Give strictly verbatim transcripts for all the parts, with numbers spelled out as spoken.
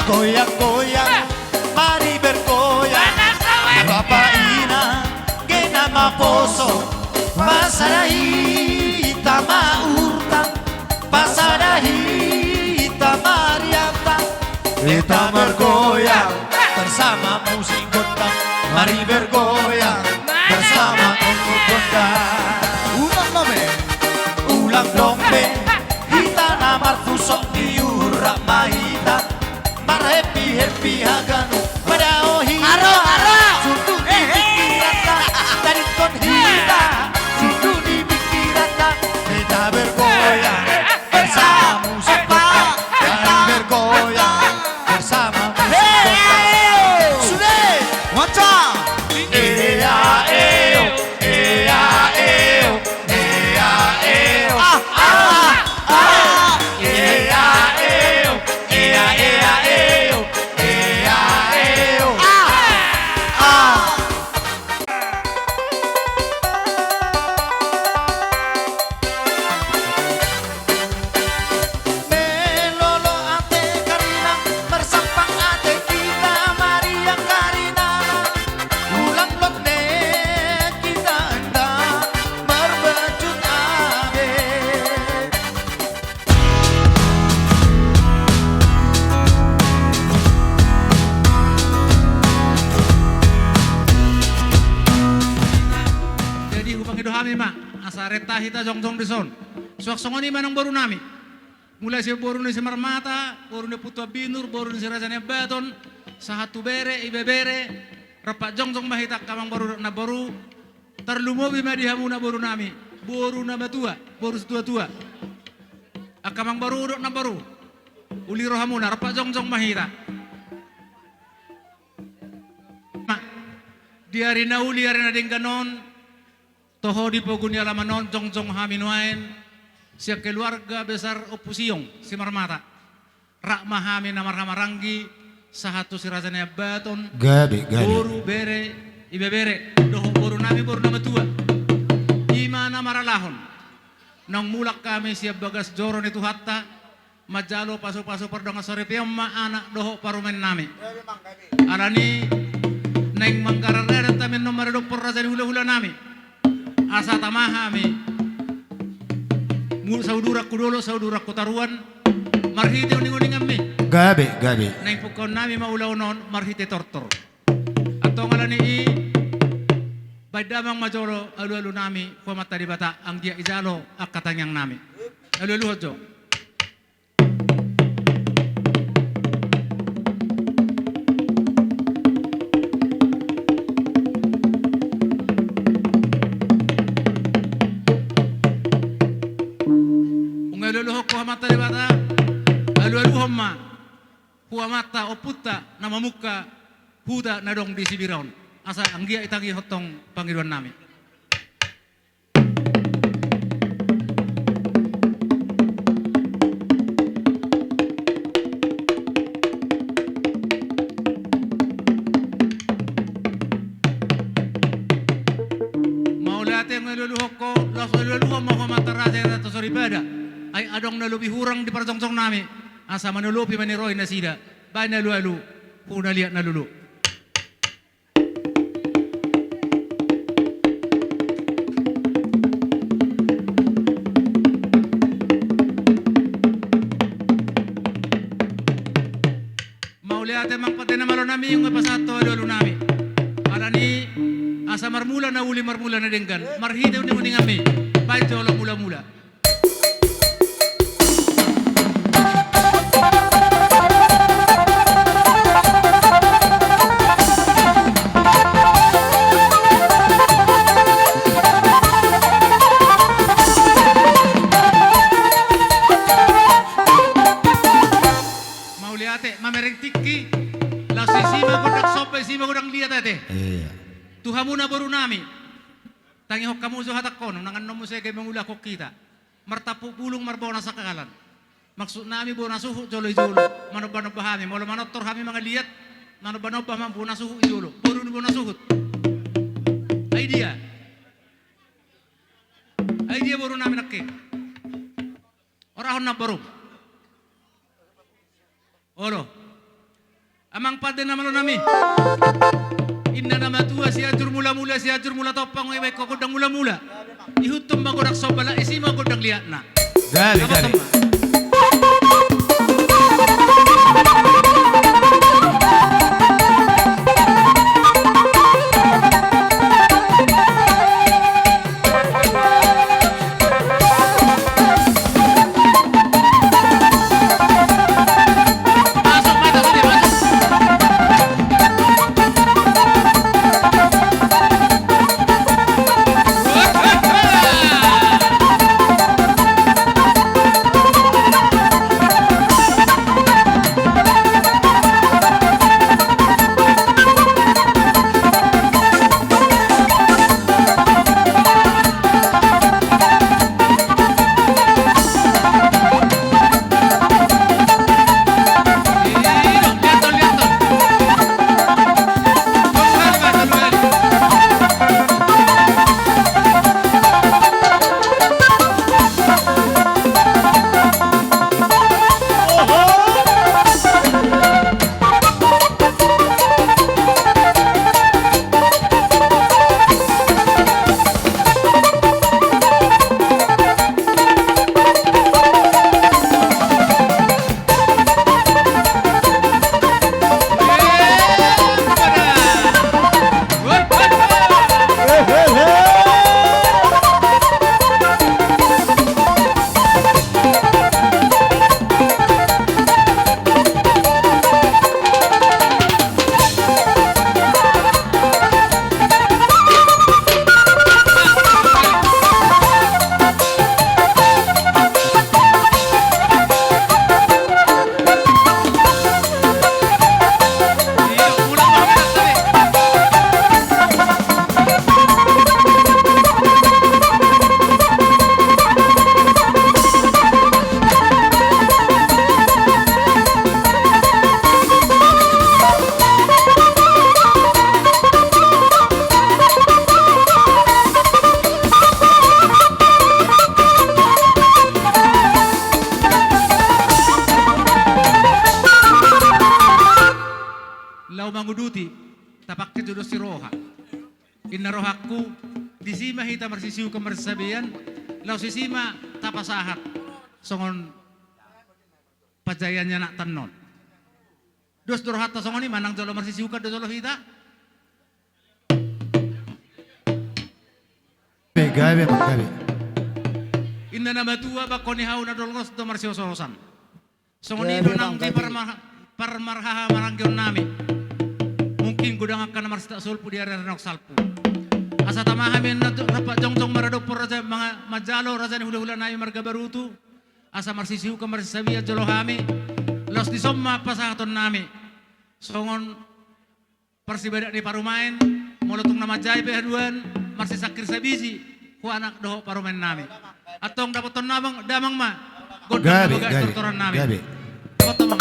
Goyang-goyang, mari bergoyang. Bapa inang, gena maposo. Pasada hita ma urta, pasada hita ma rianta. Hita bergoyang bersama musik gondang. Mari bergoyang bersama musik gondang. Ulang lombe. Ulang lombe. Hita na marpusok, diurak ma hita. Marhappy-happy haganup madaohi. Haro, haro. Sundut di pingkiranta, tadingkon hita. Sundut di pingkiranta, hita bergoyang bersama musik gondang. Mari bergoyang bersama musik gondang. Sude. Waca. Ea, eo. Ea, eo. Ea, eo. Ah, ah, ah. Ea, eo. Ea, ea, eo. Ea, eo. Ah, ah. Melolo ate karina, marsampang ate hita, mariang karina. Ulang lombe hita enda, marbaju abe. Jadi hupangido hami ma, asa renta hita jongjong dison. Suang songon i ma nang boru nami. Mulai sian boru ni Simarmata, boru ni Ompunta Binur, boru ni Si Raja Niambaton, sahat tu bere, ibebere, rap jongjong ma hita angka amangboru dohot namboru, tarlumobi ma di hamuna boru nami, boru na matua, boru situatua. Angka amangboru dohot namboru, uli rohamuna, rap jongjong ma hita. Ma, di ari na uli, ari na denggan on, toho di pogu ni alaman on, jongjong hami nuaeng, sian keluarga besar Ompu Siong, Simarmata. Rap ma hami na marhahamaranggi, sahat tu Si Raja Niambaton, gabe, gabe, boru, bere, ibebere, dohot boru nami, boru na matua. I ma na maralahon. Naung mulak hami sian bagas joro ni Tuhanta, manjalo pasupasu pardongansaripeon ma anak dohot parumaen nami. Alani, naeng manggarar adat hami annon maradophon raja ni hulahula nami. Asa tama hami. Mu-, sauduran hu dolok, sauduran hu toruan. Marhite uninguninganmi. Gabe, gabe. Naeng pungkaon nami ma ulaon on marhite tortor. Antong alani i, baen damang ma jolo alualu nami, hu Amanta Debata, anggiat ijalo angka tangiang nami. Alualuhon jo. Nunga alualuhon hu Amanta Debata, alualuhon ma hu amanta ompunta na mamungka huta na adong di Sibira on. Asa anggiat itangihon tong pangidoan nami. Mauliate, nunga alualuhon ho, laos alualuhon ma hu amanta raja i Ratu Soripada. Ai adong na lobi hurang di parjongjong nami. Asa manolopi ma ni roha nasida. Baen alualu hu na liat na lolo. Mauliate, amang pande na malo nami, nunga pasahat ho alualu nami. Alani, asa marmula na uli, marmula na denggan, marhite uninguninganmi, baen jolo mulamula. Mauliate, mamereng tingki, laos disi ma gondang somba, disi ma gondang liat ate. Iya. Tu hamuna boru nami. Tangihon hamu jo hatangkon, unang annon muse gabe mangulahon hita. Martampuk bulung marbona sangkalan. Maksud nami bona suhut jolo i jolo. Manombanomba hami, molo manortor hami mangaliat, manombanomba ma bona suhut i jolo. Boru ni bona suhut. Ai dia? Ai dia boru nami nangkin? Orahon namborum. Olo. Amang pande na malo nami. Inna na matua Sianjur Mulamula, Sianjur Mula Tompang, ibaen ho gondang mulamula. Ihuthon ma godang somba, isi ma gondang liatna. Gabe, gabe. Laho manguduti, tapangke jodo si roha. Inna rohangku, disi ma hita marsisiukan marsabean, laos disi ma tapasahat songon panjaian ni anakta on. Dos do rohanta songon i, manang jolo marsisiukan do jolo hita. Gabe, gabe, gabe. Inna na matua, bangko ni hau na dolgos do marsiososan. Songon i do nang di parmar-, parmarhahamaranggion nami. Mungkin godang angka na marsitak solpu di ari-ari na salpu. Asa tama hami na tu-, rap jongjong maradophon raja manga-, manjalo raja ni hulahula nami marga Barutu. Asa marsisiukan marsabean jolo hami. Laos dison ma pasahaton nami. Songon parsibadak ni parumaen, molo tung na manjai pe haduan, marsisangkir sabiji, tu anak dohot parumaen nami. Antong dapothon damang, damang ma, gondang na bagak tortoran nami. Gabe, gabe. Dapothon ma.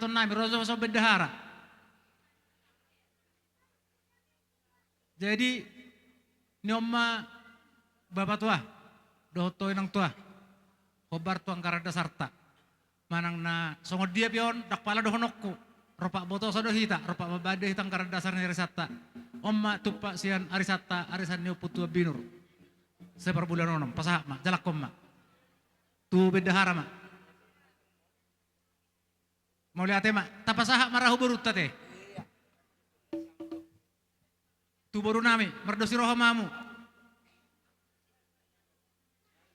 Nami ro jo so bendahara. Jadi, ni on ma bapa tua, dohot ho inang tua, hombar tu anggaran dasarta. Manang na songon dia pe on, ndang pala dohononku. Rompak botosa do hita, rompak mambaen do hita anggaran dasar ni arisanta. On ma tumpak sian arisanta, arisan ni Ompu Tuan Binur. Sai parbulan onom, pasahat ma, jalakkon ma. Tu bendahara ma. Mauliate ma, tapasahat ma ra tu borunta te. Tu boru nami, mardos ni roha ma hamu.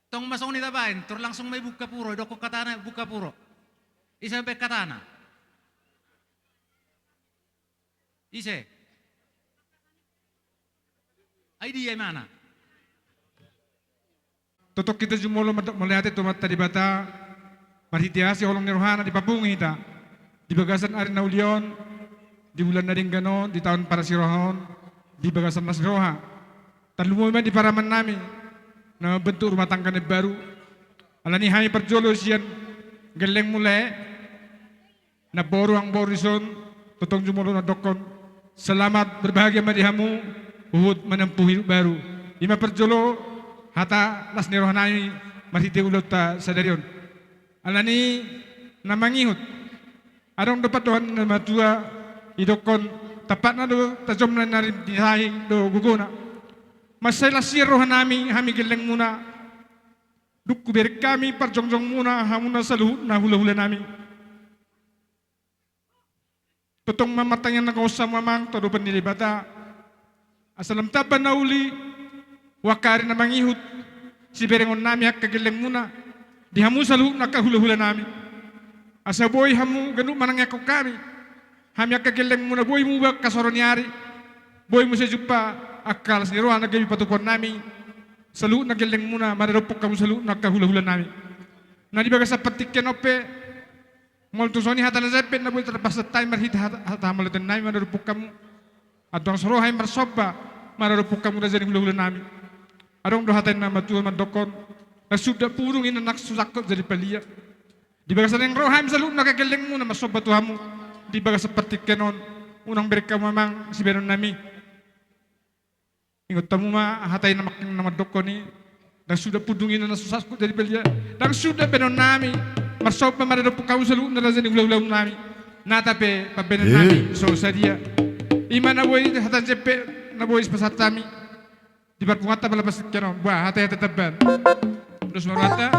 Tong ma songon i tabaen, tor langsung ma i buka puro, idokkon hatana buka puro. Ise mambaen hatana? Ise? Ai dia imana? Tongtong hita jumolo mandok mauliate tu Amanta Debata, marhite asi holong ni rohana dipapungu hita di bagasan ari na uli on, di bulan na denggan on, di taon parasiroha on, di bagasan las ni roha. Tarlumobi ma di paraman nami na mambentuk rumah tangga na imbaru. Alani hami parjolo sian gelleng mulae, namboru, amangboru dison, tongtong jumolo mandokkon, selamat berbahagia ma di hamu, huhut menempuh hidup baru. I ma parjolo hata las ni roha nami marhite ulaonta sadari on. Alani na mangihut, adong do pandohan ni na matua, idokkon, tampakna do tajomna na rintisahi do gogona. Mansai las sian roha nami hami gellengmuna, dung hubereng hami parjongjongmuna hamuna saluhutna hulahula nami. Tongtong ma martangiang na gogo hamu amang tu adopan ni Debata. Asa lam tamba na uli, tu angka ari na mangihut, siberengon nami angka gellengmuna, di hamu saluhutna angka hulahula nami. Asa boi hamu ganup manangiangkon hami. Hami angka gellengmuna boi muba angka soro ni ari. Boi muse jumpa angka las ni roha na gabe patupaon nami. Saluhutna gellengmuna, maradophon hamu saluhutna angka hulahula nami. Na di bagasan partingkian on pe, molo tung songon i hata na jempek na boi tarpasada hami marhite hata, hata hamauliateon nami maradophon hamu. Antong las roha hami marsomba maradophon hamu raja ni hulahula nami. Adong do hata ni na matua mandokkon, ndang suda pudung inna nang so sangkot jadi palia. Di bagasan naeng ro hami saluhutna angka gellengmuna marsomba tu hamu. Di bagasan partingkian on, unang bereng hamu amang sibaenon nami. Ingot hamu ma hata i na mangking na mandokkon i, ndang suda pudung inna nang so sangkot jadi palia. Ndang suda baenon nami marsomba maradophon hamu saluhutna raja ni hulahula nami. Nata pe pambaenon nami so sadia. I ma na boi hata jempek na boi sipasahat hami. Di parpunguanta pala partingkian on, bah, hata-hata tambahan. Dos ma rohanta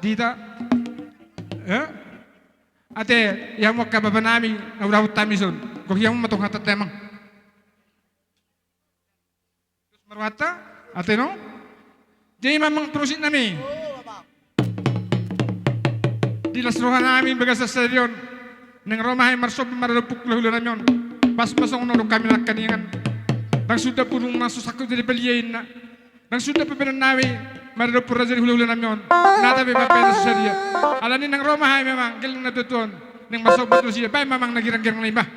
di hita. Eh? Ate, ia hamu angka bapa nami na hurahut hami son. Gohi hamu ma tong hatanta amang. Dos ma rohanta, ate no. Jadi amang parmusik nami, di las roha nami bagasan sadari on, naeng ro ma hami marsomba maradophon hulahula nami on. Pas ma songon na didok hami nangkaningan, ndang suda pudung nang so sangkot jadi palia inna. Ndang suda pambaenon nami maradophon raja ni hulahula nami on. Nata pe pambaenon so sadia. Alani naeng ro ma hami amang gelleng na tuatua on, naeng marsomba tu nasida. Baen ma amang na girang-girang na i bah.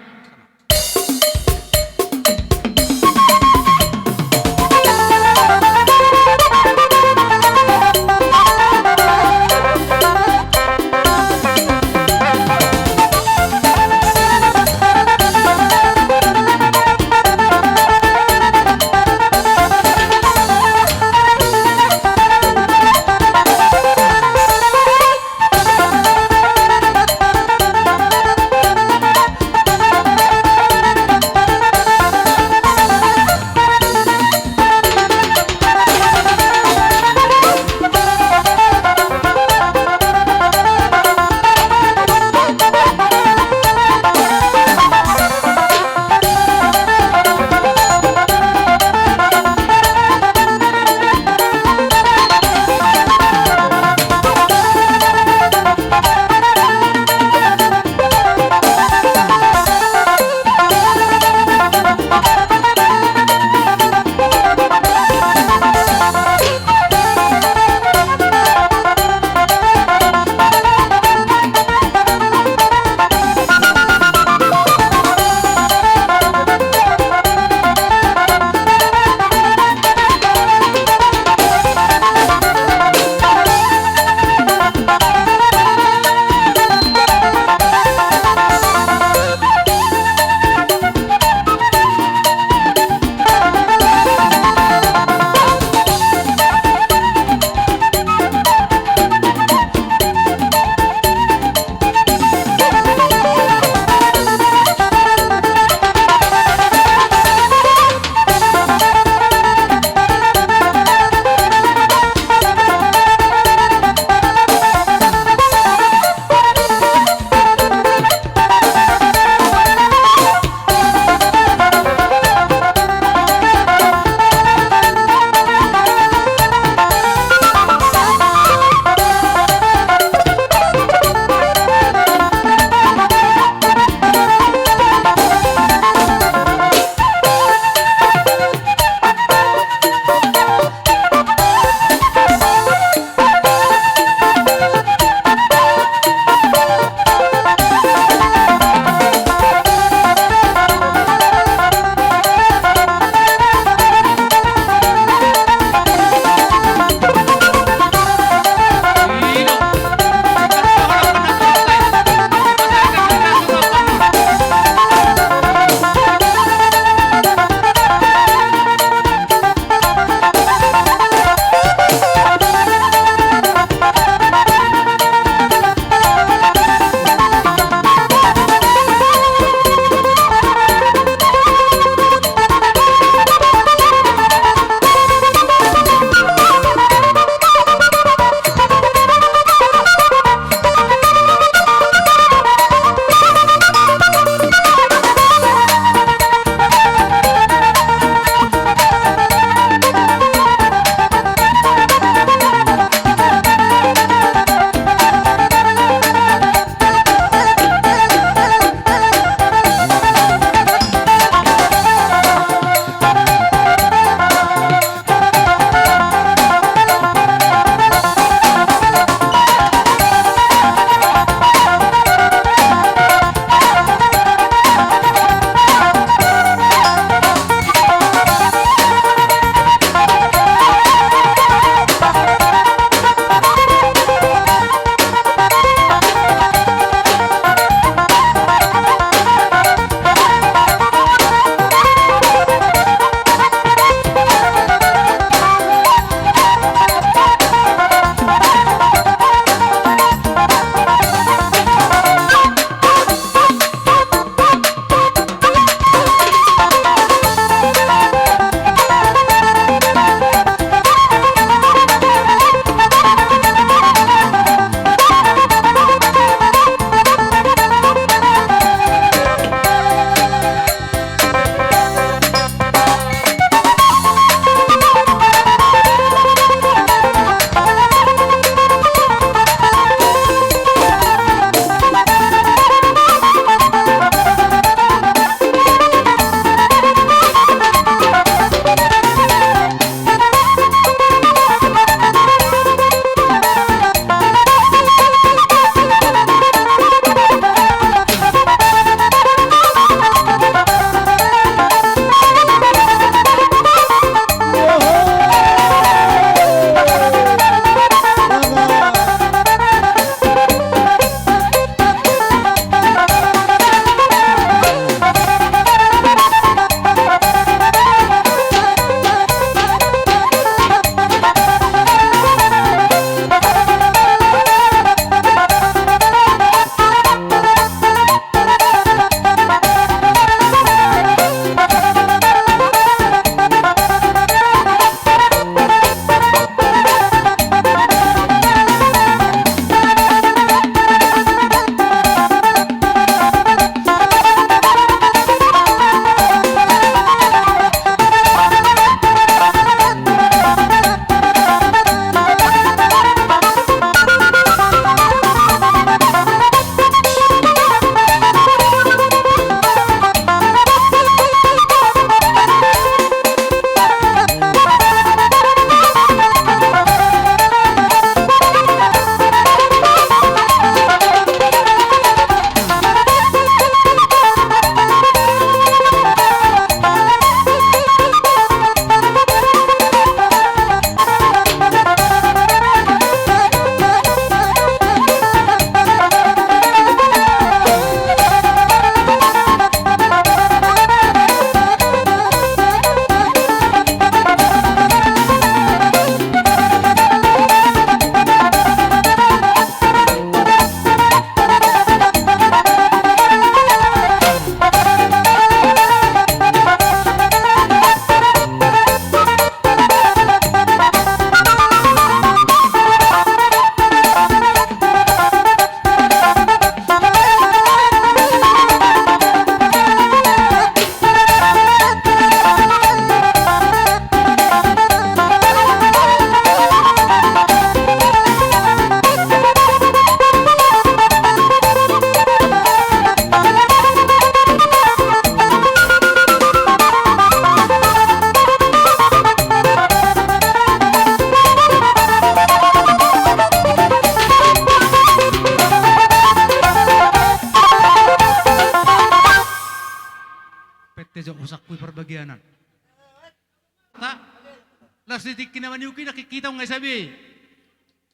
Di tingki na maniuk i nangkin hita nunga i sabe.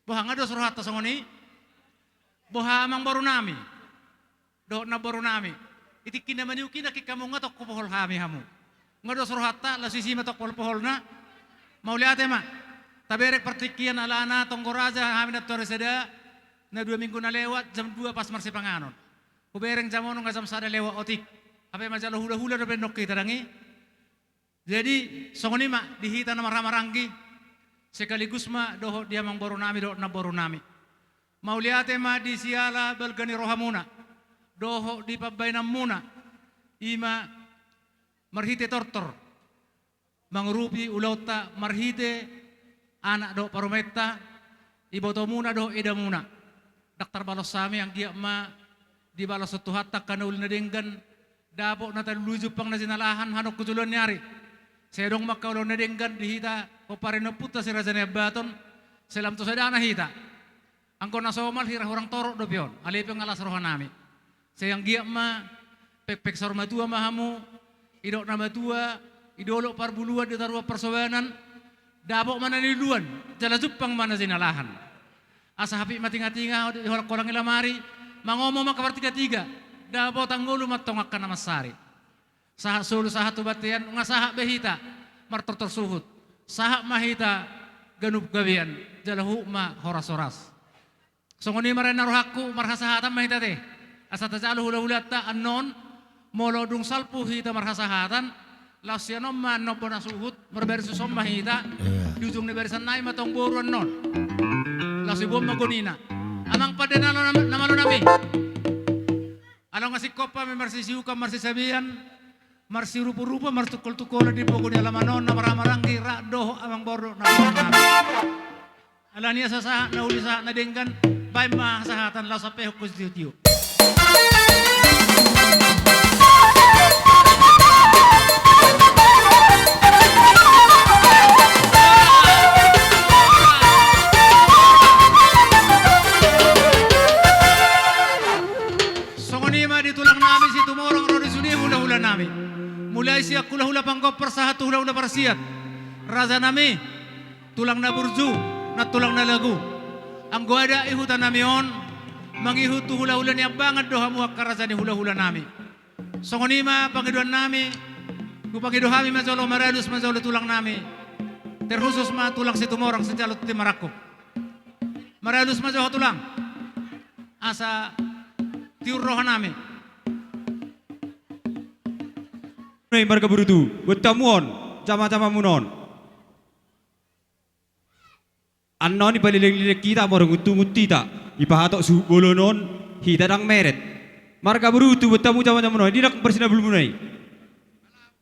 Boha, nga dos rohanta songon i? Boha, amangboru nami dohot namboru nami? Di tingki na maniuk i nangkin hamu nga tong hupohol hami hamu. Nga dos rohanta, laos isi ma tong pohol-poholna. Mauliate ma. Taberek partingkian alana tonggo raja hami nantuari sada, na dua minggu na lewat jam dua pas marsipanganon. Hubereng jam onom nga jam sada lewat otik. Hape manjalo hula-hula dope nangkin hita dang i. Jadi songon i ma di hita na marhaha maranggi, sekaligus ma dohot di amangboru nami dohot namboru nami. Mauliate ma di siala balga ni rohamuna dohot di pambahenanmuna, i ma marhite tortor mangurupi ulaonta marhite anak dohot parumaenta, ibotomuna dohot edamuna. Ndang tarbalos hami, anggiat ma dibalos Tuhanta angka na uli na denggan, dapot na talului jumpang na jinalahan hanongku joloan ni ari. Sai adong ma angka ulaon na denggan di hita pomparan ni ompunta si Raja Nai Ambaton, sai lam tu sadana hita. Anggo na somal hira hurang torop dope on, alai pe nga las rohanami. Sai anggiat ma pekpek saur matua ma hamu, i dohot na matua, i dolok parbuluan, di toruan parsobanan, dapot ma na niluluan, jala jumpang ma na jinalahan. Asa hapit ma tingatinga, diholang-holangi lamari, mangomo ma angka partigatiga, dapotan ngolu ma antong angka na mansari. Sahat solu sahat tu bontean, nunga sahat be hita martortor suhut. Sahat ma hita ganup gabean, jala huhut ma horas-horas. Songon i ma raja na rohangku, marhasahatan ma hita ate. Asa tajalo hula-hulanta annon, molo dung salpu hita marhasahatan, laos sian on ma annon bona suhut, marbaris suson ma hita. Iya. Di ujung ni barisan nai ma tong boru annon. Laos iboan ma gonina. Amang pande na malo, na malo nami. Ala nunga singkop hami marsisiukan, marsisabean, marsirupu-rupu, martungkol-tungkolan di pogu ni alaman on, na marhaha maranggi, rap dohot amangboru na marhaha maranggi. Alani asa sahat na uli sahat na denggan, baen ma hasahatan laos hape hongkos tio-tio. Songon i ma di tulang nami Situmorang ro di sude hula-hula nami. Mulai sian hula-hula panggompar sahat tu hula-hula parsiat. Raja nami, tulang na burju, nantulang na lagu. Anggo adat ni huta nami on, mangihut tu hula-hula ni ambangan do hamu angka raja ni hula-hula nami. Songon i ma pangidoan nami, hupangido hami ma jolo, maralus ma jolo tulang nami. Terkhusus ma tulang Situmorang sijalo tintin marangkup. Maralus ma jo ho tulang. Asa tiur roha nami. Nai marga Brutu, buat hamu on, jama-jama muna on. Annon i palileng-lileng hita, molo nguntu-nguntu hita, i pahatok suhut bolon on, hita ndang meret. Marga Brutu, buat hamu jama-jama muna on, di nang parsinabulmuna i.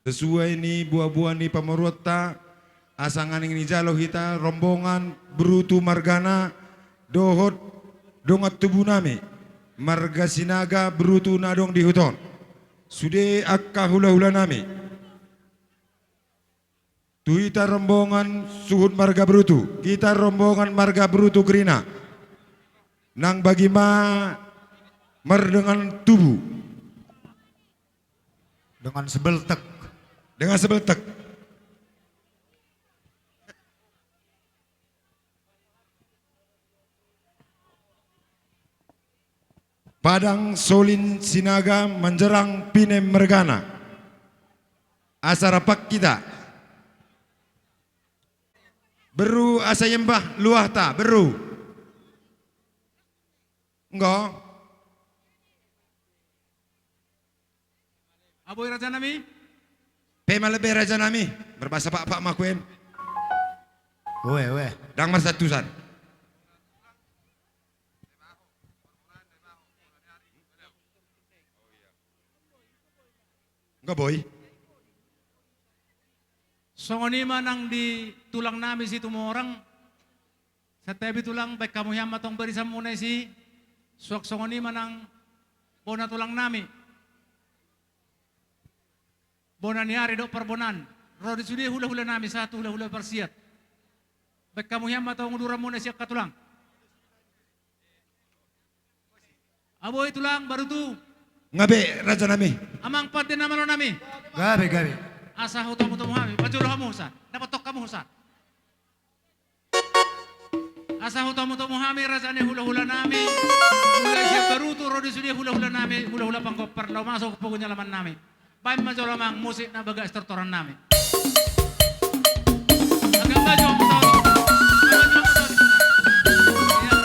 Sesuai ni boa-boa ni pamoruonta, asa nanging nijalo hita rombongan Brutu margana dohot dongan tubu nami, marga Sinaga Brutu na adong di huta on. Sude angka hula-hula nami. Tu hita rombongan suhut marga Brutu, hita rombongan marga Brutu kerina. Nang bagi ma mardongan tubu. Dengan sebeltek. Dengan sebeltek. Padang Solin Sinaga Manjerang Pinem mergana. Asa rap hita. Beru, asa imbah luahta, beru. Enggo. Aboi raja nami. Pe male be raja nami. Marbahasa Pakpak ma kuem. Ue, ue. Ndang marsantusan. Enggo boi. Songon i ma nang di tulang nami Situmorang. Santabi tulang, baen hamu hian ma tong barisanmuna disi. Suang songon i ma nang bona tulang nami, bona ni ari dohot parbonaan. Ro di sude hula-hula nami sahat tu hula-hula parsiat. Baen hamu hian ma tong uduranmuna disi angka tulang. Aboi tulang Barutu. Nga be raja nami. Amang pande na malo nami. Gabe, gabe. Asa hutomu-tomu hami, pajolo hamu husa. Dapot tong hamu husa. Asa hutomutomu hami raja ni hulahulanami. Mulai sian Barutu ro di sude hulahulanami, hulahula Pangkompar, laho masuk pogu ni alamannami. Baen ma jolo amang musik na bagas tortorannami. Agak maju, mundur. Maju, mundur. Iya.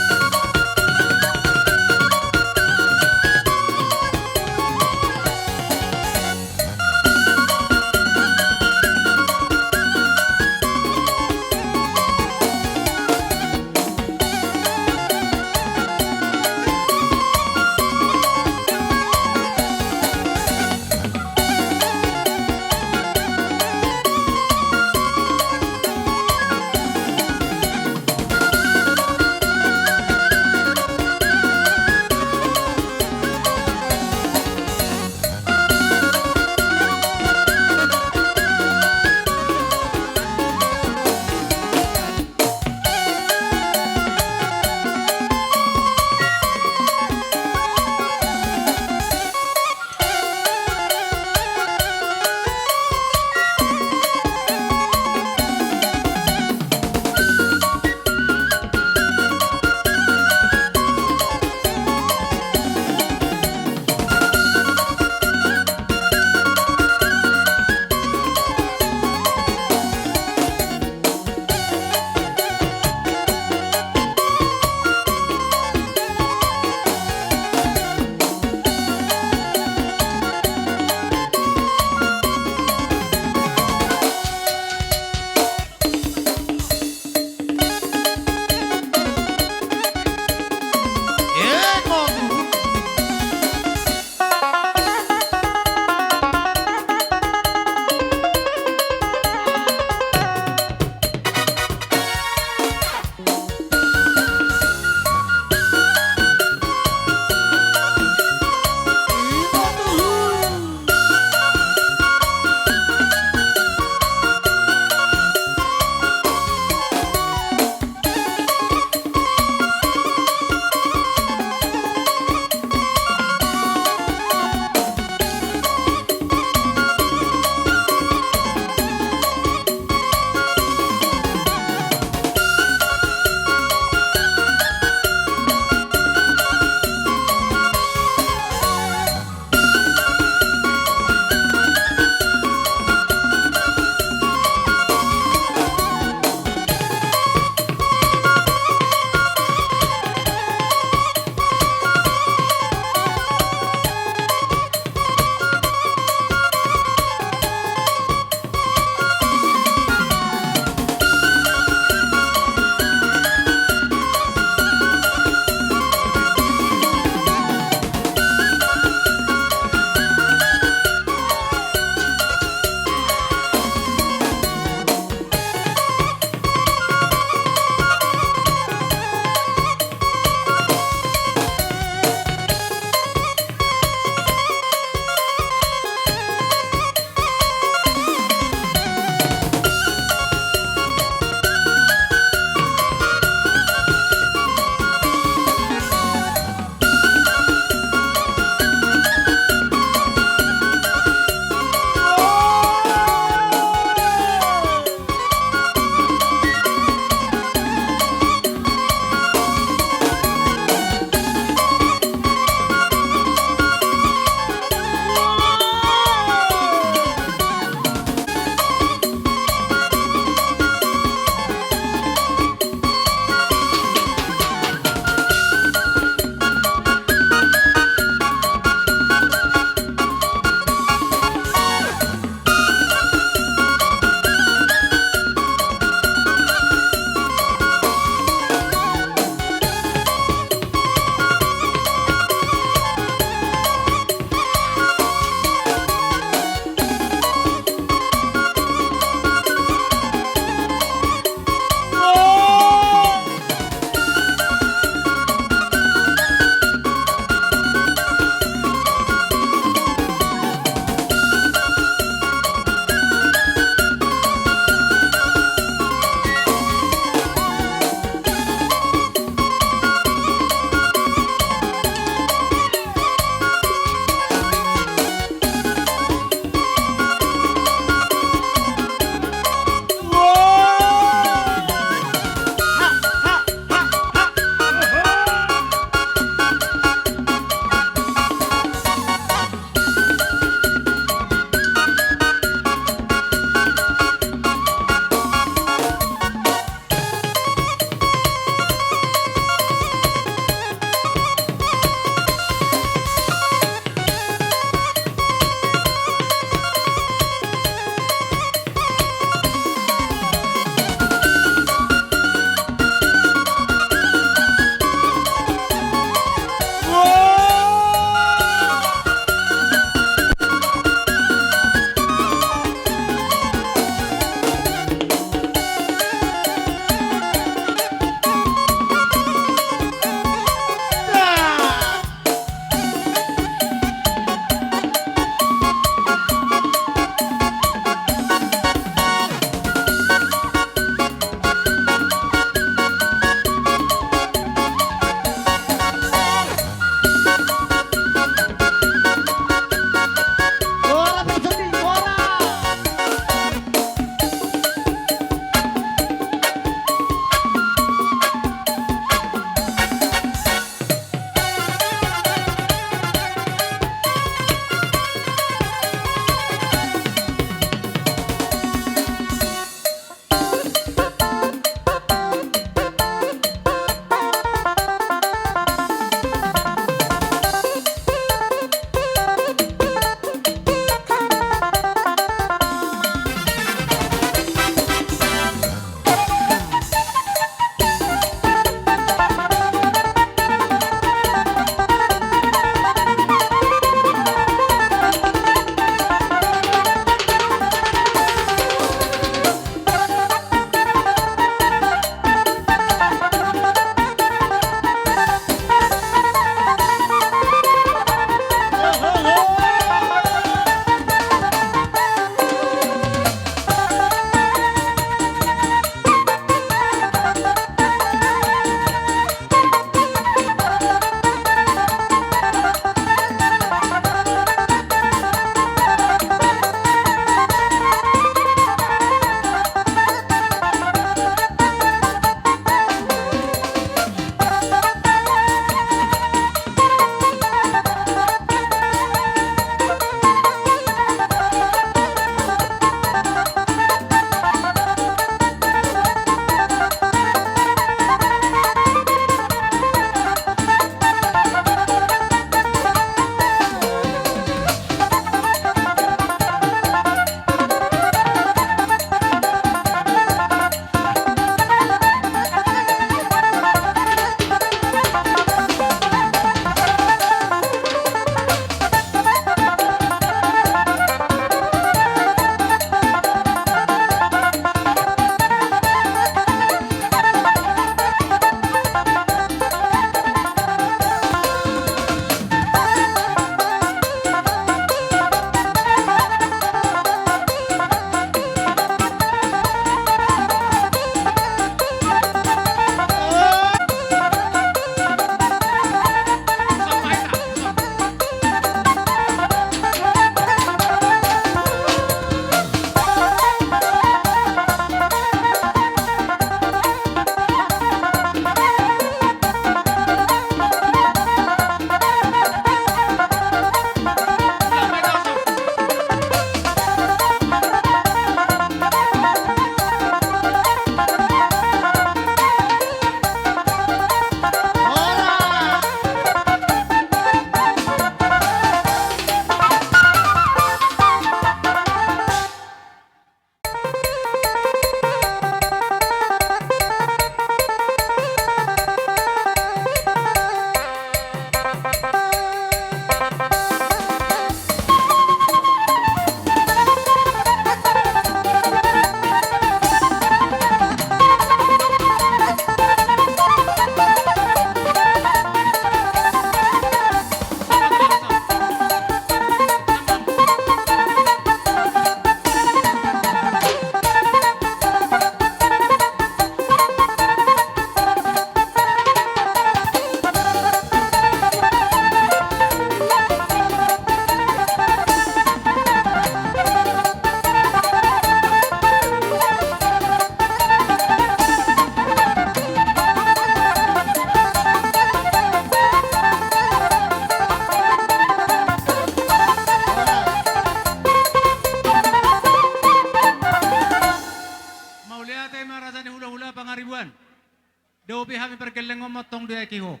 Pargelleng on ma antong diaeki ho.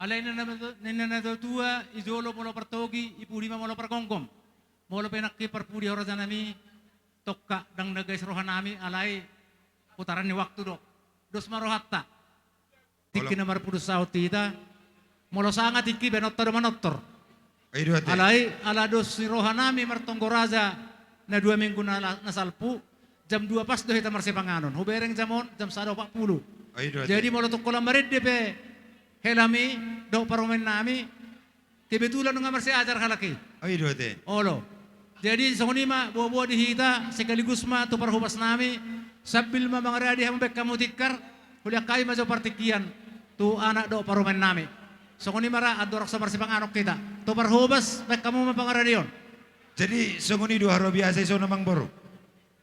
Alai ninna na, ninna na tua-tua, i jolo molo partogi, i pudi ma molo pargomgom. Molo pe nangkin parpudi ho rajanami, tongka ndang na gais rohanami, alai putaran ni waktu do. Dos ma rohanta. Tingki na marpudun saut hita. Molo sanga tingki baenonta do manortor. Ai do ate. Alai ala dos ni rohanami martonggo raja na dua minggu na la-, na salpu, jam dua pas do hita marsipanganon. Hubereng jam on, jam sada opat pulu. Ai do ate. Jadi molo tung holan marende pe helami dohot parumaennami, kebetulan nunga marsiajar halak i. Ai do ate. Olo. Jadi songon i ma boa-boa di hita, sekaligus ma tu parhobasnami, sambil ma mangaradi hamu baen hamu tikar, huliangkami ma jo partingkian tu anak dohot parumaennami. Songon i ma ra, andorang so marsipanganon hita. Tu parhobas, baen hamu ma pangaradion. Jadi songon i do haroa biasa i songon i amang boru.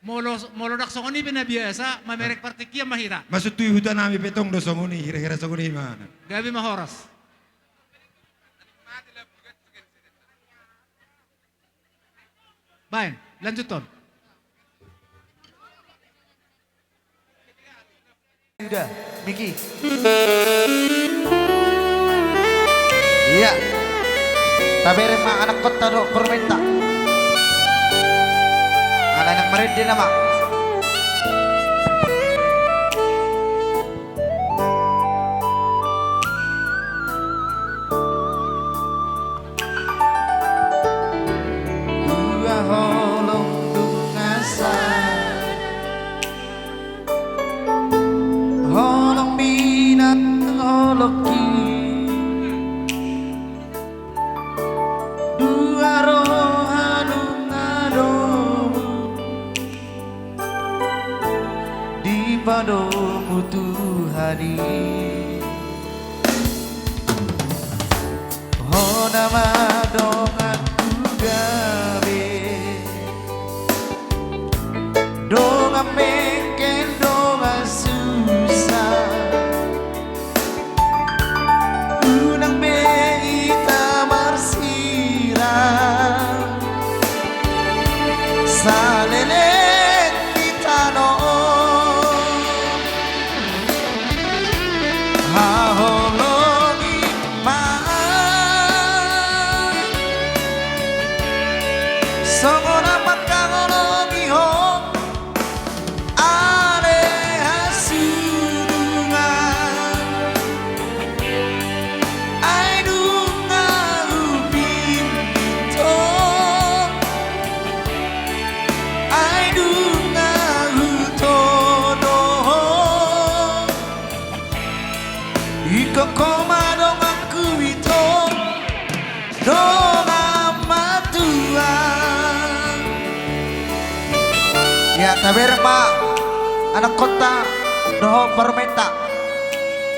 Molo, molo ndang songon i pe na biasa, mamereng partingkian ma hita. Maksud tu hutanami pe tong do songon i, hira-hira songon i ma. Gabe ma horas. Baen, lanjuthon. Uda, Miki. Ia. Tabereng ma anakkonta dohot parumaenta. Ala nang marende nama. Dua holong nunga sada, holong minat holong ki. Dua roha nunga domu dipadomu Tuhan i. Ho nama donganku gabe, dongan mengkel dongan susa. Unang be hita marsirang saleleng di tano on. Haholongi ma songon na mangkaholongi ho. Ale hasudungan, ai nunga hupinpin tong, ai nunga hutodo ho. Ingkon ho ma donganku i tong. Dongan ma tulang. Ia, tabereng ma anakkonta dohot parumaenta.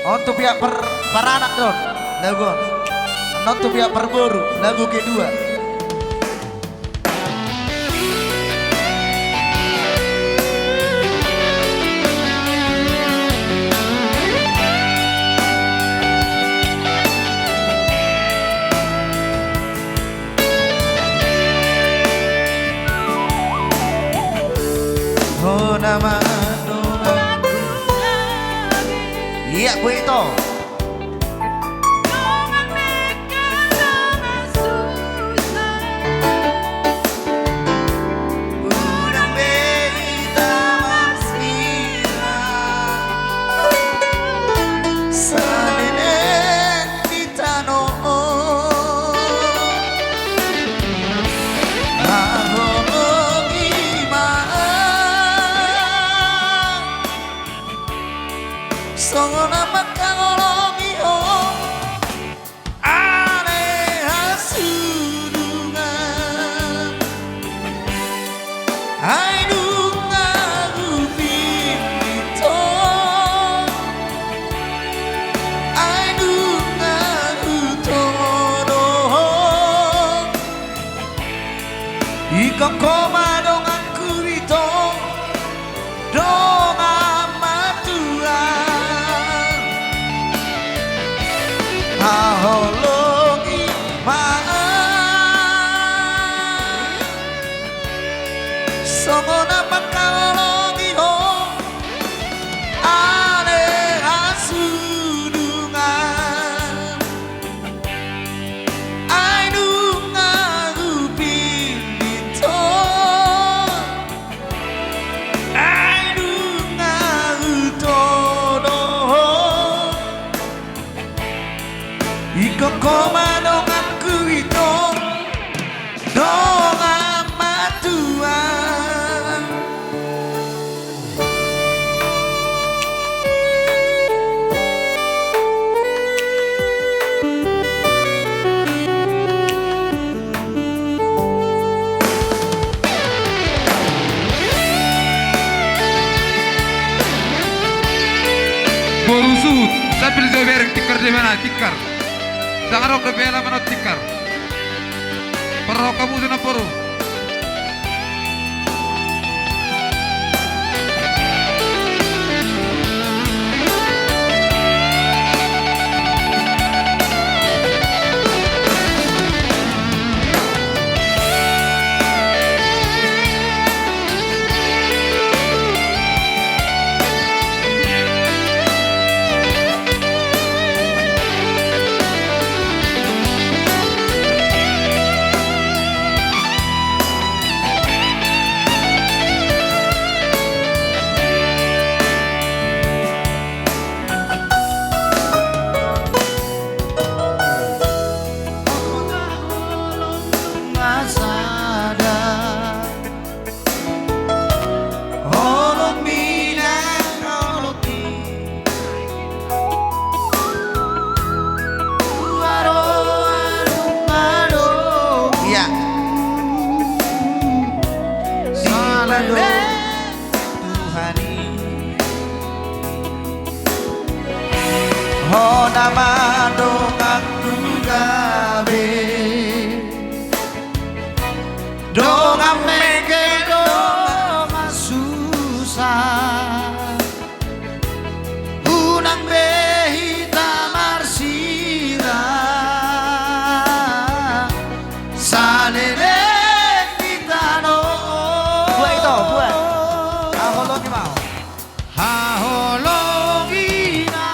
On tu pihak par-, paranak do on, lagu on. On tu pihak parboru, lagu kedua. Ho nama dongan. Ia, boi to. Songon na mangkaholongi ho, ale hasudungan. Ai nunga hupinpin tong, ai nunga hutodo ho. Ingkon ho ma donganku i tong. Dongan ma tulang, haholongi ma. Songon na mangkaholongi ho, ale hasu Ho ma donganku ito, dongan matua. Boru suhut, sambil jo bereng tikar di mana, tikar. Ndang adong dope hela manang tikar. Parroha hamu tu namboru. Ia. Sala do Tuhan i. Ho nama donganku gabe. Dongan mengkel dongan susa. Unang be hita marsirang. Saleleng di tano. Buat ito, buat. Haholongi ma ho. Haholongi ma.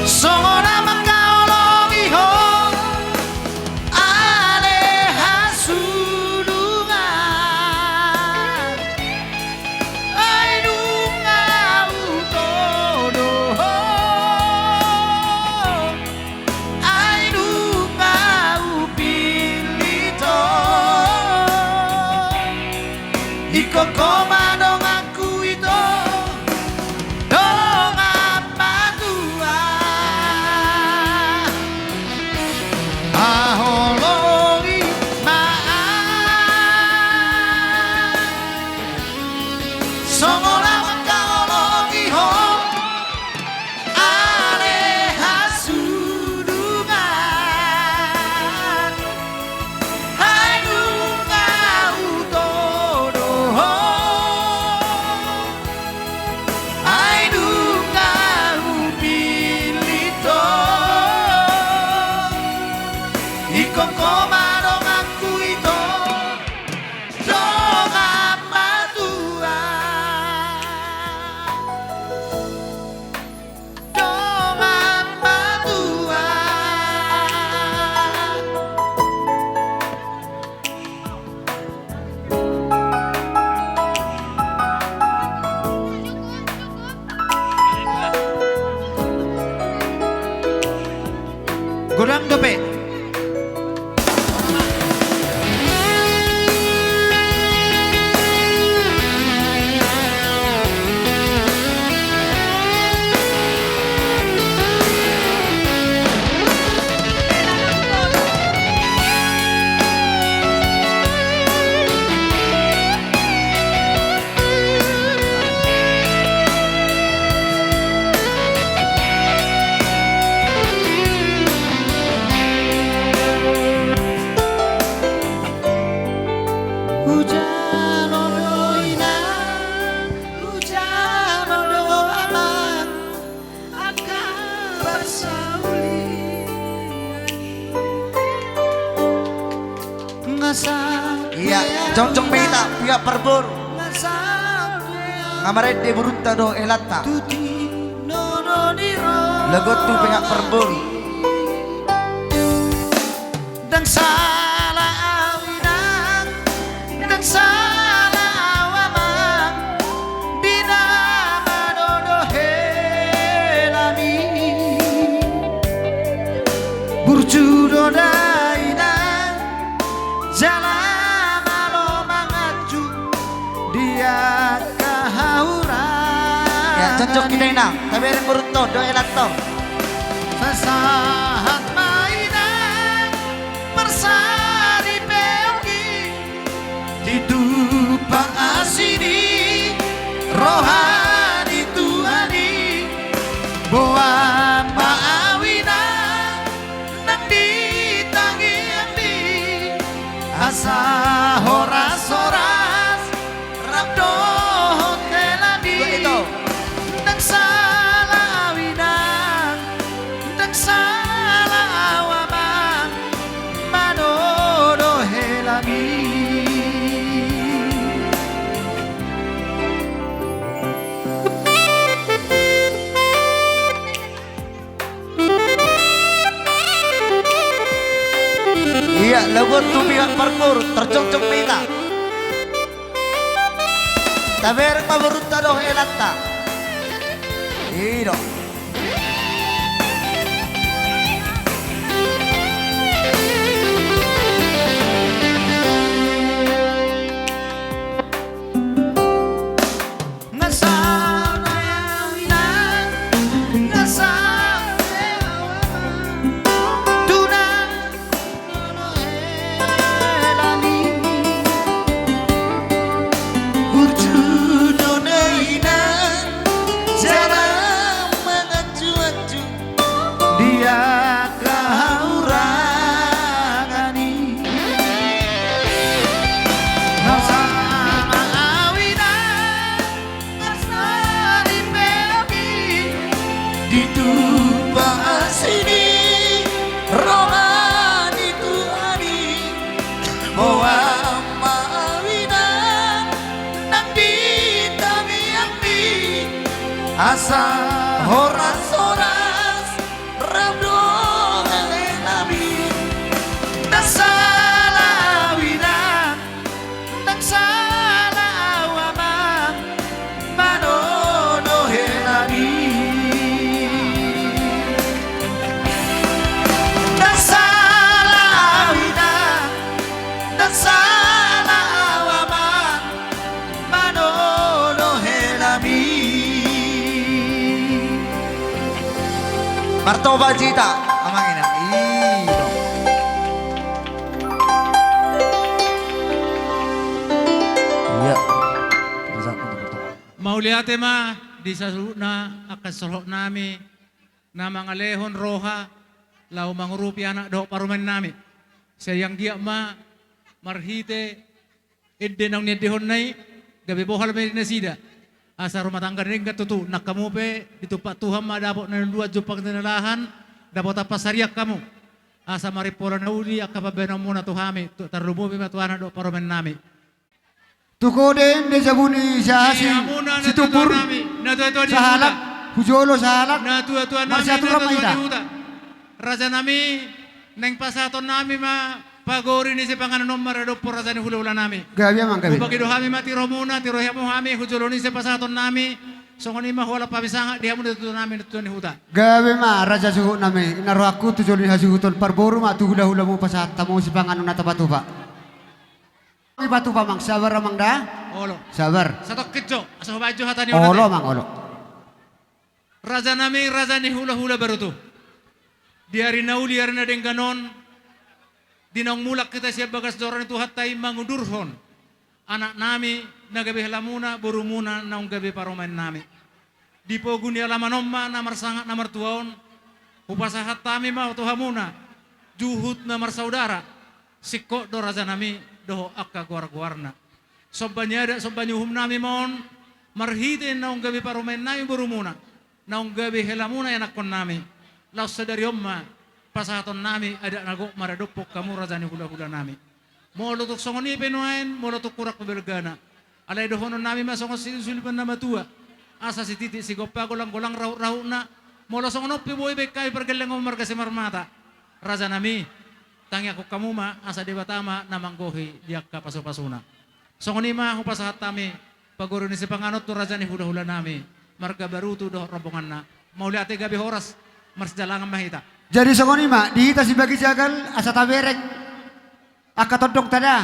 Songon na mangkaholongi ho ale hasulungan. Ai nunga hutodo ho. Ai nunga hupillit ho. Ingkon ho ma donganku ito, dongan matua. Haholongi ma. Songon na mangkaholongi ho ale hasulungan. Ai nunga hutodo ho. Ai nunga hupillit ho. Ingkon ho ma donganku ito, dongan matua. Dongan matua. Godang dope. Hujanon do inang, hujanon do amang, angka parsaulian. Ia, jongjong ma hita, pihak parboru. Nga marende borunta dohot helanta. Logot tu pihak parboru. Ndang sala au inang, ndang sala au amang, di na manodo hela Burju do dainang jala malo manganju di angka hahurangan. Ya, jongjong hita inang, tabereng borunta on dohot helanta on. Sahat ma inang marsaripeon i di tumpak asi ni roha ni Tuhan i. Boan ma au inang nang di tangiangmi asa horas-horas rap dohot helami. Dua itu. Ndang sala au inang, ndang sala au amang, manodo helami. Ia, lagu on tu pihak parboru, tarjongjong ma hita. Tabereng ma borunta dohot helanta. I do. Di angka hahurangan i. Ndang sala au inang marsaripeon i di tumpak asi ni roha ni Tuhan i. Boan ma au inang nang di tangiangmi asa horas-horas rap dohot helami. Ndang sala au inang, ndang sala au amang, manodo helami. Ndang sala au inang, ndang sala au amang, manodo helami. Martoba jita, amang inang. I do. Ia. Mauliate ma di saluhutna angka sisolhot nami na mangalehon roha laho mangurupi anak dohot parumaen nami. Sai anggiat ma marhite ende naung niendehonna i, gabe bohal ma di nasida. Asa rumah tangga na denggan tutu, nang hamu pe ditumpak Tuhan ma dapot na niuluan, jumpang na niluluan, dapotan pansarian hamu. Asa marimpola na uli angka pambahenanmuna tu hami, tu, tarlumobi ma tu anak dohot parumaen nami. Tu ho do ende jabu ni siahaan, si hamuna na tuatua nami, na tuatua ni huta. Sahalak, hujolo sahalak. Na tuatua nami, na tuatua ni huta. Raja nami, naeng pasahaton nami ma pagori ni sipanganon on maradophon raja ni hulahula nami. Gabe amang, gabe. Hupanggido hami ma tiromuna, tirohi hamu hami, hujolo ni sipasahaton nami. Songon i ma hualap hami sangap di hamu na tuatua nami, na tuatua ni huta. Gabe ma raja suhut nami, na rohangku tu jolo ni hasuhuton parboru ma tu hulahulamu pasahat hamu sipanganon na tapatupa. Ipatupa amang, sabar amang da. Olo. Sabar. Satongkin jo, asa hubaen jo hata ni on. Olo amang, olo. Raja nami, raja ni hulahula baru tu. Di ari na uli, ari na denggan on, di naung mulak hita sian bagas joro ni Tuhanta i mangudurhon anak nami na gabe helamuna, borumuna naung gabe parumaen nami. Di pogu ni alaman on ma na marsangap na martua on, hupasahat hami ma tu hamuna, juhut na marsaudara, singkop do raja nami dohot angka goargoarna. Somba ni adat, somba ni uhum nami ma on, marhite naung gabe parumaen nami borumuna, naung gabe helamuna ianakkon nami, laos sadari on ma pasahaton nami adat na gok maradophon hamu raja ni hulahula nami. Molo tung songon i pe nuaeng, molo tung hurang pe balgana. Alai dohonon nami ma songon siusulipan na matua. Asa sititik sigompa, golang-golang rahut-rahutna. Molo songon on pe boi baen hami pargellengon marga Simarmata. Raja nami, tangiangkon hamu ma asa Debata ma na manggohi di angka pasu-pasuna. Songon i ma hupasahat hami pagori ni sipanganon tu raja ni hulahula nami, marga Barutu dohot rombonganna. Mauliate, gabe horas, marsidalangan ma hita. Jadi songon i ma di hita sibagi jagal asa tabereng angka tondongta da.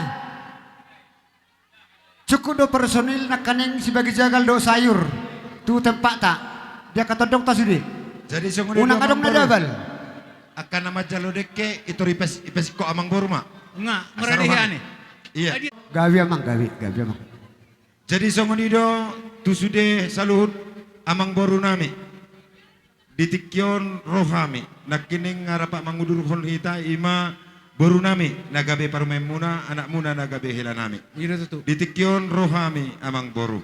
Cukup do personil nangkaning sibagi jagal dohot sayur tu tempatna di angka tondongta sude. Jadi songon i do, unang adong na dabal. Angka na manjalo dengke i tor ipas-, ipasingkop amangboru ma. Nga, asa rohani. Iya. Gabe amang, gabe, gabe amang. Jadi songon i do tu sude saluhut amangborunami. Di tingki on ro hami, nangkining nga rap mangudurhon hita i ma borunami na gabe parumaenmuna, anakmuna na gabe helanami. Di tingki on ro hami amangboru,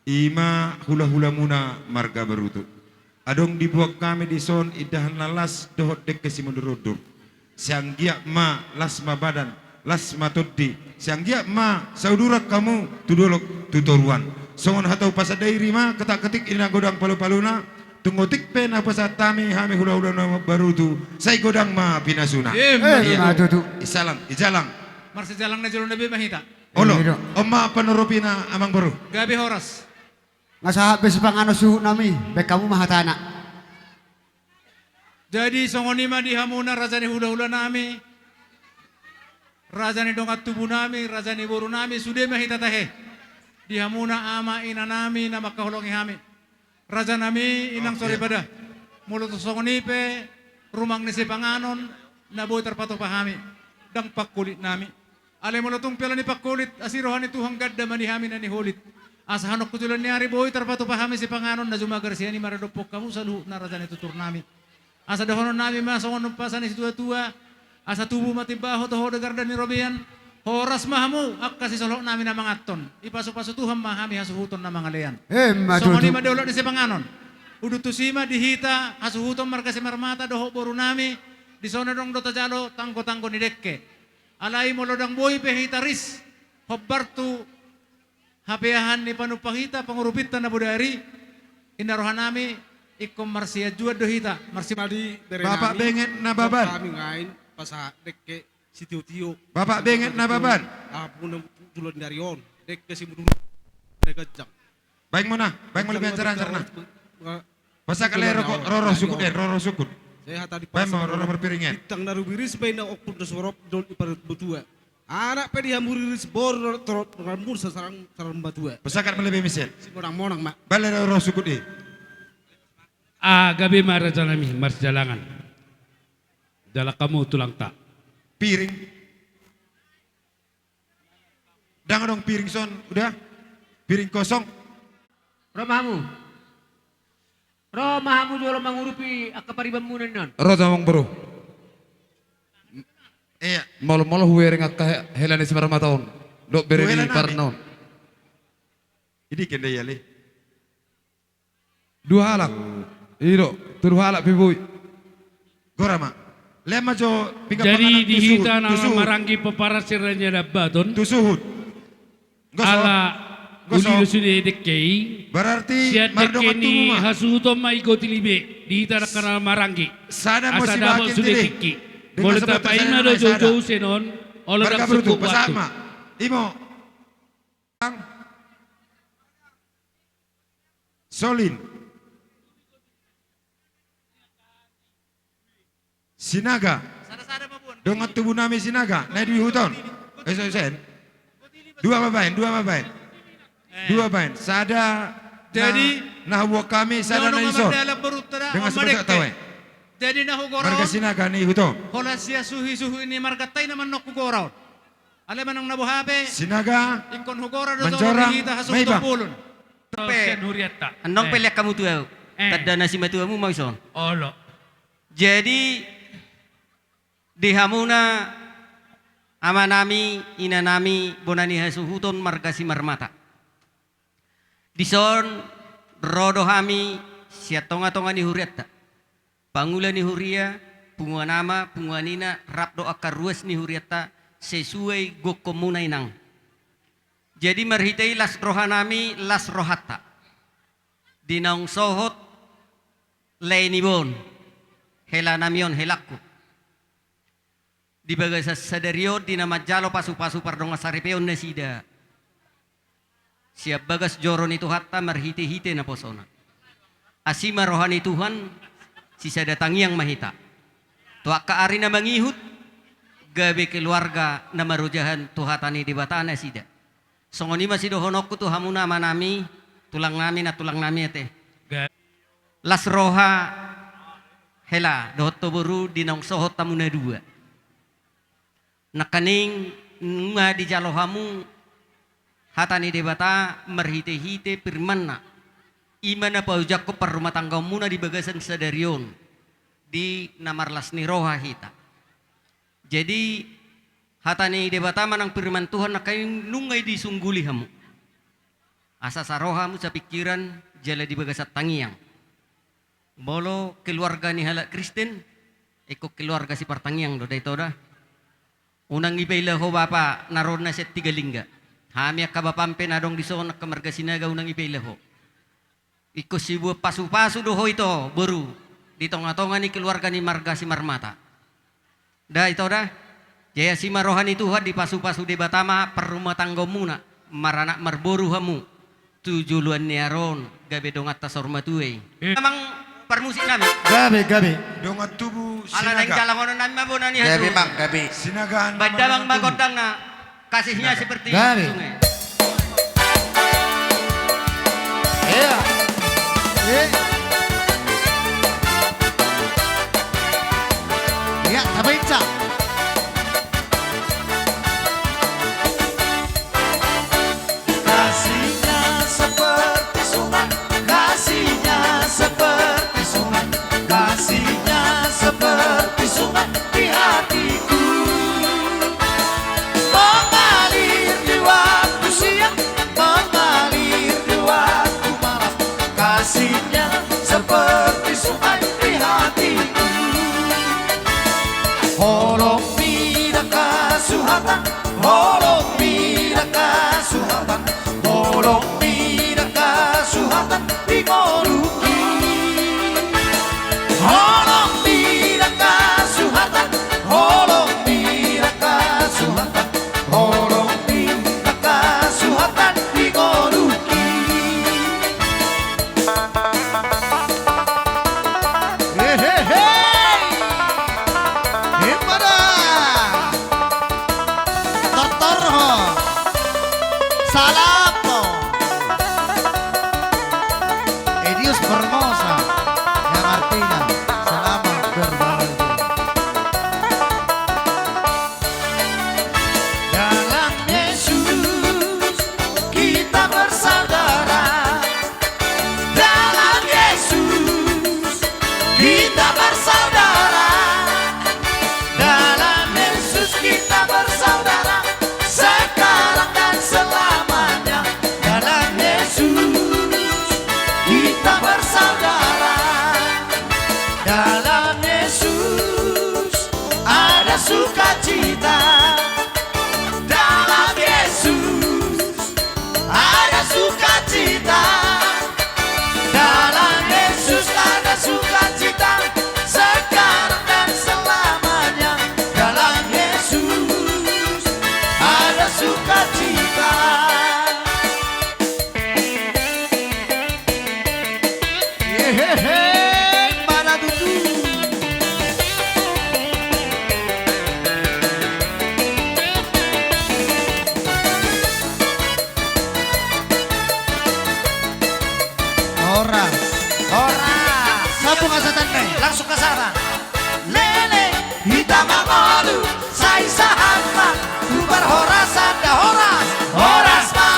i ma hulahulamuna marga Barutu. Adong diboan hami dison indahan na las dohot dengke simundurumundur. Sai anggiat ma las ma badan, las ma tondi, sai anggiat ma sauduran hamu tu dolok tu toruan. Songon hata umpasa dairi ma, ketak ketik i na godang palupaluna, tung otik pe na hupasahat hami, hami hulahula na Barutu, sai godang ma pinasuna. Ima tutu. Isalang, ijalang. Marsijalang na jolo na be ma hita. Olo, on ma panoropina amangboru. Gabe horas. Nga sahat be sipanganon suhutnami, baen hamu ma hatana. Jadi songon i ma di hamuna raja ni hulahulanami, raja ni dongan tubunami, raja ni borunami, sude ma hita tahe. Di hamuna ama inanami na mangkaholongi hami. Rajanami inang soripada. Molo tung songon i pe rumang ni sipanganon na boi tarpatupa hami, ndang pangholitnami. Alai molo tung pe ala ni pangholit, asi roha ni Tuhan ganda ma di hami na niholit. Asa hanon tu joloan ni ari boi tarpatupa hami sipanganon na jumagar sian i maradophon hamu saluhutna raja ni tuturnami. Asa dohononnami ma songon umpasa ni situatua, asa tubu ma timbaho tu ho di garda ni robean, horas ma hamu angka sisolhotnami na manganhon, ipasupasu Tuhan ma hami hasuhuton na mangalean. Ima tutu. Songon i ma di olok ni sipanganon. Udut tusi ma di hita hasuhuton marga Simarmata dohot borunami, dison adong do tajalo tanggotanggo ni dengke. Alai molo ndang boi pe hita ris hombar tu hapeahan ni panumpak hita pangurupinta na bodari, inna rohanami ingkon marsianjuan do hita, marsi- Bapak Benget Nababan. Kami ngain pasahat dengke sitiotio. Bapak Benget Nababan. Apuna joloan ni ari on dengke simundurumundur na ganjang. Baen muna, baen muna lebih ancar-ancar na. Pasahat ale roro sukut, eh, roro sukut. Baen ma roro marpiringan. Bintang na rumiris baen na ongkun na sorop dol i parut botua. Anak pe di hamu riris boru torop torop donganmu sasarang sarang matua. Pasahat ma lebih mesen. Simonang-monang ma. Baen ale roro sukut i. Ah, gabe ma rajanami marsijalangan. Jalang hamu tulangta. Piring. Ndang adong piring son, udah. Piring kosong. Ro ma hamu. Ro ma hamu jolo mangurupi angka paribanmuna on. Ro ma amangboru. Iya. Molo-molo hubereng angka he-, hela ni Simarmata on. Dohot bere ni Parna on. Idiken da i ale. Dua halak. I do, tolu halak pe boi. Gora ma. Lehen ma jo pinggan panganon tu suhut. Jadi di hita na maranggi pomparan sirena ni Dambaton. Tu suhut. Ala uli do sude dengke i. Berarti sian dengke ni hasuhuton ma i goti libe di hita na maranggi. Sada molo dapot sude tingki. Molo tapaima do joujou sian on, olo ndang sungkun waktu. Imo. Solin. Sinaga. Dongan tubunami Sinaga na di huta on. Eh, so-, sen. Dua ma baen, dua ma baen. Dua baen. Sada na, jadi na huboan hami, sada na dison. Dengan seperti tahu, eh. Jadi na hugora on. Marga Sinaga ni huta on. Holan sian suhisuhi ni marganta i na manang hugora on. Alai manang na boha pe. Sinaga. Ingkon hugora do jolo di hita hasuhuton bolon. Pe. Annon pe lean hamu tu ahu. Tanda na simatuamu ma dison. Olo. Jadi di hamuna amanami, inanami, bona ni hasuhuton marga Simarmata. Dison ro do hami sian tongatonga ni hurianta. Pangula ni huria, punguan ama, punguan ina, rap dohot angka ruas ni hurianta, sesuai gokhonmuna inang. Jadi marhite i las rohanami, las rohanta. Di naung sohot lae ni bon, helanami on, helangku. Di bagasan sadari on di na manjalo pasupasu pardongan saripeon nasida. Sian bagas joro ni Tuhanta marhitehite naposona. Asi ma roha ni Tuhan, sisada tangiang ma hita. tu angka ari na mangihut, gabe keluarga na marojahan tu hata ni Debata nasida. Songon i ma sidohononku tu hamuna amanami, tulangnami, nantulangnami ate. Ga- Las roha, hela, dohot ho boru di naung sohot hamu na dua. Nangkaning nunga dijalo hamu hata ni Debata marhitehite firmanna, i ma na paojangkon parrumatanggaonmuna di bagasan sadari on, di na marlas ni roha hita. Jadi, hata ni Debata manang firman Tuhan nangkaning nunga i disungguli hamu. Asa saroha hamu sapingkiran jala di bagasan tangiang. Molo keluarga ni halak Kristen, ingkon keluarga sipartangiang do da ito da. Unang ipaila ho bapa na ro na sian Tiga Lingga. Hami angka bapam pe na adong dison angka marga Sinaga unang ipaila ho. Ingkon sibuat pasupasu do ho ito boru di tongatonga ni keluarga ni marga Simarmata. Da ito da. Jadi asi ma roha ni Tuhan, dipasupasu Debata ma parrumatanggaonmuna, maranak marboru hamu tu joloan ni ari on gabe donganta saur matua i. Eh. Amang parmusik nami. Gabe, gabe. Dongan tubu Sinaga. Ala naeng jalangonon nami ma bona ni hasuhuton. Gabe, Mang, gabe. Sinaga. Baen damang ma gondangna. Kasihnya seperti sungai. Gabe. Iya. Eh. Iya, tabaca. Kasihnya seperti sungai, kasihnya seperti sungai, kasihnya seperti sungai di hatiku. Mengalir di waktu siang, mengalir di waktu malam, kasihnya seperti sungai di hatiku. Holong mida kasuhatan, holong mida kasuhatan, holong mida kasuhatan di ngolungki. Holong mida kasuhatan, holong mida kasuhatan, holong mida kasuhatan di ngolungki. Hehehe. Ipada. Tortor ho. Salam ho. Edius Formosa, yang artinya selamat berbahagia. Dalam Yesus kita bersaudara. Dalam Yesus kita bersaudara. Dalam Yesus kita bersaudara. Sekarang dan selamanya. Dalam Yesus kita bersaudara. Dalam Yesus ada sukacita. Dalam Yesus ada sukacita. Dalam Yesus ada sukacita. Sekarang dan selamanya. Dalam Yesus ada sukacita. Hehehe, mana tutu? Horas. Horas. Sambung hasahatan, Bang. Langsung ke sana. Lele, hita mangolu, sai sahat ma tu parhorasan da. Horas, horas ma,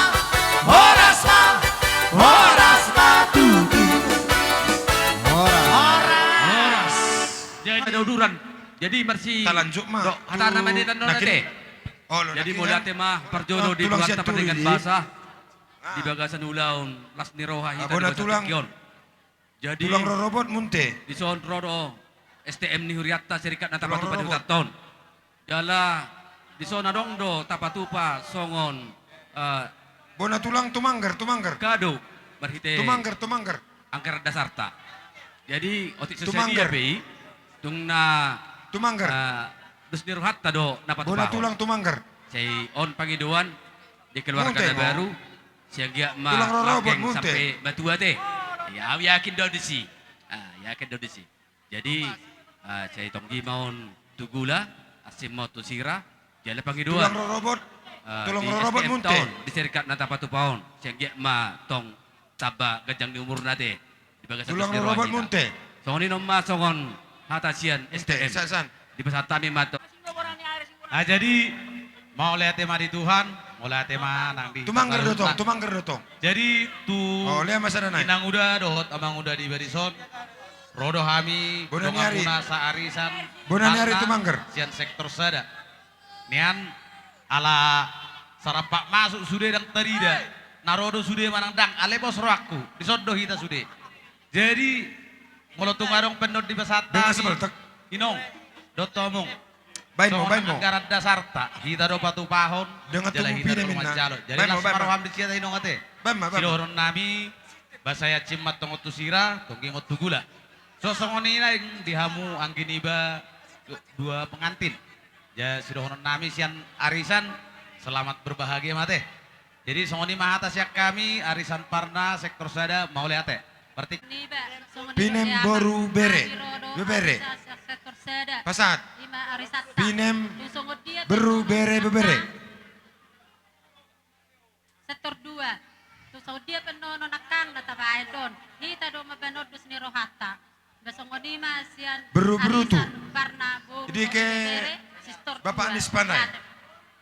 horas ma, horas ma tutu. Horas. Horas. Jadi ada uduran. Jadi marsi. Talanjut ma. Dok, hata nama ni dan nona te. Oh, jadi mauliate ma parjolo di Tuhanta pardenggan basa. Di bagasan ulaon las ni roha hita di bagasan tingki on. Jadi, tulang rorobot, Munte. Dison ro do S T M ni hurianta, Serikat Natapatupa di Hutanta on. Jala dison adong do tapatupa songon, eh, bona tulang, tumanggar, tumanggar. Kado marhite. Tumanggar, tumanggar. Anggaran dasarta. Jadi otik so sadia pe i, tung na, tumanggar, eh, dos ni rohanta do na patupahon. Bona tulang, tumanggar. Sai on pangidoan di keluarga na baru. Sian giat ma langgeng sampe matua te. Ia, au yakin do disi. Ah, yakin do disi. Jadi, Ah, sai tonggi ma on tu gula, asing ma on tu sira, jala pangidoan. Tulang rorobot, ah, tulang di rorobot S T M Munte. Town, di serikatna tapatupa on, sian giat ma tong tamba ganjang ni umurna ate. Di bagasan dos ni roha hita. Tulang rorobot Munte. Songon i non ma songon hata sian Munte, S T M. San, san. Dipasahat hami ma tong. Ah, jadi, mauliate ma di Tuhan, mauliate ma nang di Tumangger do tong, tumangger do tong. Jadi, tu, oh, lea ma sada nai. Inanguda dohot amanguda di Barison, ro do hami, bona ni ari. Donganmuna saarisan, bona ni ari Tarna, Tumangger. Sian sektor sada. Nian, ala sarampak masuk sude ndang tarida. Na ro do sude manang ndang, alai pos rohangku, dison do hita sude. Jadi, molo tung adong pe annon dipasahat hami, Inong dohot Among. Baen ma, songon baen ma. Anggaran dasarta, hita do patupahon, jala hita do manjalo. Baen ma, baen ma. Jadi, las ma roham di sian i, Inong, ate. Baen ma, baen ma. Sidohonon nami, ba sai asing ma tong on tu sira, tonggi ma on tu gula. So songon i nai di hamu anggi niba dua pengantin. Ja, sidohonon nami sian arisan, selamat berbahagia ma ate. Jadi, songon i ma hata sian hami, arisan Parna, sektor sada, mauliate. Berarti Pinem boru bere, bebere. Pasahat. Pinem boru bere, bebere. Sektor dua. Tu songon dia pe annon angkang na tabaen on. Hita do mambaen on dos ni rohanta. Ba songon i ma sian arisan Parna boru bere, sektor dua. Bapak Anies Pandai.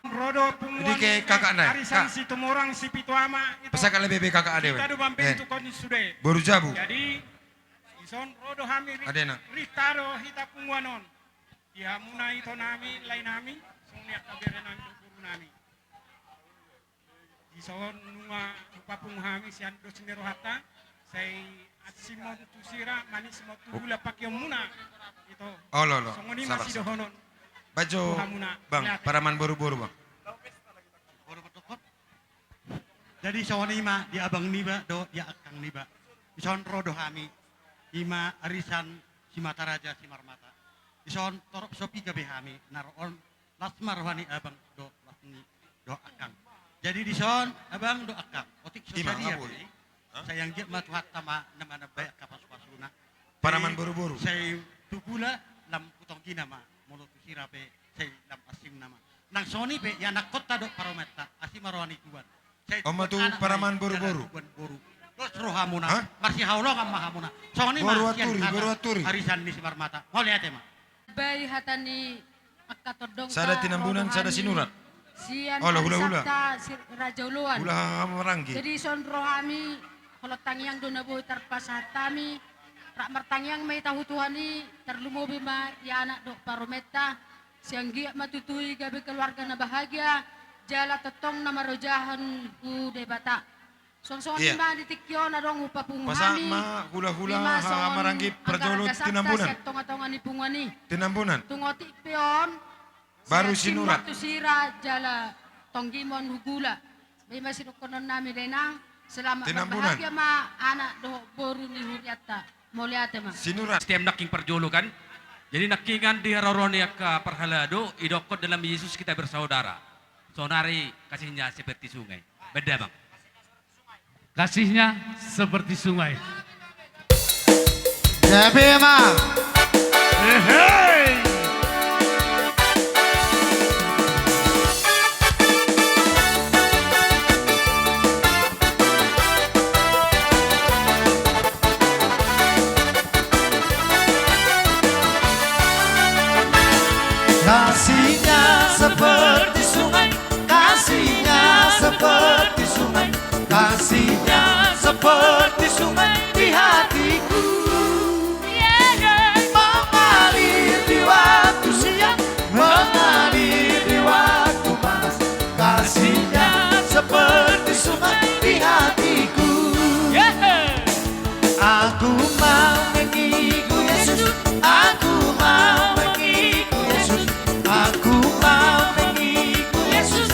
Ro do punguan, ro do punguan arisan Situmorang Sipitu Ama, ito. Pasahat ale bebe kakak ade. Hita do mambaen tu koni sude. Boru jabu. Jadi, dison ro do hami ri-, rihta do hita punguan on. Di hamuna ito nami, lae nami, songon i angka bere nami dohot boru nami. Dison nunga hupapungu hami sian dos ni rohanta, sai asing ma on tu sira, manis ma on tu gula pangkeonmuna. Ito. Olo, olo. Songon i ma sidohonon. Sabar, sabar. Bajo, Bang, paraman boru-boru, Bang. Jadi songon i ma di abang niba dohot di angkang niba. Dison ro do hami, i ma arisan Simataraja Simarmata. Dison torop so piga be hami na ro on, las ma roha ni abang dohot las ni dohot angkang. Jadi dison, abang dohot angkang, otik so sadia be i, sai anggiat ma Tuhanta ma na manambai angka pasu-pasuna. Paraman boru-boru. Sai tu gula lam tu tonggina ma, molo tu sira pe sai lam asingna ma. Nang songon i pe ianakkonta dohot parumaenta, asing ma roha ni tuan. On ma tu paraman boru-boru. Dos rohamuna, marsihaholongan ma hamuna. Songon i ma sian hata arisan ni Simarmata. Mauliate ma. Bai hata ni angka tondongta. Sada tinambunan, sada sinurat. Olo, hula-hula. Sian hula-hula. Raja Oloan. Hula Hamaranggi. Jadi dison ro hami, holong tangiang do na boi tarpasahat hami. Rap martangiang ma hita tu Tuhan i, tarlumobi ma di anak dohot parumaenta. Sai anggiat ma tutu i gabe keluarga na bahagia, jala tongtong na marojahan tu Debata. Songon i ma di tingki on adong hupapungu hami. Pasahat ma hula-hula Hamaranggi parjolo tinambunan. Sian tonga-tonga ni punguan i. Tinambunan. Tung otik pe on, baru sinurat. Tu sira jala tonggi ma on tu gula. Ba i ma sidohonon nami, dainang, selamat berbahagia ma anak dohot boru ni hurianta. Mauliate ma. Sinurat. Setiap nangkin parjolo kan. Jadi nangkiningan di haroro ni angka parhalado, didokkon dalam Yesus kita bersaudara. Saonari kasihnya seperti sungai. Beda, Bang. Kasihnya seperti sungai. Gabe ma. Hehe. Kasihnya seperti sungai, kasihnya seperti sungai, kasihnya seperti sungai di hatiku. Mengalir di waktu siang, mengalir di waktu panas, kasihnya seperti sungai di hatiku. Aku mau mengikut Yesus, aku mau mengikut Yesus, aku mau mengikut Yesus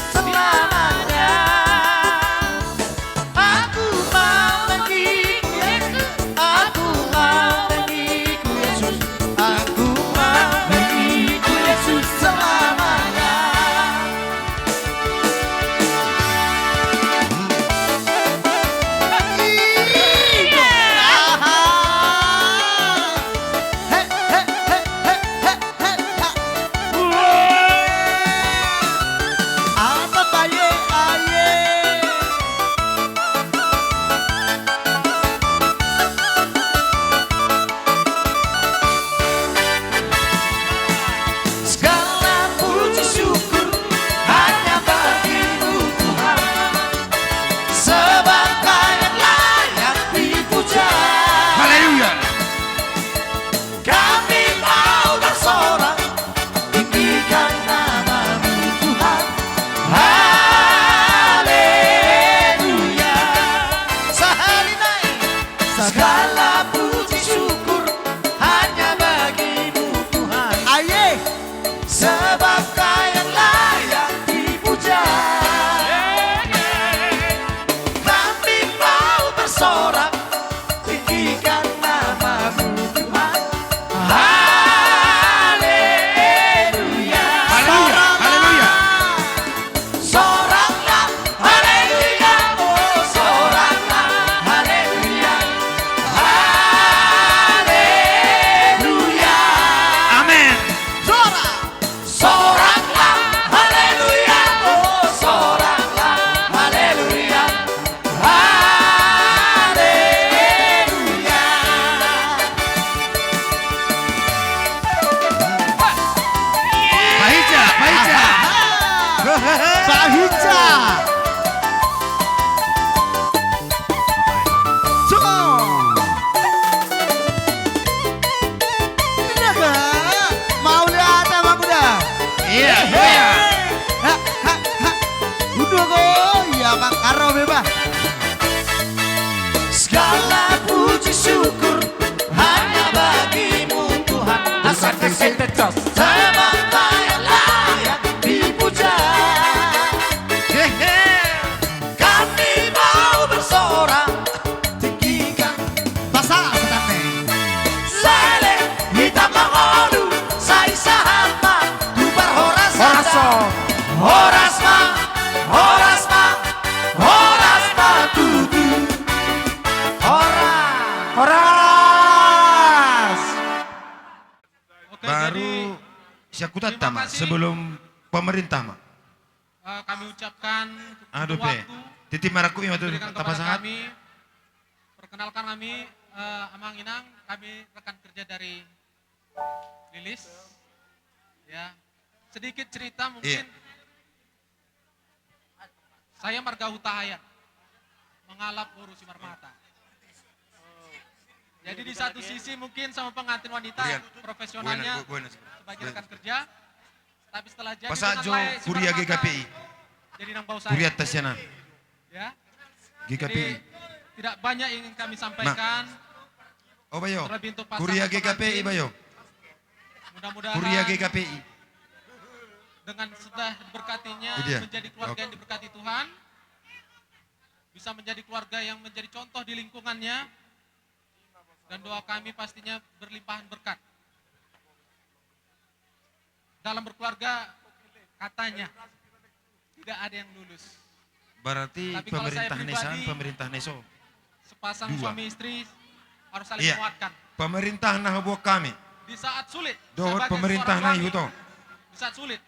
Pahinsa. Cong. Naga. Mauliate, Amang Uda. Iya, iya. Ha, ha, ha. Udah kok, iya, Amang. Karo bebas. Segala puji syukur hanya bagi-Mu, Tuhan. Asal kecil tecos. Sebab Kau yang layak dipuja. Hehe. Kami mau bersorak, tinggikan basa sedang nih. Sai leleng hita mangolu, sai sahat ma tu parhorasan. Horas ma, horas ma, horas ma tutu. Horas. Horas. Oke, baru jadi, sian hutanta ma, terima kasih, sebelum pemerintah ma. Eh, kami ucapkan untuk, aduh, pe, waktu titi marangkup ima tu diberikan kepada tapasahat kami. Perkenalkan kami, eh, Amang Inang, kami rekan kerja dari Lilis. Ya, sedikit cerita mungkin. Iya. Saya marga Hutahaean, mangalap boru Simarmata. Jadi di satu sisi mungkin sama pengantin wanita, buena, profesionalnya, buena, buena, sebagai rekan kerja. Tapi setelah jadi, pasahat jo Kuria G K P I. Jadi nang bau saya. Kuria Tasiana. Ya. G K P I. Jadi, tidak banyak yang ingin kami sampaikan. Nah. Oh, bayo. Terlebih untuk pasangan pengantin. Kuria G K P I, bayo. Mudah-mudahan Kuria G K P I. Dengan sudah diberkatinya, iya, menjadi keluarga yang diberkati Tuhan, bisa menjadi keluarga yang menjadi contoh di lingkungannya, dan doa kami pastinya berlimpahan berkat. Dalam berkeluarga, katanya, tidak ada yang lulus. Berarti pemerintah na i, pemerintah na i so. Tapi kalau saya pribadi, sepasang suami istri harus saling menguatkan. Iya. Pemerintah na huboan hami. Di saat sulit, dohot sebagai seorang suami, pemerintah na i huto. Di saat sulit,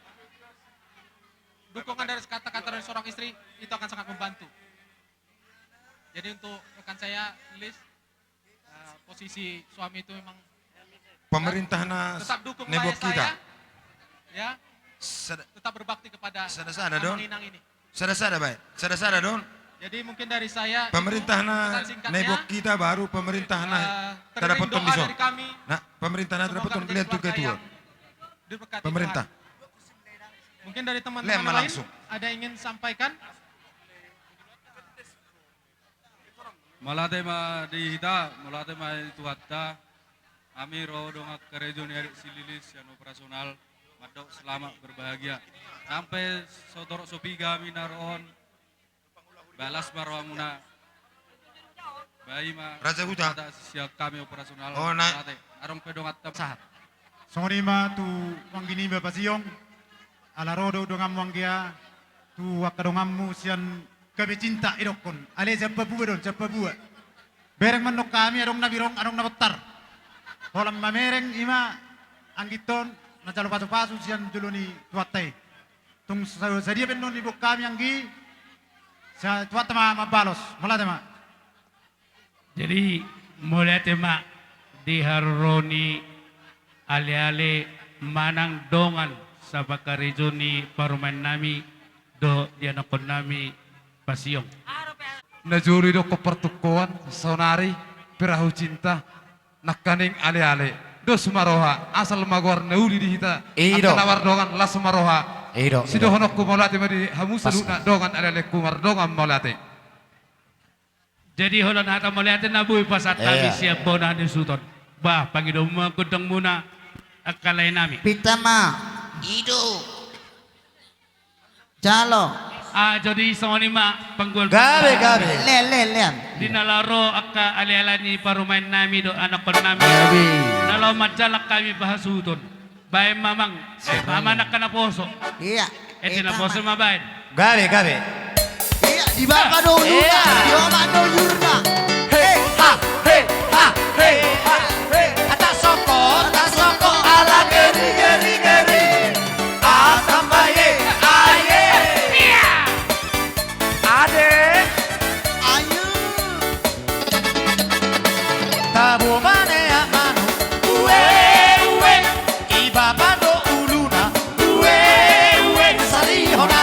dukungan dari kata-kata dari seorang istri itu akan sangat membantu. Jadi untuk rekan saya, Lilis, eh, posisi suami itu memang, pemerintah na, tetap dukung saya, na huboan hita. Ya. Sada, tetap berbakti kepada Amang Inang ini. Sada-sada baen. Sada-sada do on. Jadi mungkin dari saya, pemerintah na, pesan singkatnya, na huboan hita baru pemerintah na, eh, terdiri doa dari kami. Tadapothon dison. Nah, pemerintah na, semoga tadapothon menjadi keluarga yang diberkati Tuhan. Pemerintah. Mungkin dari teman-teman yang lain ada yang ingin sampaikan? Mauliate ma di hita, mauliate ma di Tuhanta. Hami ro dongan karejo ni adik si Lilis sian operasional, mandok selamat berbahagia. Sampe so torop so piga hami na ro on, balas ma rohamuna. Baen ma Raja Huta. Sian hami operasional. Oh, na. Mauliate. Adong pe donganta sahat. Songon i ma tu anggi nami Pasiong, ala ro do donganmu anggia, tu angka donganmu sian gabe cinta idokkon, alai sian Papua do on, sian Papua. Bereng mandok hami, adong na birong, adong na bontar. Holan mamereng i ma angginta on, manjalo pasu-pasu sian jolo ni Tuhanta i. Tung sa-, sadia pe annon diboan hami anggi, sa-, Tuhanta ma mambalos, mauliate ma. Jadi, mauliate ma di haroro ni ale-ale manang dongan sapakarejo ni parumaen nami dohot di anakkon nami Pasiong. Na jolo didokkon partungkoan, saonari perahu cinta, nangkaning ale-ale. Dos ma roha, asal ma goar na uli di hita. I do. Angka na mardongan, las ma roha. I do, i do. Sidohononku mauliate ma di hamu saluhutna dongan ale-alengku mardongan mauliate. Jadi holan hata mauliate na boi pasahat hami sian bona ni suhut on. Bah, pangidomu ma gondangmuna angka lae nami. Pinta ma. I do. Jalo. Ah, jadi songon i ma panggual. Gabe, gabe. Lean, lean, lean. Di na laho ro angka ale-ale ni parumaen nami dohot anakkon nami. Gabe. Na laho manjalang hami pahasuhuton. Baen ma, Amang. Siap, Amang. Angka naposo. Iya. Ete, naposo ma baen. Gabe, gabe. Iya, di bapa do uluna, di omak do uhurna. He, ha, he, ha, he, ha, he. Tasongko, tasongko, ala geri, geri, geri. Atam bae, aye. Iya. Ade. Ayo. Tabo maneak manuk, ue, ue. I bapa do uluna, ue, ue, sari hona.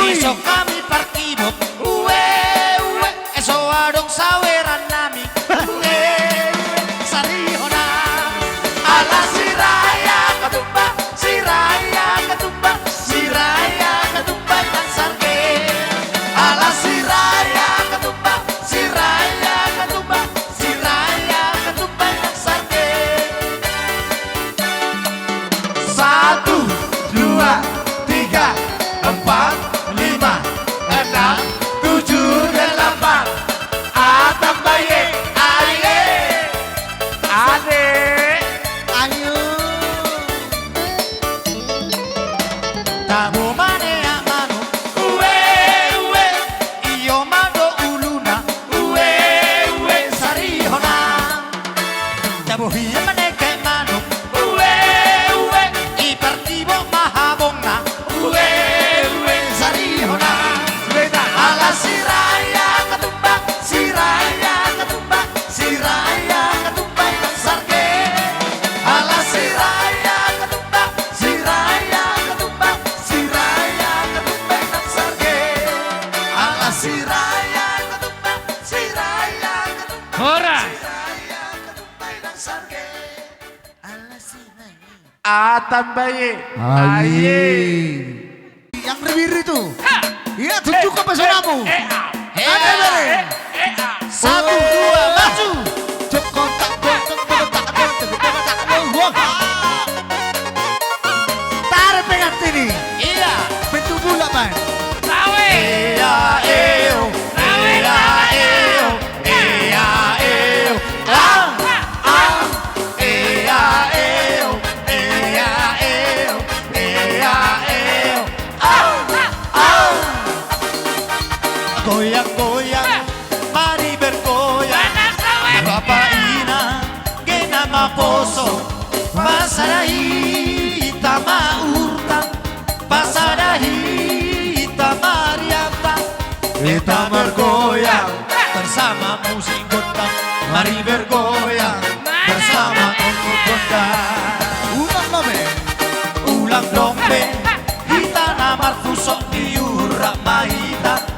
Isok hami parkibot, ue, ue, e so adong saweran nami, ue, ue, sari hona. Ala Siraia Katumbang, Siraia Katumbang, Siraia Katumbang nang sarge. Ala Siraia Katumbang, Siraia Katumbang, Siraia Katumbang nang sarge. Satu, dua, tiga, empat, lima, enam, tujuh, delapan. Atam baie, aie. Ade. Ayo. Tabo maneak manuk, ue, ue. Io ma do uluna, ue, ue, sari hona. Tabo hian maneke manuk, ue, ue. I parkibot ma habongna, ue, ue, sari hona. Ala Siraia Katumbang, Siraia Katumbang, Siraia Katumbang nang sarge. Ala Siraia Katumbang, Siraia Katumbang, Siraia Katumbang nang sarge. Ala Siraia Katumbang, Siraia Katumbang. Horas. Siraia Katumbang nang sarge. Ala Siraia. Atam baie. Aie. Aie. Yang ribir itu. Ha. Iya, tunjukkan pesonamu. Eh, eh, ah. Ada, eh, bere. Eh, eh, ah. Satu, dua, maju. Cok kontak, kontak, kontak, kontak, kontak, kontak. Tarik pengantin ini. Iya. Bentuk bulat, Bang. Tawe. Iya, iyo. Tawe. Iya, iyo. Iya, iyo. Ang, ang. Iya, iyo. Iya, iyo. Iya, iyo. Au, au. Goyang, goyang, mari bergoyang. Bapa inang, gena maposo. Pasada hita ma urtang, pasada hita ma rianta. Kita bergoyang bersama musik gondang. Mari bergoyang bersama musik gondang. Ulang lompe. Ulang lompe. Hita na marpusok di urat ma hita.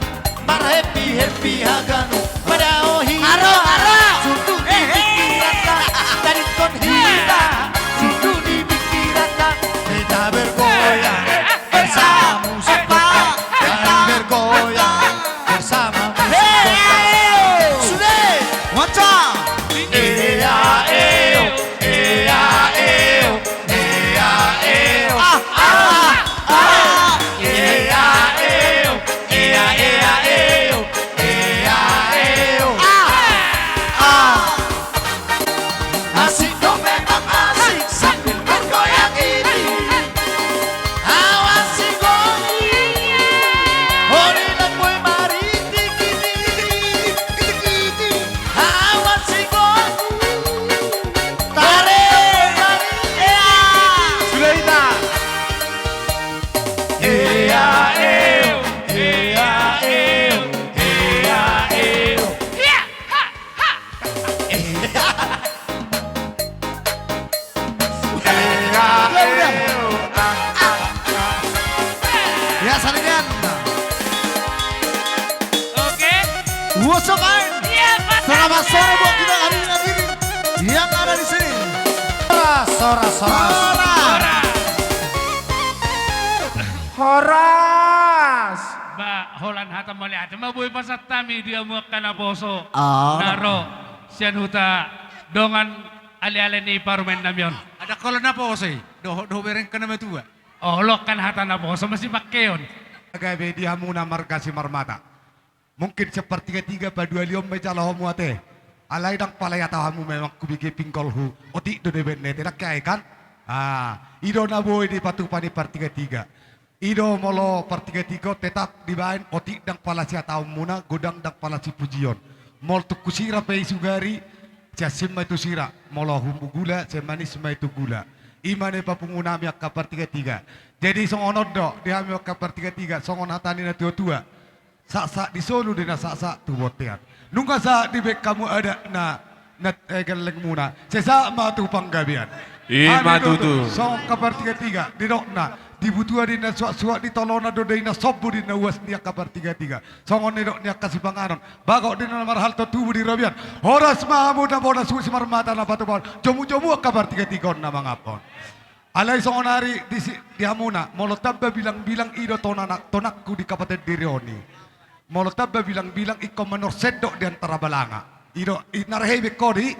Marhappy-happy haganup. Padao hita. Aro, aro. Sundut di pingkiranta. Tadingkon hita. Sundut di pingkiranta. Kita bergoyang bersama musik gondang. Kita bergoyang bersama musik gondang. Sude. Waca. Iya, iyo. Iya, iyo. Iya, iyo. Ah, ah, ah. Iya, iyo. Iya, iya, iyo. Iya, iyo. Ah, ah. Asik do memang asik sambil bergoyang ini. Awas si goni. Hori lang boy mari tiki tiki tiki tiki. Awas si goni. Tarik. Sudah, ita. Iya, iyo. Iya, iyo. Iya, iyo. Iya. Ha, ha. Iya. Iya, iyo. Ya, saringan. Oke. What's up, man? Iya, Pak. Selamat sore buat kita hari ini yang ada di sini. Horas, horas, horas. Horas. Horas. Ba, holan hata mauliate ma boi pasahat hami di hamu angka naposo. Ah. Na ro sian huta dongan aleale ni parumaen nami on. Adong holan naposo i, dohot do berengkon na matua. Olo, kan hata naposo masipangkeon. Gabe di hamuna marga Simarmata. Mungkin sian Partigatiga paduahon ma dijalo hamu ate. Alai ndang pala dihatahon hamu memang hubege pinggolhu. Otik do dibaen na ate, ndang hea i kan? Ah, i do na boi dipatupa ni Partigatiga. I do molo Partigatiga on tetap dibaen otik, ndang pala sihatahonmuna, godang ndang pala sipujion. Molo tung husira pe i sugari, sian sin ma i tu sira, molo humbu gula, sian manis ma i tu gula. I ma na ipapungu nami angka Partigatiga. Jadi songon on do di hami angka Partigatiga, songon hata ni natuatua. Saksak di solu do na saksak tu bontean. Nunga sahat dibaen hamu adat na, na, eh, gellengmuna. Sai sahat ma tu panggabean. I ma tutu. Songon angka Partigatiga, didokna. Dibutua di na suaksuak, di tolona do di na sombu, di na uas ni angka partigatiga. Songon nidok ni angka sipanganon, bagot di na marhalto, tubu di robean. Horas ma hamu na bona suhut Simarmata na patupahon, jomujomu angka partigatiga on na mangaphon. Alai songon ari di si, di hamuna, molo tamba bilangbilang, i do tonana, tonangku di Kabupaten Diri on i. Molo tamba bilangbilang, ingkon manor sendok di antara balanga. I do, i na rehe be kodi.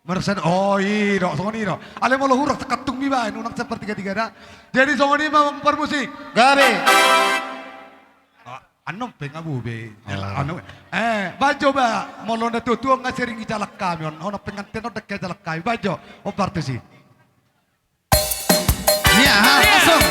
Manor sendok, oh, i do, songon i do. Alai molo huras, kantung mi baen, unang sian partigatiga da. Jadi songon i ma, Amang Parmusik. Gabe. Ah, annon pe nga bube. Oh. Anu, eh, baen jo ba, molo na tuatua nga sering dijalang hami on, on pengantin on dengke dijalang hami, baen jo, on partusi. Iya, ha, langsung.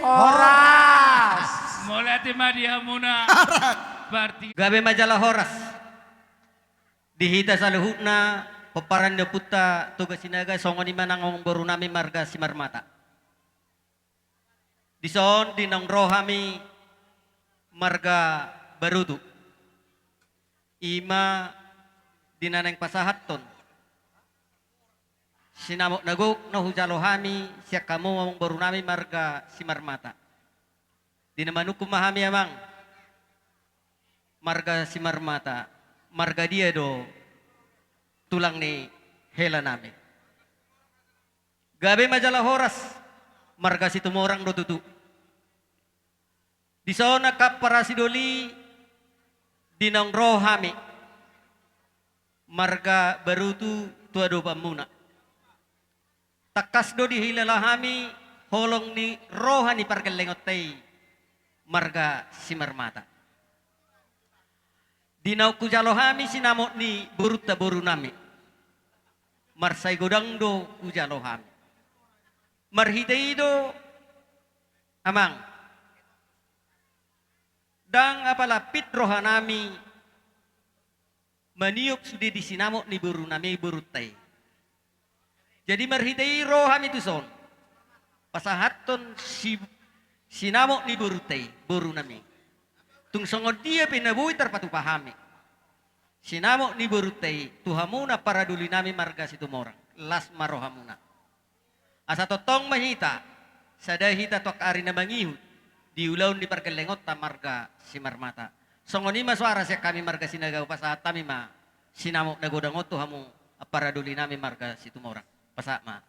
Horas. Mauliate ma di hamuna. Horas. Parti- Gabe ma jala horas. Di hita saluhutna, pomparan ni ompunta Toga Sinaga, songon i ma nang amangboru nami marga Simarmata. Dison di naung ro hami marga Barutu. I ma di na naeng pasahathon sinamot na gok na hujalo hami sian hamu amangboru nami marga Simarmata. Di na manungkun ma hami, Amang, marga Simarmata, marga dia do tulang ni hela nami? Gabe ma jala horas, marga Situmorang do tutu. Dison angka parasidoli, di naung ro hami marga Barutu tu adopanmuna. Tangkas do dihilala hami holong ni roha ni pargellengonta i marga Simarmata. Di naung hujalo hami sinamot ni borunta boru nami, marsai godang do hujalo hami. Marhite i do, Amang, ndang apala pit roha nami maniop sude di sinamot ni boru nami borunta i. Jadi marhite i ro hami tuson pasahathon si, sinamot ni borunta i, boru nami. Tung songon dia pe na boi tarpatupa hami sinamot ni borunta i tu hamuna paradoli nami marga Situmorang, las ma rohamuna. Asa tongtong ma hita, sada hita tu angka ari na mangihut di ulaon ni pargellengonta marga Simarmata. Songon i ma soara sian hami marga Sinaga, hupasahat hami ma sinamot na godang on tu hamu paradoli nami marga Situmorang. Pasahat ma.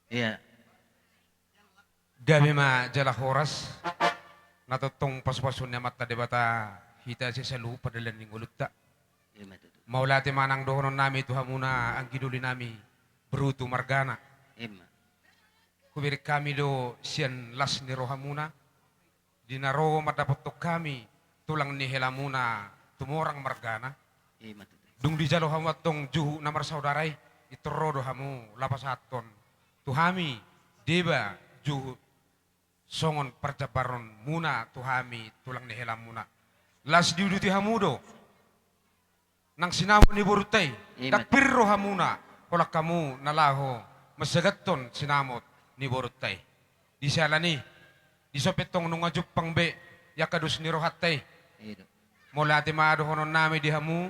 Iya. Gabe ma jala horas, na tongtong pasupasuon ni Amanta Debata hita sian saluhut pardalan ni ngolunta. Ima tutu. Mauliate ma nang dohonon nami tu hamuna anggi doli nami Barutu margana. Ima. Hubereng hami do sian las ni rohamuna, di na ro mandapothon hami tulang ni helamuna Tumorang margana. Ima tutu. Dung dijalo hamu antong juhut na marsaudara i, intor ro do hamu laho pasahathon tu hami deba juhut songon parjambaronmuna tu hami tulang ni helamuna. Las diuduti hamu do nang sinamot ni borunta i. Ima. Ndang pir rohamuna holan hamu na laho mansagathon sinamot ni borunta i. Di siala ni i, dison pe antong nunga jumpang be i angka dos ni rohanta i. Iya do. Mauliate ma dohonon nami di hamu,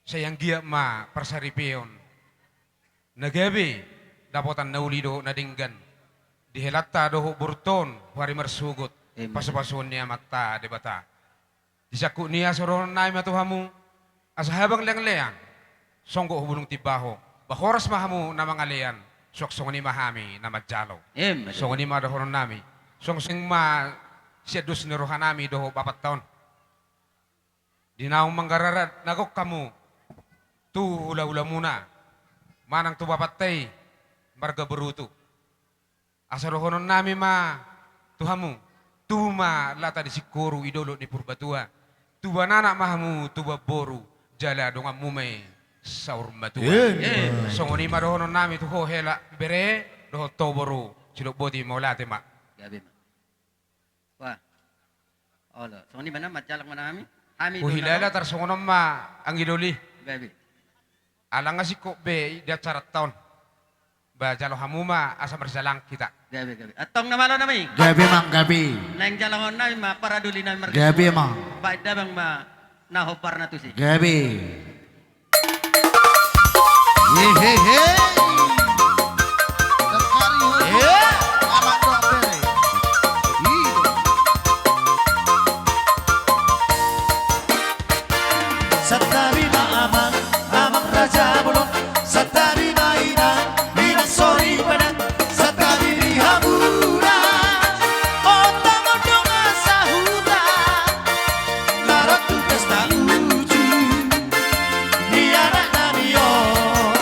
sai anggiat ma parsaripeon na gabe dapotan na uli dohot na denggan di helanta dohot borunta on tu ari marsogot. Ima. Pasupasuon ni Amanta Debata. Di sangkut ni i asa dohonon nami ma tu hamu, asa habang leangleang songgop hu bulung timbaho, ba horas ma hamu na mangalean, suang songon i ma hami na manjalo. Ima tutu. Songon i ma dohonon nami. Songon i ma sian dos ni roha nami dohot bapanta on, di naung manggararat na gok hamu tu hulahulamuna manang tu bapanta i marga Barutu. Asa dohonon nami ma tu hamu, tubu ma lata ni singkoru i dolok ni Purbatua, tubuan anak ma hamu, tubuan boru, jala donganmu ma i saur matua. Emma. Songon i ma dohonon nami tu ho hela bere, dohot ho boru, silop boti mauliate ma. Gabe ma. Wah. Olo, songon i ma na manjalo ma nami. Hami do huhilala na tarsongon on ma anggi doli. Gabe. Ala nga singkop be di acaranta on. Ba jalo hamu ma asa marsilang hita. Gabe, gabe. Antong na malo nami. Gabe, Amang, gabe. Naeng jaloon nami ma paradoli nami marga. Gabe, Amang. Baen damang ma na hombar na tusi. Gabe. Hehehe. Terkari. Iya. Amat doang bere. Iyo. Santabi ma amang, amang raja bolon. Santabi ma inang, inang soripada. Santabi di hamuna. Ondang-ondang sahuta. Nara tu pesta uju. Di anak nami on.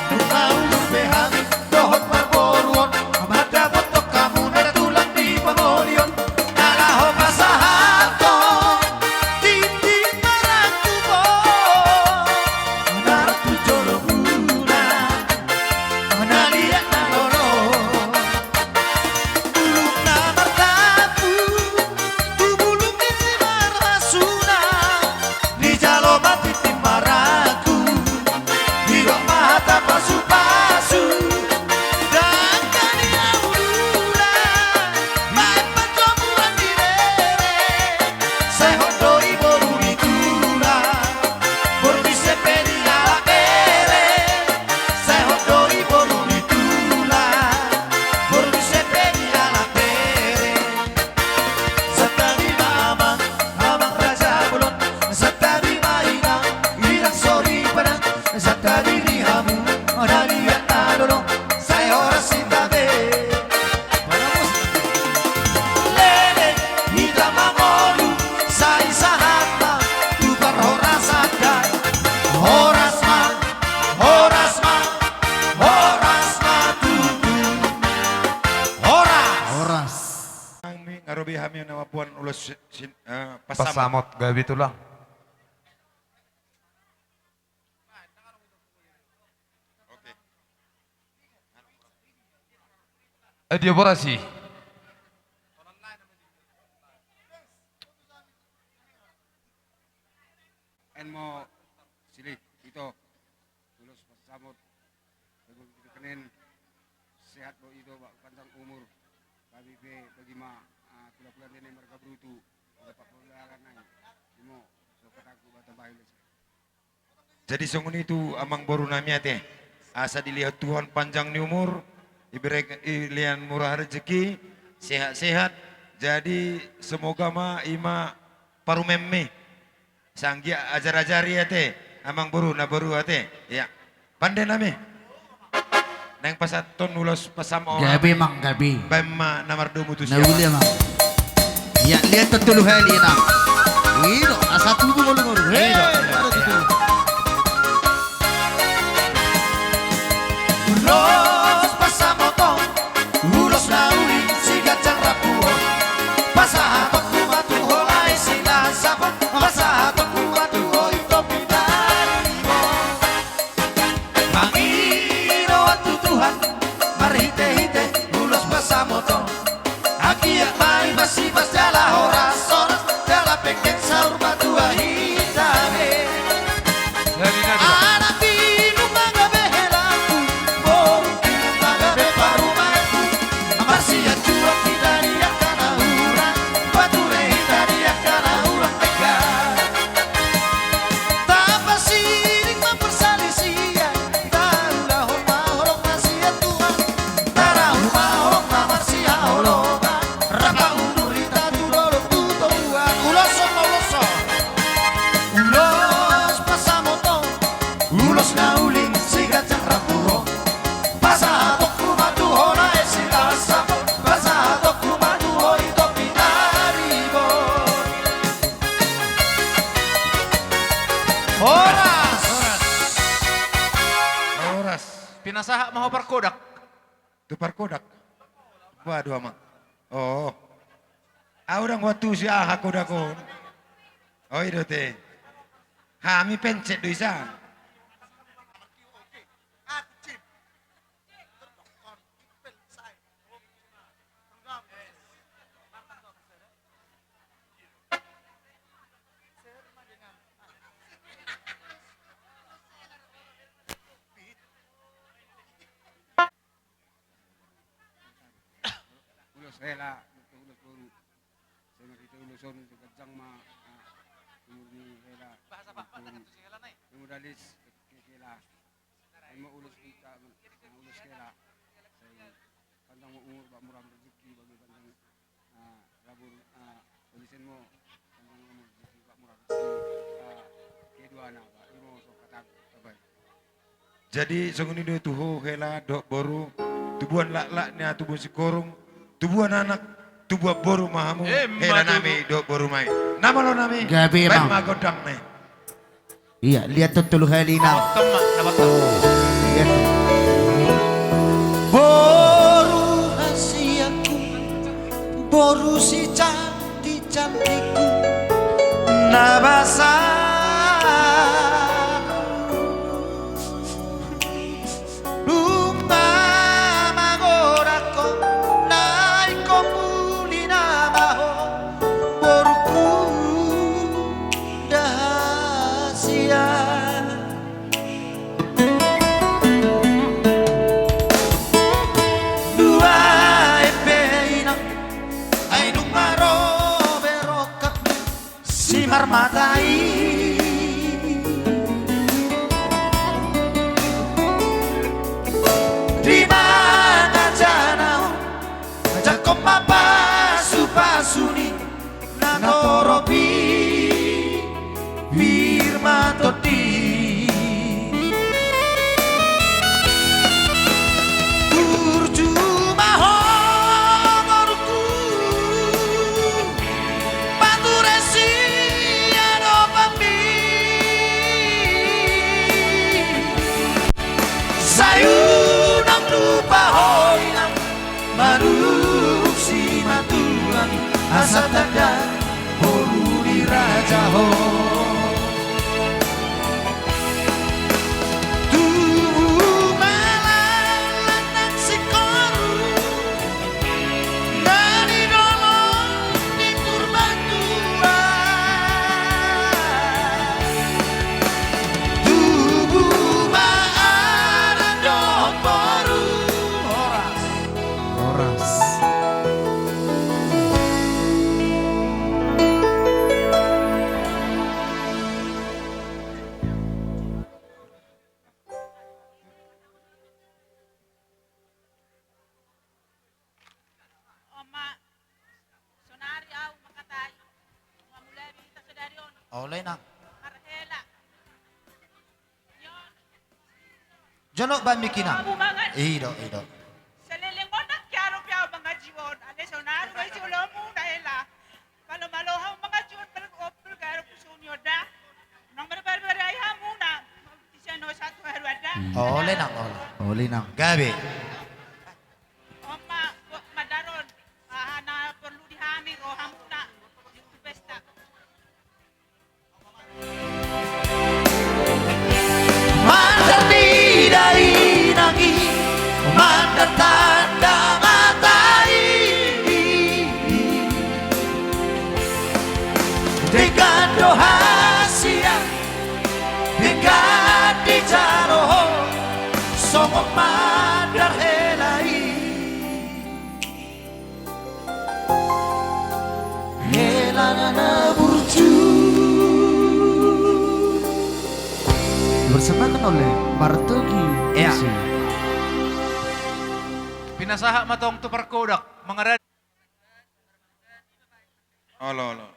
Nunga umur be hami. Dohot marboru on, mandapothon hamu na tulang di pangoli on, na laho pasahathon tintin marangkup on, na tu jolo muna, na liat na lolo, bulung na martampuk, tu bulung ni marhasuna. Dijalo ma tintin marangkup, didok ma hata pasu-pasu. Dangka ni ahu dula, baen panjomuran di bere. Sai hot do i boru ni tulang, boru ni sepe ni halak bere. Sai hot do i boru ni tulang, boru ni sepe ni halak bere. Santabi ma amang, amang raja bolon. Santabi ma inang, inang soripada. Santabi di hamu na liat na lolo. Sai horas hita be. Leleng hita mangolu, sai sahat ma tu parhorasan. Horas ma, horas ma, horas ma tutu. Horas. Horas. Nami nga ro be hami na mamboan ulos sin-, eh, pasamot. Pasamot, gabe tulang. Oke. Eh, dia borasi. Baen ma, Sili, ito. Ulos pasamot. Bagi kenen sehat do ito, ba panjang umur. Gabe be bagi ma, ah, kula-kula nene marga Brutu. Dapat pembelaan nai. Imo, so kataku ba tambahi lesi. Jadi songon i tu amang boru nami ate. Asa dilehon Tuhan panjang ni umur, ibere-, ilean murah rezeki, sehat-sehat. Jadi semoga ma i ma parumaenmi. Sanggiat ajar-ajari ate, amang boru na boru ate. Iya. Pande nami. Naeng pasahathon ulos pasamot. Gabe, Amang, gabe. Baen ma na mardomu tu siapa? Na uli, Amang. Iya, lihat tu tolu hali, Amang. Ido, asa tubu ngolu-ngolu. Ido, ido, ido. Ulos pasamot on, ulos na uli, si ganjang rambu on. Pasahatonku ma tu ho lae si na sapot. Pasahatonku ma tu ho ito pinaribot. Mangido tu Tuhan, marhite-hite ulos pasamot on. Anggiat ma i masipas jala horas-horas, jala penggeng saur matua hita be. Anak di nunga gabe helangku, boru di nunga gabe parumaenku. Marsianjuan hita di angka na hurang, pature hita di angka na hurang denggan. Tapasiling ma parsalisian, taulahon ma holong na sian Tuhan. Tarahum ma holong na marsihaholongan, rap ma udur hita tu dolok tu toruan. Ulos on ma ulos on. Ulos pasamot on, ulos na uli si ganjang rambu on. Pasahatonku ma tu ho lae si na sapot, pasahatonku ma tu ho ito pinaribot. Horas. Horas. Horas. Pinasahat ma ho parkodak. Tu parkodak. Waduh, Amang. Oh. Au dang waktu si aha kodak on. Oh, i do te. Hami pencet do isa. Ulos hela, ulos boru. Sai marhite ulos on sai ganjang ma, ah, umur ni hela. Bahasa Batak itu si hela nai. Modalis ke hela. Ai ma ulos hita, ulos hela. Sai ganjang ma umur, ba murah rezeki, ba ganjang, ah, labur, ah, ulos mo ganjang ma umur rezeki, ba murah rezeki, ah, keduana, ba imo so kataku, tabai. Jadi songon i do tu ho hela dohot boru, tubuan laklak ni tubuan singkoru, tubuan anak, tubuan boru ma hamu, eh, hela nami dohot boru nami. Na malo nami. Gabe, baen ma gondang nai. Iya, lihat tu tolu hali nang. Lihat. Boru hasianku, boru si cantik-cantikku, na basa. Nunga mangorakhon na ingkon muli nama ho, boruku Dahasian. Dua eme inang, ai nunga ro be rongkapmi. Simarmata i. Di mangajana on, ajakhon ma pasupasu ni natorop i, pir ma tondi. Burju ma ho boruku, pature siadopanmi. Sai unang lupa ho inang, manurung simantulang, asa tanda boru ni raja ho. Tubu ma laklak nang singkoru, na nidolok ni Purbatua. Tubu ma anak dohot boru. Horas. Horas. Oma, sonari au mangkatai. Mamulai hita sadari on. Olo inang. Marhela. Jolo bamikina. I do, i do. Saleleng on nang kiaro piau mangaji on. Ale sonari wai si olomu na hela. Malo-malo hau mangaji on, malo ompul garo kusuni oda. Nang barbar-bar ai hamu na. Tisian o satu haru ada. Olo inang, olo. Olo inang. Gabe. Oma, madaron. Aha na porlu di hami rohamuna di pesta. Mandar ni dainang i, mandar tanda mata i. Denggan do hasian, denggan dijalo ho, songon mandar hela i. Hela na burju. Dipersembahkan oleh Martogi. Ea. Musik. Pinasahat ma tong tu parkodak, mangaradi. Olo, olo.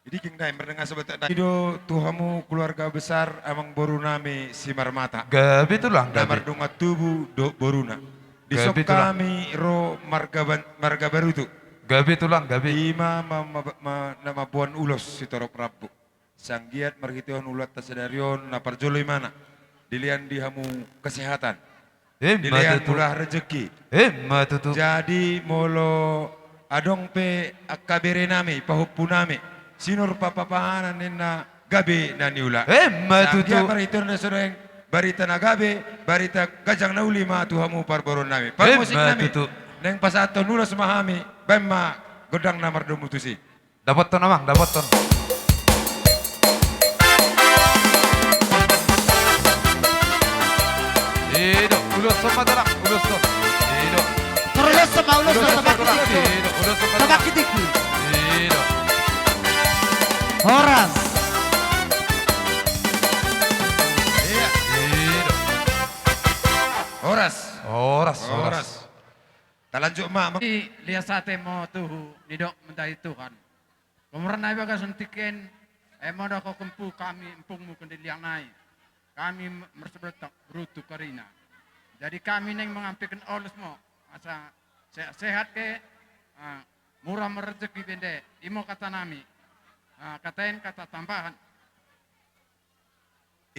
Jadi geng dai, mardenga sabatak dai. I do tu hamu keluarga besar amangboru nami Simarmata. Gabe tulang, na gabe. Mardongan tubu dohot boruna. Dison, gabe tulang, hami ro marga ban-, marga Barutu. Gabe tulang, gabe. Ima ma-, ma-, ma-, na mamboan ulos sitorop rambu. Sai anggiat marhitehon ulaonta sadari on na parjolo imana. Dilehon di hamu kesehatan. Emma tutu. Dilehon mula rezeki. Emma tutu. Jadi molo Adong pe angka berenami, pahompunami, sinur papahangan ninna gabe na niula. Emma tutu. Sai anggiat marhite on na so daeng barita na gabe, barita ganjang na uli ma tu hamu parboruonnami. Emma tutu. Parmusiknami, naeng pasahathon ulos ma hami, baen ma gondang na mardomu tusi. Dapothon amang, dapothon. I do, uloshon ma tulang, uloshon. I do. Uloshon ma, uloshon ma tulang. I do, uloshon ma tulang. I do. Horas. Iya, i do. Horas. Horas, horas. Talanjut ma. Lias ate ma tuhu nidok mendahi Tuhan. Pamoruon nami bagasan tingki on, ai molo ho ompu hami ompungmu Kandeliang nai, hami marsiboto Brutu Karina. Jadi hami naeng mangampehon ulos ma, asa sehat-sehat ke, ah, mura marrejeki be ende, i ma hata nami. Ah, hata on hata tambahan.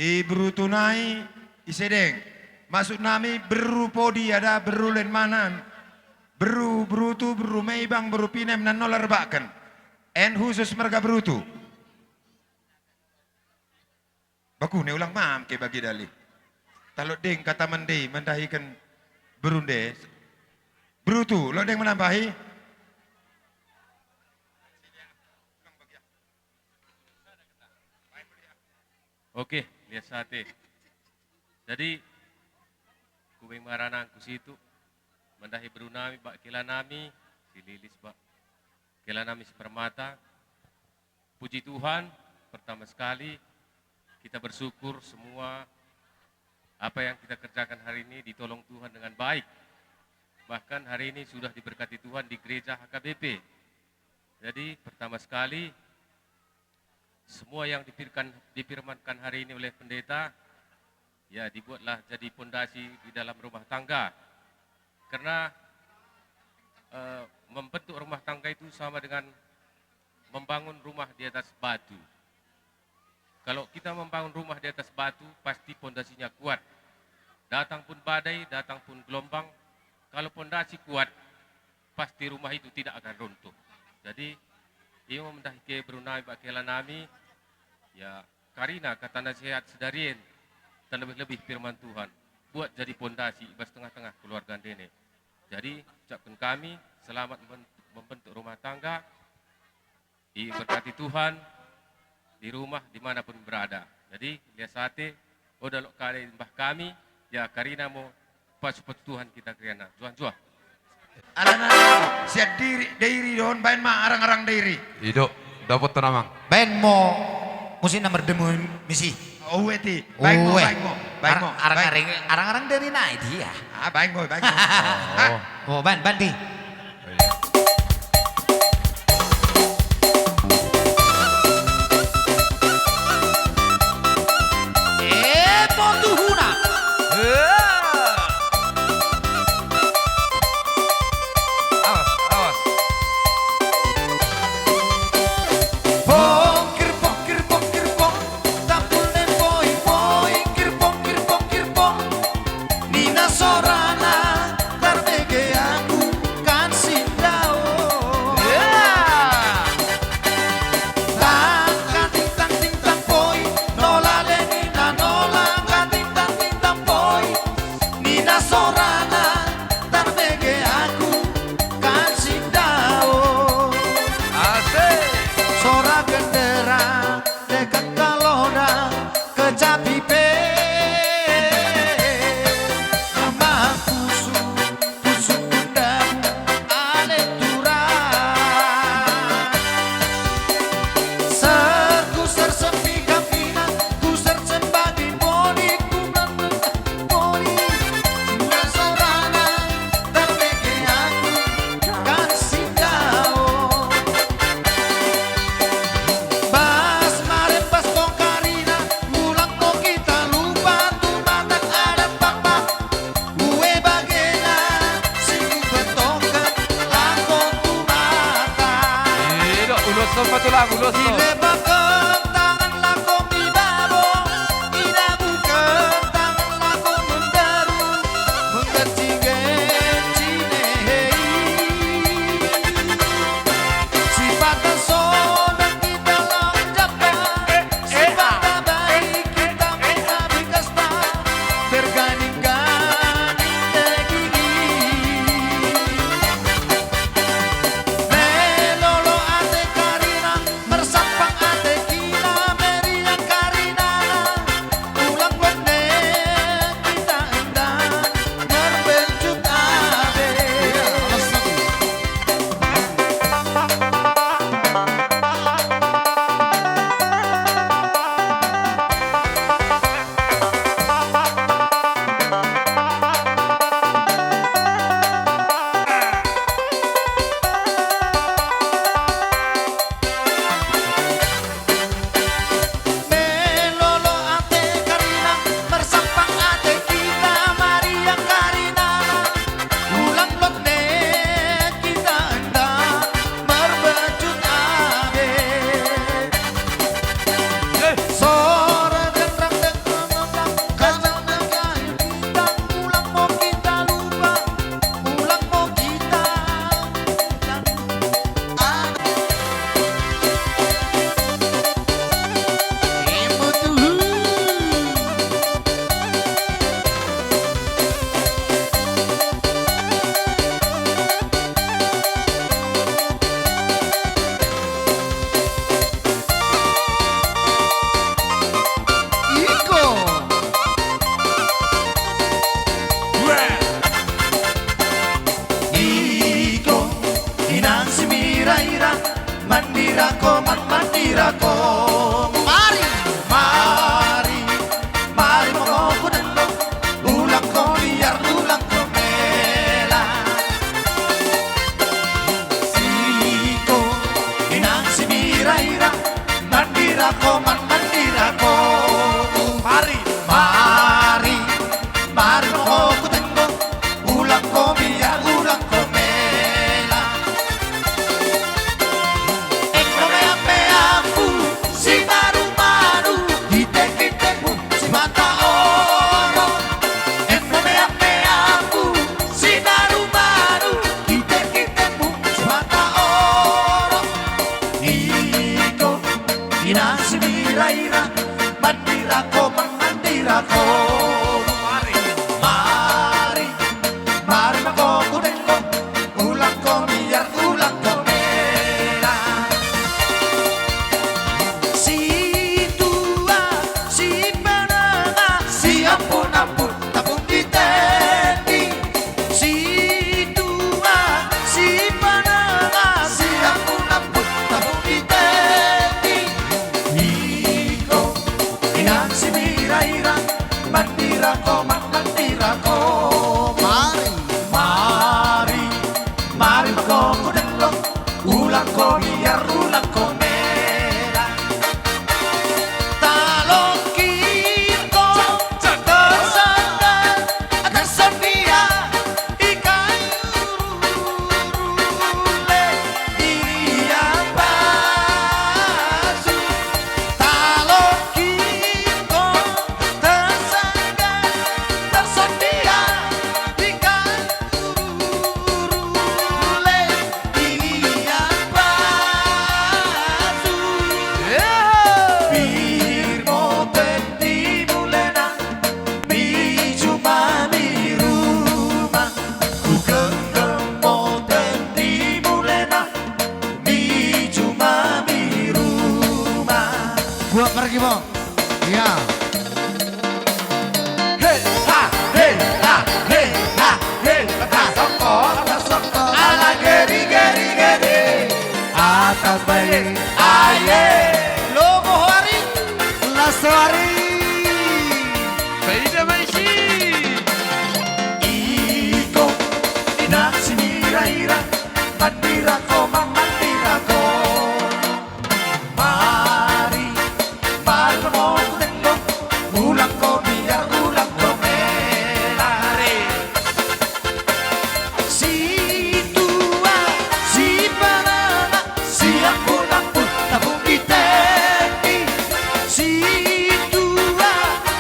I Brutu nai ise deng? Maksud nami berru podi ada, berru lenmanan, berru Brutu, berru Meibang, berru Pinem, na nol arbakan. N khusus marga Brutu. Baku ne ulang mam ke bagi dali. Talo deng hata mende mendahikan berunde. Brutu, lo deng menambahi? Oke, lias ate. Jadi, hubeng ma arananku situ, mendahi berunami, ba hela nami, si Lilis, ba hela nami si Permata. Puji Tuhan, pertama sekali kita bersyukur semua apa yang kita kerjakan hari ini ditolong Tuhan dengan baik. Bahkan hari ini sudah diberkati Tuhan di gereja H K B P. Jadi, pertama sekali, semua yang dipirkan-, difirmankan hari ini oleh pendeta, ya, dibuatlah jadi pondasi di dalam rumah tangga. Karena, eh, membentuk rumah tangga itu sama dengan membangun rumah di atas batu. Kalau kita membangun rumah di atas batu, pasti pondasinya kuat. Datang pun badai, datang pun gelombang, kalau pondasi kuat, pasti rumah itu tidak akan runtuh. Jadi, i ma mendahi ke berunami ba hela nami, ya, karina hata nasihat sadari on, terlebih-lebih firman Tuhan, buat jadi pondasi i bas tengah-tengah keluarga ende ne. Jadi, ucapkan kami selamat memben-, membentuk rumah tangga, diberkati Tuhan di rumah dimanapun berada. Jadi, lias ate, olo dalo kali mbah hami, ya karina ma, pasu-pasu Tuhan hita karina. Juah-juah. Alana sian Dairi, Dairi do on, baen ma arang-arang Dairi. I do, dapothon amang. Baen ma musik na mardomu tusi. Ue ti. Baen ma, baen ma, baen ma. Arang-arang, arang-arang Dairi nai dia. Ah, baen ma, baen ma. Oh. Oh, baen, baen di. Eh, potuhuna. Awas, awas. Pongkir, pongkir, pongkir, pong. Tampul ni poi, poi, kirpong, kirpong, kirpong. Ninna sorana, tarbege aku kan sindaon. Tang, kating, tang, ting, tang, poi. Nola le ninna nola, kating, tang, ting, tang, poi. Ninna sorana, tarbege aku kan sindaon. Asik. Sora genderang, dekat kaloda, kecapi pe. Amang pusu, pusu kundamu, ale turang. Serku sersempi kampina, ku sersembagi bodi, ku mangkuk bodi. Ninna sorana, tarbege aku kan sindaon. Bas marembas tong karina, mulak tong hita lupa tu mata adat bapa. Ue bagena, si ku bertongkat, langkon tu mata. I do, uloshon ma tulang, uloshon. Dilebakon tangan langkon di babo, dilebakon tangan langkon mendaru, menggenci-genci nehei. Ho kutenggo, ulang ho biar, ulang ho mela. Eno meammeammu simarumaru, hitehitehmu simata oro. Eno meammeammu simarumaru, hitehitehmu simata oro. Iko, inang simiraira, mandirak ho, mangandirak ho. Mari, mari, mari ma ho kutenggo, ulang ho biar, ulang ho mela. Situa, sipanama, siampun-ampun, tapung di tendi. Situa, sipanama, siampun-ampun, tapung di tendi. Iko, inang simiraira, mandirak ho, mangandirak ho. Mari, mari, mari ma ho kutenggo, ulang ho biar, ulang ho mela. Talongkingkon tersanggar, tersondia, i kayu rule, i liat batu. Talongkingkon tersanggar, tersondia, i kayu rule, i liat batu. Pir ma ho tendi mulena, mi jumami ruma. Hugenggam ma ho tendi mulena, mi jumami ruma. Buat pergi, Bang. Iya. He, ha, he, ha, he, ha, he. Tasongko, tasongko, ala geri, geri, geri. Atas baye, aye. Lomo hoari. Las hoari. Baida maisi. Iko, inang simiraira, mandirak ho, mangandirak ho. Mari, mari ma ho kutenggo, ulang ho biar, ulang ho mela. Situa, sipanama, siampun-ampun, tapung di tendi. Situa,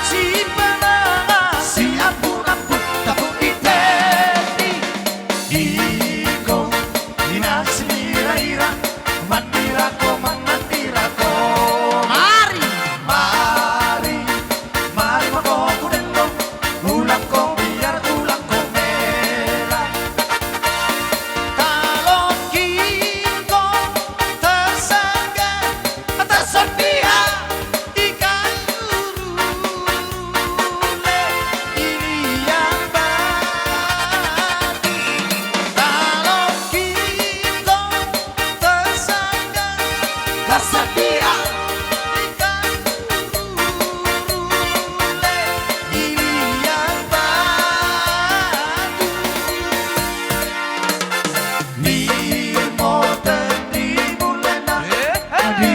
sipanama, siampun-ampun, tapung di tendi. Iko, inang simiraira, mandirak ho, mangandirak ho. Mari, mari, mari ma ho kutenggo, ulang ho biar, ulang ho mela. Talongkingkon tersanggar, tersondia, i kayu rule, i liat batu. Talongkingkon tersanggar, tersondia, i kayu rule, i liat batu. Pir ma ho tendi mulena, mi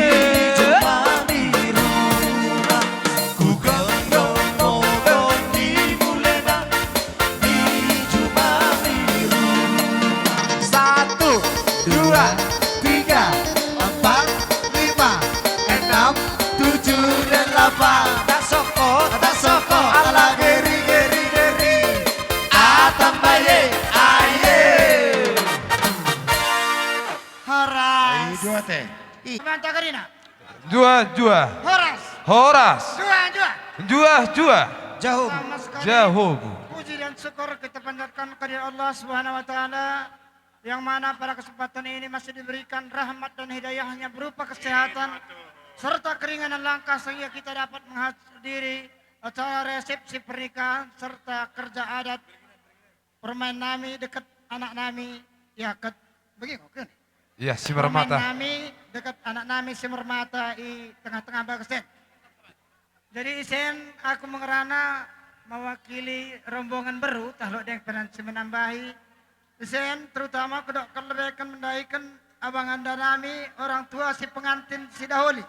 jumami ruma. Hugenggam ma ho tendi mulena, mi jumami ruma. Satu, dua, tiga, empat, lima, enam, tujuh, delapan. Tasongko, tasongko, ala geri, geri, geri. Atas baye, aye. Horas. Ayo, dua te. I. Mantap, Karina. Dua, dua. Horas. Horas. Dua, dua. Dua, dua. Jahum. Pertama sekali, Jahum. Puji dan syukur kita panjatkan kepada Allah Subhanahu wa Ta'ala, yang mana pada kesempatan ini masih diberikan rahmat dan hidayahnya berupa kesehatan serta keringanan langkah, sehingga kita dapat menghadiri acara resepsi pernikahan serta kerja adat permaen nami deket anak nami, ya, ket-, bagi kok, kan? Iya, si permaen Marmata. Nami deket anak nami si Marmata i tengah-tengah bagas, kan? Jadi isen, aku mengerana mewakili rombongan beru, tahluk deng penan si menambahi. Isen, terutama aku dok kelebeken mendaiken abang anda nami, orang tua si pengantin si daholi.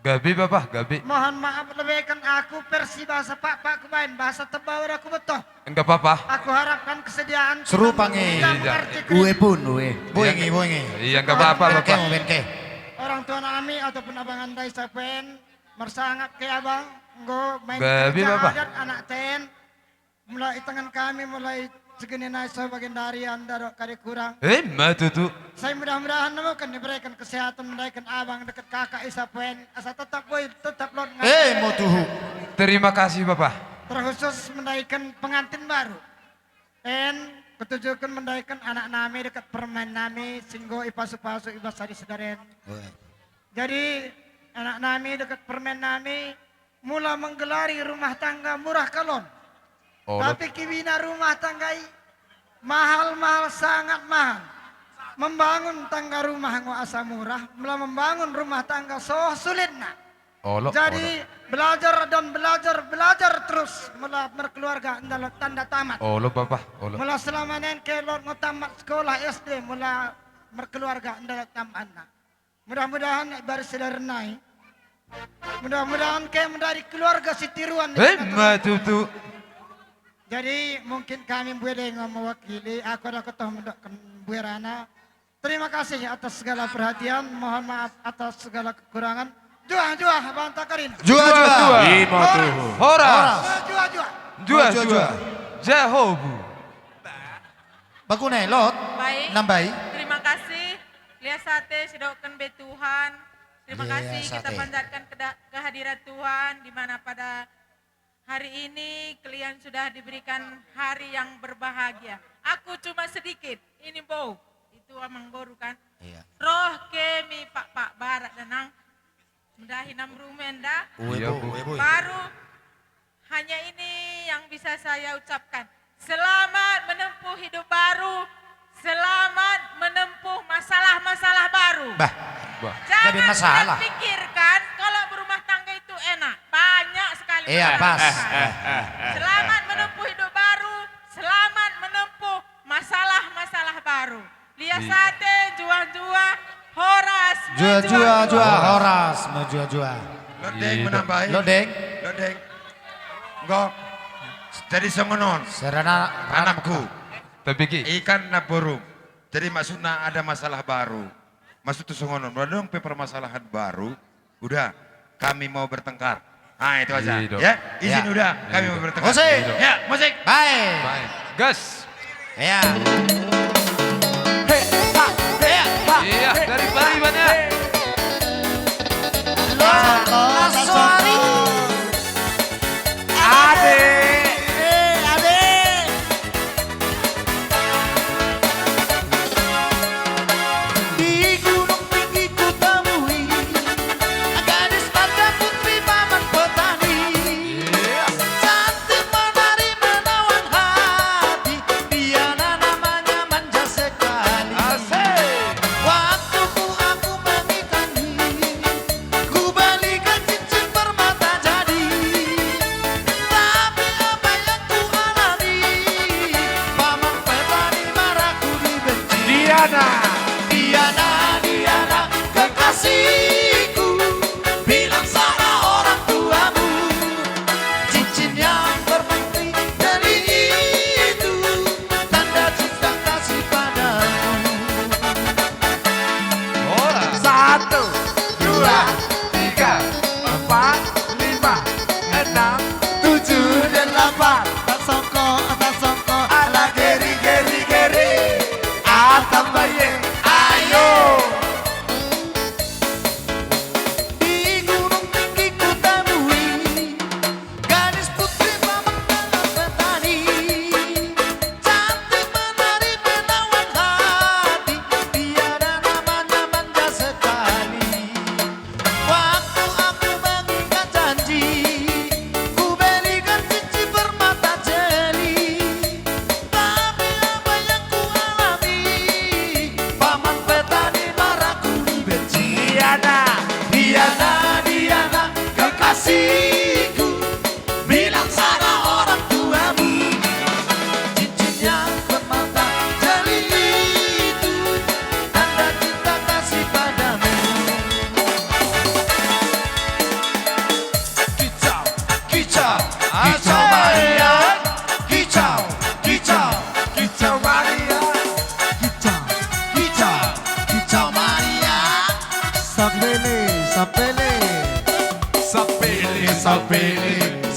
Gabe, Bapa, gabe. Mohon maaf, lebihkan aku versi bahasa Pakpak kubaen, bahasa Tebau aku betul. Enggak apa-apa. Aku harapkan kesediaan. Serupa nge. Iya. Ue pun, ue. Boe nge, boe nge. Iya, enggak apa-apa, Bapa. Orang tua nami ataupun abang anda i sapoen, marsangap ke abang, enggo main kerja adat anak ten. Mulai tangan kami, mulai segini nai so bagendari anda dok kade kurang. Eh, ma tutu. Sai mudah-mudahan namu kan diberikan kesehatan, mendaikan abang deket kakak i sapoen, asa tetap boy, tetap lot ngai. Eh, mo tuhu. Terima kasih, Bapa. Terkhusus mendaikan pengantin baru. En, kutujukan mendaikan anak nami deket permen nami, singgo ipasu-pasu ibas hari sedaren. Jadi, anak nami deket permen nami, mula menggelari rumah tangga murah kalon. Tapi kibina rumah tangga i mahal-mahal, sangat mahal. Membangun tangga rumah ngo asa murah, mula membangun rumah tangga so sulitna. Jadi, belajar dan belajar, belajar terus, mula berkeluarga adalah tanda tamat. Olo, Bapa, olo. Mula selama nen ke lot ngo tamat sekolah S D, mula berkeluarga adalah tamatna. Mudah-mudahan baris sidarenai. Mudah-mudahan ke menjadi keluarga sitiruan. Eh, ma tutu. Jadi mungkin kami berdua yang mewakili, aku ada ketua mendok buerana. Terima kasih atas segala perhatian, mohon maaf atas segala kekurangan. Juah-juah, Banta Karina. Juah-juah. Ima tuhu. Horas. Juah-juah. Juah-juah. Jahobu. Bagune, Lot. Baik. Nambai. Terima kasih. Lias ate, sidokken be Tuhan. Terima kasih kita panjatkan kehadiran Tuhan di mana pada hari ini kalian sudah diberikan hari yang berbahagia. Aku cuma sedikit. Ini bou. Itu amang boru kan. Iya. Roh kemi Pakpak Barat danang. Mudahi nam rumen da. Baru. Hanya ini yang bisa saya ucapkan. Selamat menempuh hidup baru. Selamat menempuh masalah-masalah baru. Bah. Jangan pikirkan kalau berumah tangga itu enak. Banyak sekali masalah. Iya, pas. Selamat menempuh hidup baru. Selamat menempuh masalah-masalah baru. Lias ate, juah-juah, horas. Juah-juah, horas, juah-juah. Lodeng menambai. Lodeng. Lodeng. Enggak. Jadi songon on. Serana anakku. Tapi ki. Ikan na boru. Jadi maksudnya ada masalah baru. Maksud tu songon on. Adong pe permasalahan baru. Udah, kami mau bertengkar. Ah, itu aja. Ya, izin udah, kami mau bertengkar. Musik. Ya, musik. Baik. Baik. Gas. Ya. Iya, dari Pariban ya. Ade. Di gunung tinggi kutemui gadis Batak putri paman petani. Cantik menari menawan hati, Diana namanya manja sekali. Waktu ku aku mengitari, ku belikan cincin permata jadi. Tapi apa yang ku alami, paman petani marah ku dibenci. Diana. Diana, Diana, kekasihku, bilang sama orang tuamu, cincin yang bermata jadi itu tanda cinta kasih padamu. Hola. Satu, dua, tiga, empat, lima, enam, tujuh, delapan. Tasongko, tasongko, ala geri, geri, geri. Ah, tambah ye.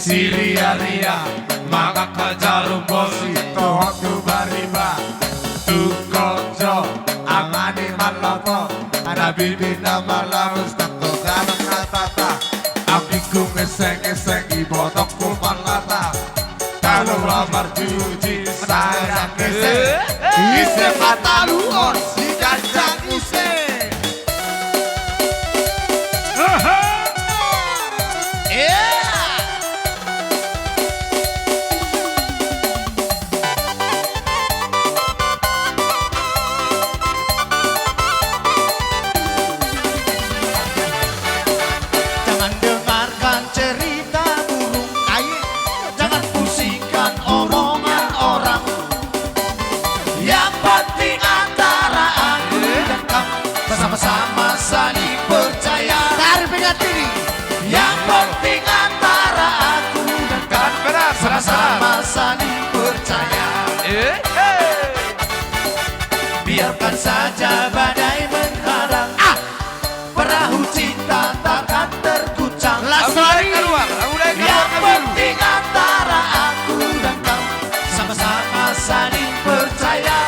Siriaria, mangan jarum bosi, toho tu bariba, tu konco, amani mallopo, anabibina malabus, tangko galang na tata, ambingku ngeseng-ngeseng, ibotongku mangata, talo amar juji, sayang ngeseng, ise pataluhon, si ganjang ise. Jangan dengarkan cerita burung, jangan pusingkan omongan orang. Yang penting antara aku dan kamu bersama-sama saling percaya. Tarik pegangan diri. Yang penting antara aku dan kamu bersama-sama saling percaya. Biarkan saja badai menghadang. Perahu cinta takkan terguncang. Lestari. Yang penting antara aku dan kau sama-sama saling percaya.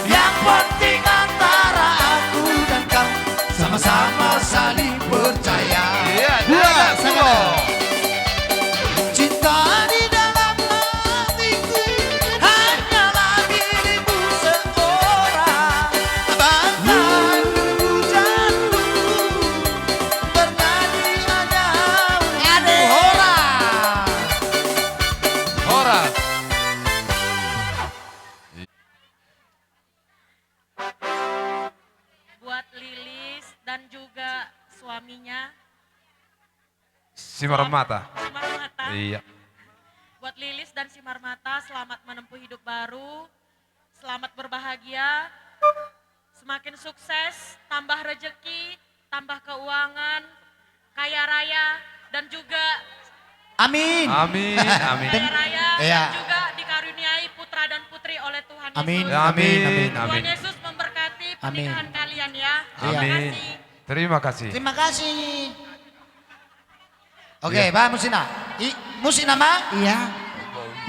Yang penting antara aku dan kau sama-sama saling percaya. Iya, dua, dua. Cinta di dalam hatiku hanyalah dirimu seorang. Bantang hujanmu bernyanyi hanya untukmu. Horas. Horas. Buat Lilis dan juga suaminya. Simarmata. Simarmata. Iya. Buat Lilis dan Simarmata, selamat menempuh hidup baru. Selamat berbahagia. Semakin sukses, tambah rezeki, tambah keuangan, kaya raya, dan juga Amin. Amin, amin. Kaya raya, iya, dan juga dikaruniai putra dan putri oleh Tuhan Yesus. Amin, amin, amin. Tuhan Yesus memberkati pernikahan kalian ya. Amin. Terima kasih. Terima kasih. Oke, ba, musik na. I, musik nama? Iya.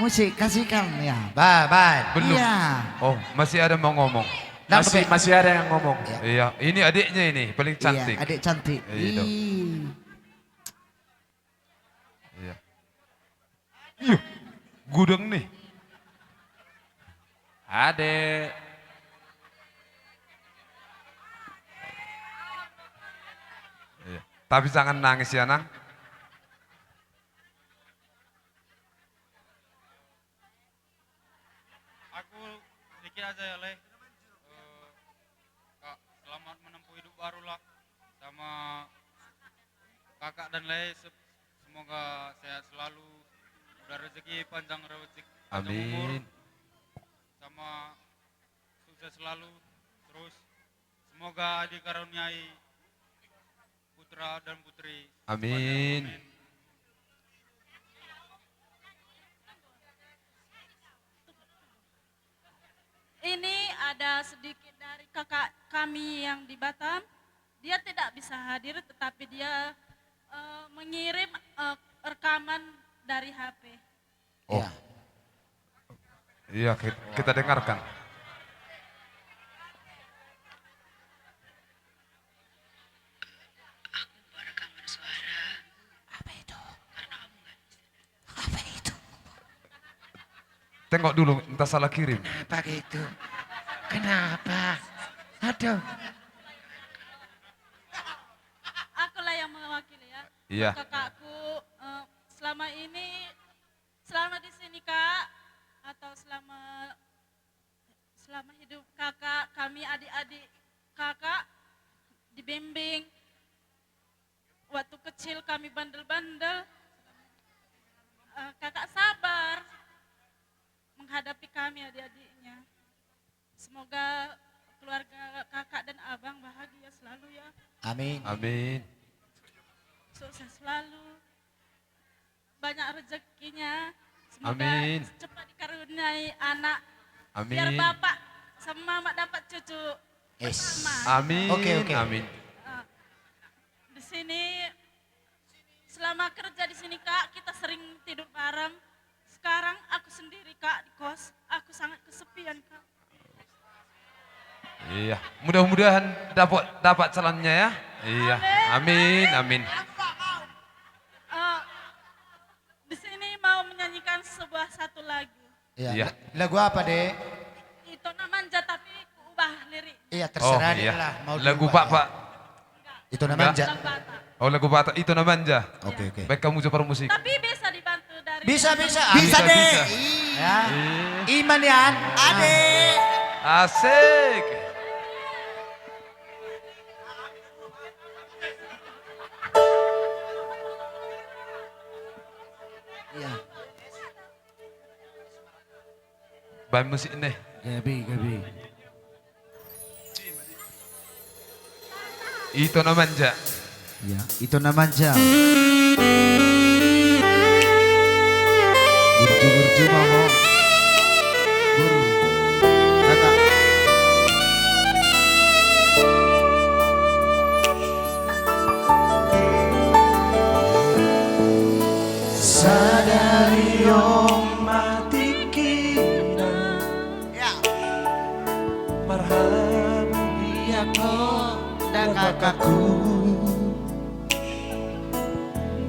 Musik, kasihkan, ya. Ba, ba. Belum. Iya. Oh, masih ada mau ngomong. Masih, masih ada yang ngomong. Iya. Iya, ini adiknya ini, paling cantik. Iya, adik cantik. Iya. Ih. Iya. Iya. Gudang nih. Ade. Iya. Tapi jangan nangis ya, Nang. Aku sedikit aja ya, Le. Eh, Kak, selamat menempuh hidup baru lah sama Kakak dan Lei. Se-, semoga sehat selalu, udah rezeki, panjang rezeki, panjang umur. Amin. Sama sukses selalu, terus semoga dikaruniai putra dan putri. Amin. Ini ada sedikit dari kakak kami yang di Batam. Dia tidak bisa hadir, tetapi dia, eh, mengirim, eh, rekaman dari H P. Oh. Iya. Iya, ki-, kita dengarkan. Aku buat rekaman suara. Apa itu? Karena kamu nggak bisa. Apa itu? Tengok dulu, entah salah kirim. Kenapa gitu? Kenapa? Aduh. Akulah yang mewakili ya. Iya. Kakakku, eh, selama ini, selama di sini, Kak, atau selama, selama hidup Kakak, kami adik-adik Kakak dibimbing. Waktu kecil kami bandel-bandel. Eh, Kakak sabar menghadapi kami adik-adiknya. Semoga keluarga Kakak dan Abang bahagia selalu ya. Amin. Amin. Sukses selalu. Banyak rezekinya. Semoga, amin, cepat dikaruniai anak. Amin. Biar bapak sama mama dapat cucu pertama. Amin. Oke, oke. Amin. Eh, di sini Selama kerja di sini, Kak, kita sering tidur bareng. Sekarang aku sendiri, Kak, di kos. Aku sangat kesepian, Kak. Iya, mudah-mudahan dapat, dapat calonnya ya. Iya, amin, amin. Eh, di sini mau menyanyikan sebuah satu lagu. Iya. Iya. La-, lagu apa, Dek? Ito na Manja, tapi ku ubah lirik. Iya, terserah Dek lah, mau diubah. Oh, iya. Lagu Pak, ya. Pak. Ito na Manja. Enggak. Lagu Batak. Oh, lagu Batak, Ito na Manja. Oke, oke. Baik, kamu juga musik. Tapi bisa dibantu dari... Bisa, bisa. Bisa, Dek. Bisa, bisa. Iya. Iya. Iman ya. Ade. Asik. Iya. Baen musik ne. Gabe, gabe. Ito na Manja. Iya, Ito na Manja. Burju-burju ma ho. Bur-, kata. Sadari on ma tingkina. Ya. Marhamulian ho da kakakku.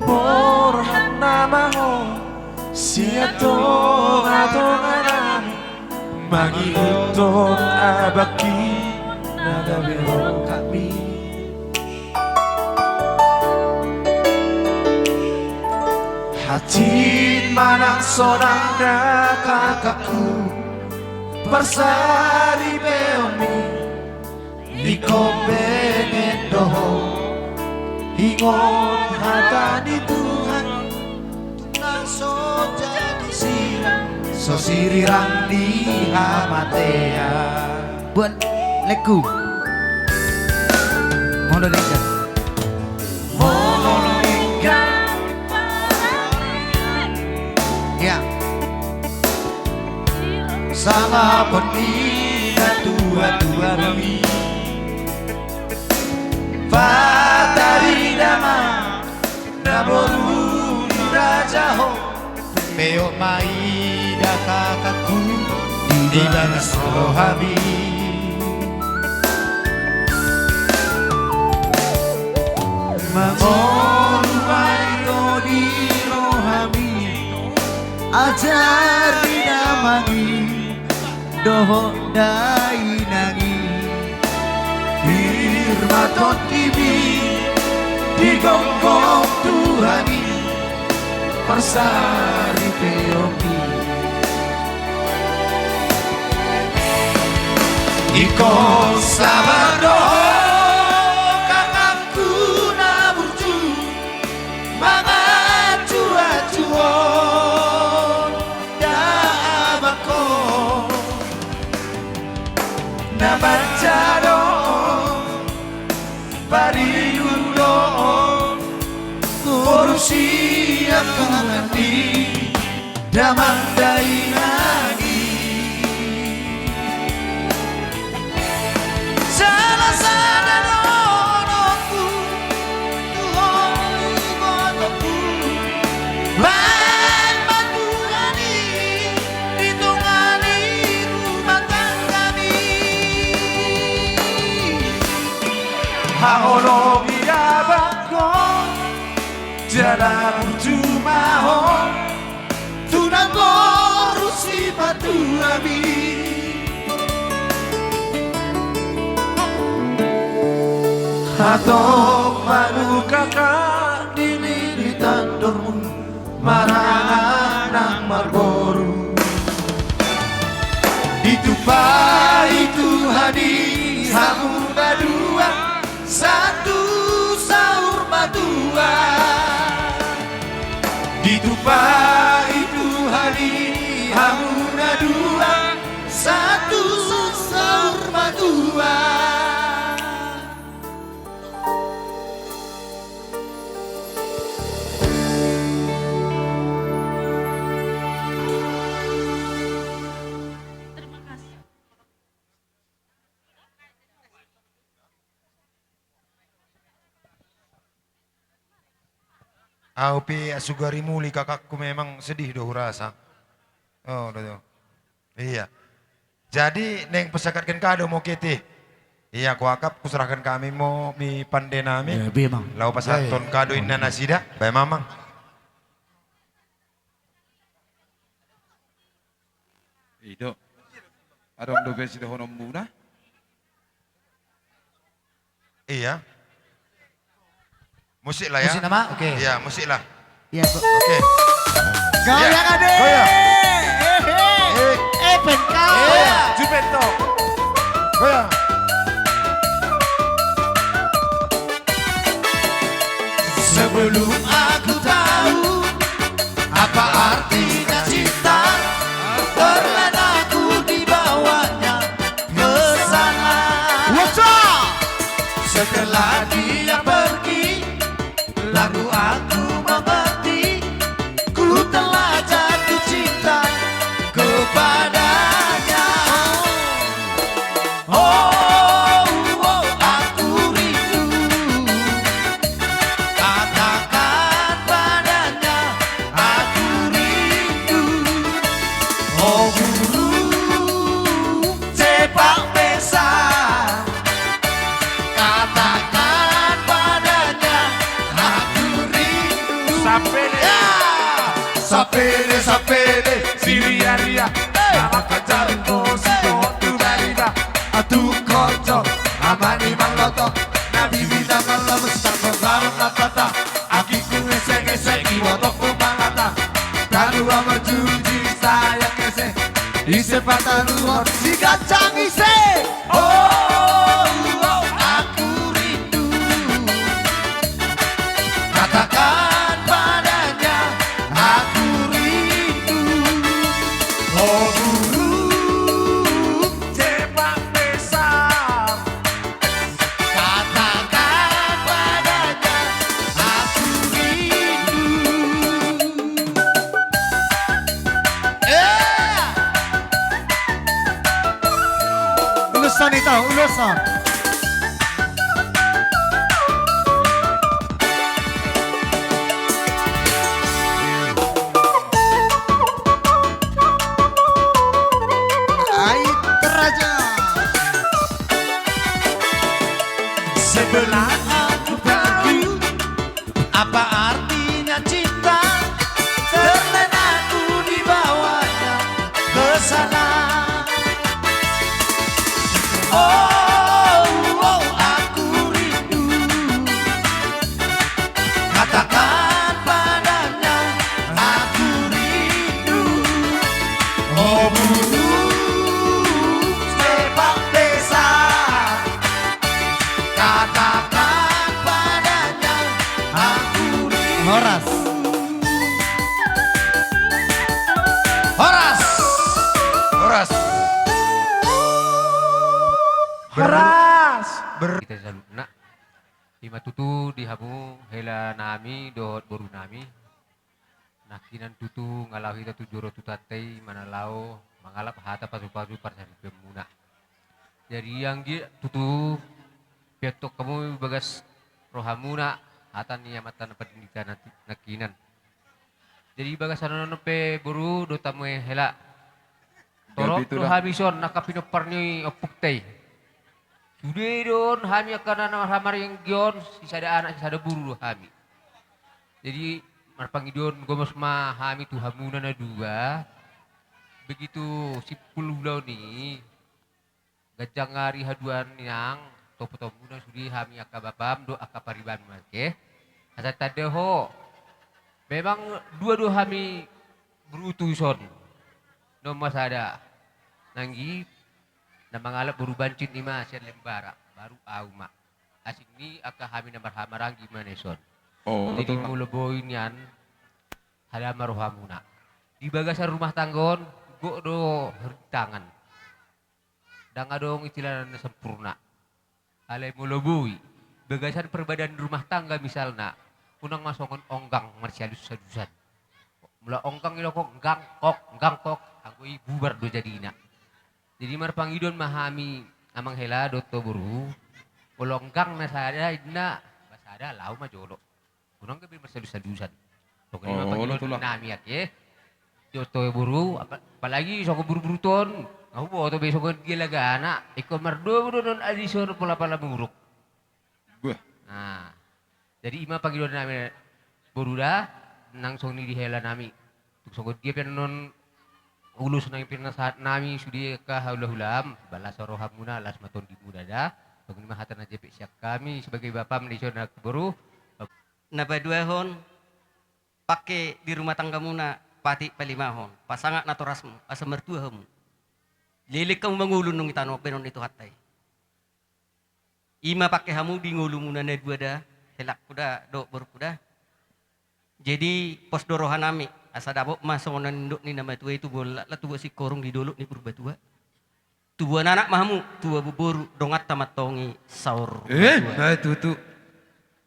Borhat nama ho sian tonga-tonga nami. Mangihuthon abangki na gabe rongkapmi. Hansit ma nang sonang da kakakku, parsaripeonmi. Ingkon benget do ho, ingot hata ni Tuhan. Nang so jadi sirang, so sirirang di hamatean. Buat lagu. Molo denggan. Molo denggan. Ya. Sangap ni natua-tua nami. Patarida ma na boru ni raja ho. Peop ma i da kakakku di bagas rohami. Mangolu ma i ro di rohami. Ajari damang i dohot dainang i. Hirmaton hami, digonggong Tuhan i, parsaripeonmi. Ingkon sabar do ho kakakku na burju, mangacu-acu ho da abangkon. Na manja do ho, pariur do ho, boru sian Tuhan i, damang dainang i. Salah sada dohononku tu ho ibotoku, baen ma Tuhan i di tonga ni rumah tanggami. Haholongi abangkon, jala burju ma ho tu na boru sipatuami. Hatop ma muse kakak di lili tandormu, marangan nang marboru. Ditumpahi Tuhan i hamu na dua, sahat tu saur matua. Ditumpahi Tuhan i hamu na dua, sahat tu saur matua. Au pe asugari muli kakakku memang sedih do hurasa. Oh, do, do. Iya. Jadi naeng pasahatken ka do mokete. Iya, kuakap kuserahken hami mo mi pande nami. Iya, be, Amang. Laho pasahathon ka do inna nasida. Bae, Amang. I do. Adong dope sidohononmuna? Iya. Musik lah ya. Musik nama? Oke. Iya, musik lah. Iya, kok. Oke. Goyang, iya. Ade. Goyang. Eh, eh. Eh. Eh, pen kau. Iya. Jupento. Goyang. Sebelum aku tahu apa artinya cinta, terlena ku dibawanya ke sana. What's up? Setelah dia pergi, lalu aku mengerti, ku telah jatuh cinta kepadanya. Oh, oh, aku rindu. Katakan padanya, aku rindu. Oh, burung cepang besar. Katakan padanya, aku rindu. Sapele. Ya. Sapele, sapele, siriaria. Hei. Mama kacaru ko si, hei, tu bariba. Atu konco, amani maloto. Na bibita maloto, sako garam na tata. Aki ku ese-ese, iwa toko mangata. Talua marjuji saya kese. Ise pataruhon si gancang ise. Oh, oh, aku rindu. Katakan padanya, aku rindu. Oh, burung cepang besar. Katakan padanya, aku rindu. Eh! Ulos on, ito, ulos on. Ai, raja. Sebelah aku tahu apa artinya cinta, terlena ku dibawanya ke sana. Oh, oh, aku rindu. Katakan padanya, aku rindu. Oh, burung cepang besar. Katakan padanya, aku rindu. Horas. Horas. Horas. Horas. Ber-, ber- Hita saluhutna. Ima tutu di hamu hela nami dohot boru nami. Nangkinan tutu nga laho hita tu joro Tuhanta i manang laho mangalap hata pasu-pasu parsaripeonmuna. Jadi anggiat tutu pinompar hamu di bagas rohamuna hata ni Amanta na martua i nangkinan. Jadi di bagasan on pe boru dohot hamu hela. Torop do hami dison angka pinompar ni ompunta i. Sude do on hami angka na marhahamaranggi on, sisada anak sisada boru do hami. Jadi marpangidoan gomos ma hami tu hamuna na dua. Begitu simpul ulaon i, ganjang ari haduan, inang, topotonmuna sude hami angka bapam dohot angka paribanmuna, oke? Asa tanda ho. Memang dua do hami boru tu dison. Nunga ma sada. Nangkin na mangalap boru Bancin i ma sian Lembara, baru au ma. Asing ni angka hami na marhahamaranggi ma na dison. Oh, jadi molo boi nian, sada ma rohamuna. Di bagasan rumah tangga on, gok do rintangan. Ndang adong istilahna na sempurna. Alai molo boi, bagasan perbadaan rumah tangga misalna, unang ma songon onggang marsialus-alusan. Molo onggang i do kok, onggang kok, onggang kok, anggo i bubar do jadina. Jadi marpangidoan ma hami amang hela dohot ho boru, molo onggang na sada inna, ba sada laho ma jolo. Unang gabe marsialus-alusan. Songon i ma, oh, pangidoan nami, angke. Dohot ho boru, apa-, apalagi songon boru-boru on. Nga huboto be songon dia lagana, ingkon mardomu do non adison pola-pola muruk. Bah. Nah, jadi i ma pangidoan nami boru da, nang songon i di hela nami. Tung songon dia pe annon ulos nang pinasahat nami sude angka hula-hulam, las rohamuna, las ma tondimuna da. Songon i ma hata na jempek sian hami sebagai bapam di son, angka boru. Na paduahon, pangke di rumah tanggamuna, patik palimahon, pasangap natorasmu, asa martua hamu. Leleng hamu mangolu nunga i tano bahenon ni Tuhanta i. I ma pangke hamu di ngolumuna na dua da, helangku da, dohot borungku da. Jadi, pos do roha nami, asa dapot ma songon na nidok ni na matua i, tubuan laklak, tubuan singkoru di dolok ni Purbatua. Tubuan anak ma hamu, tubuan boru, donganta mantong i saur matua. Eh, ma tutu.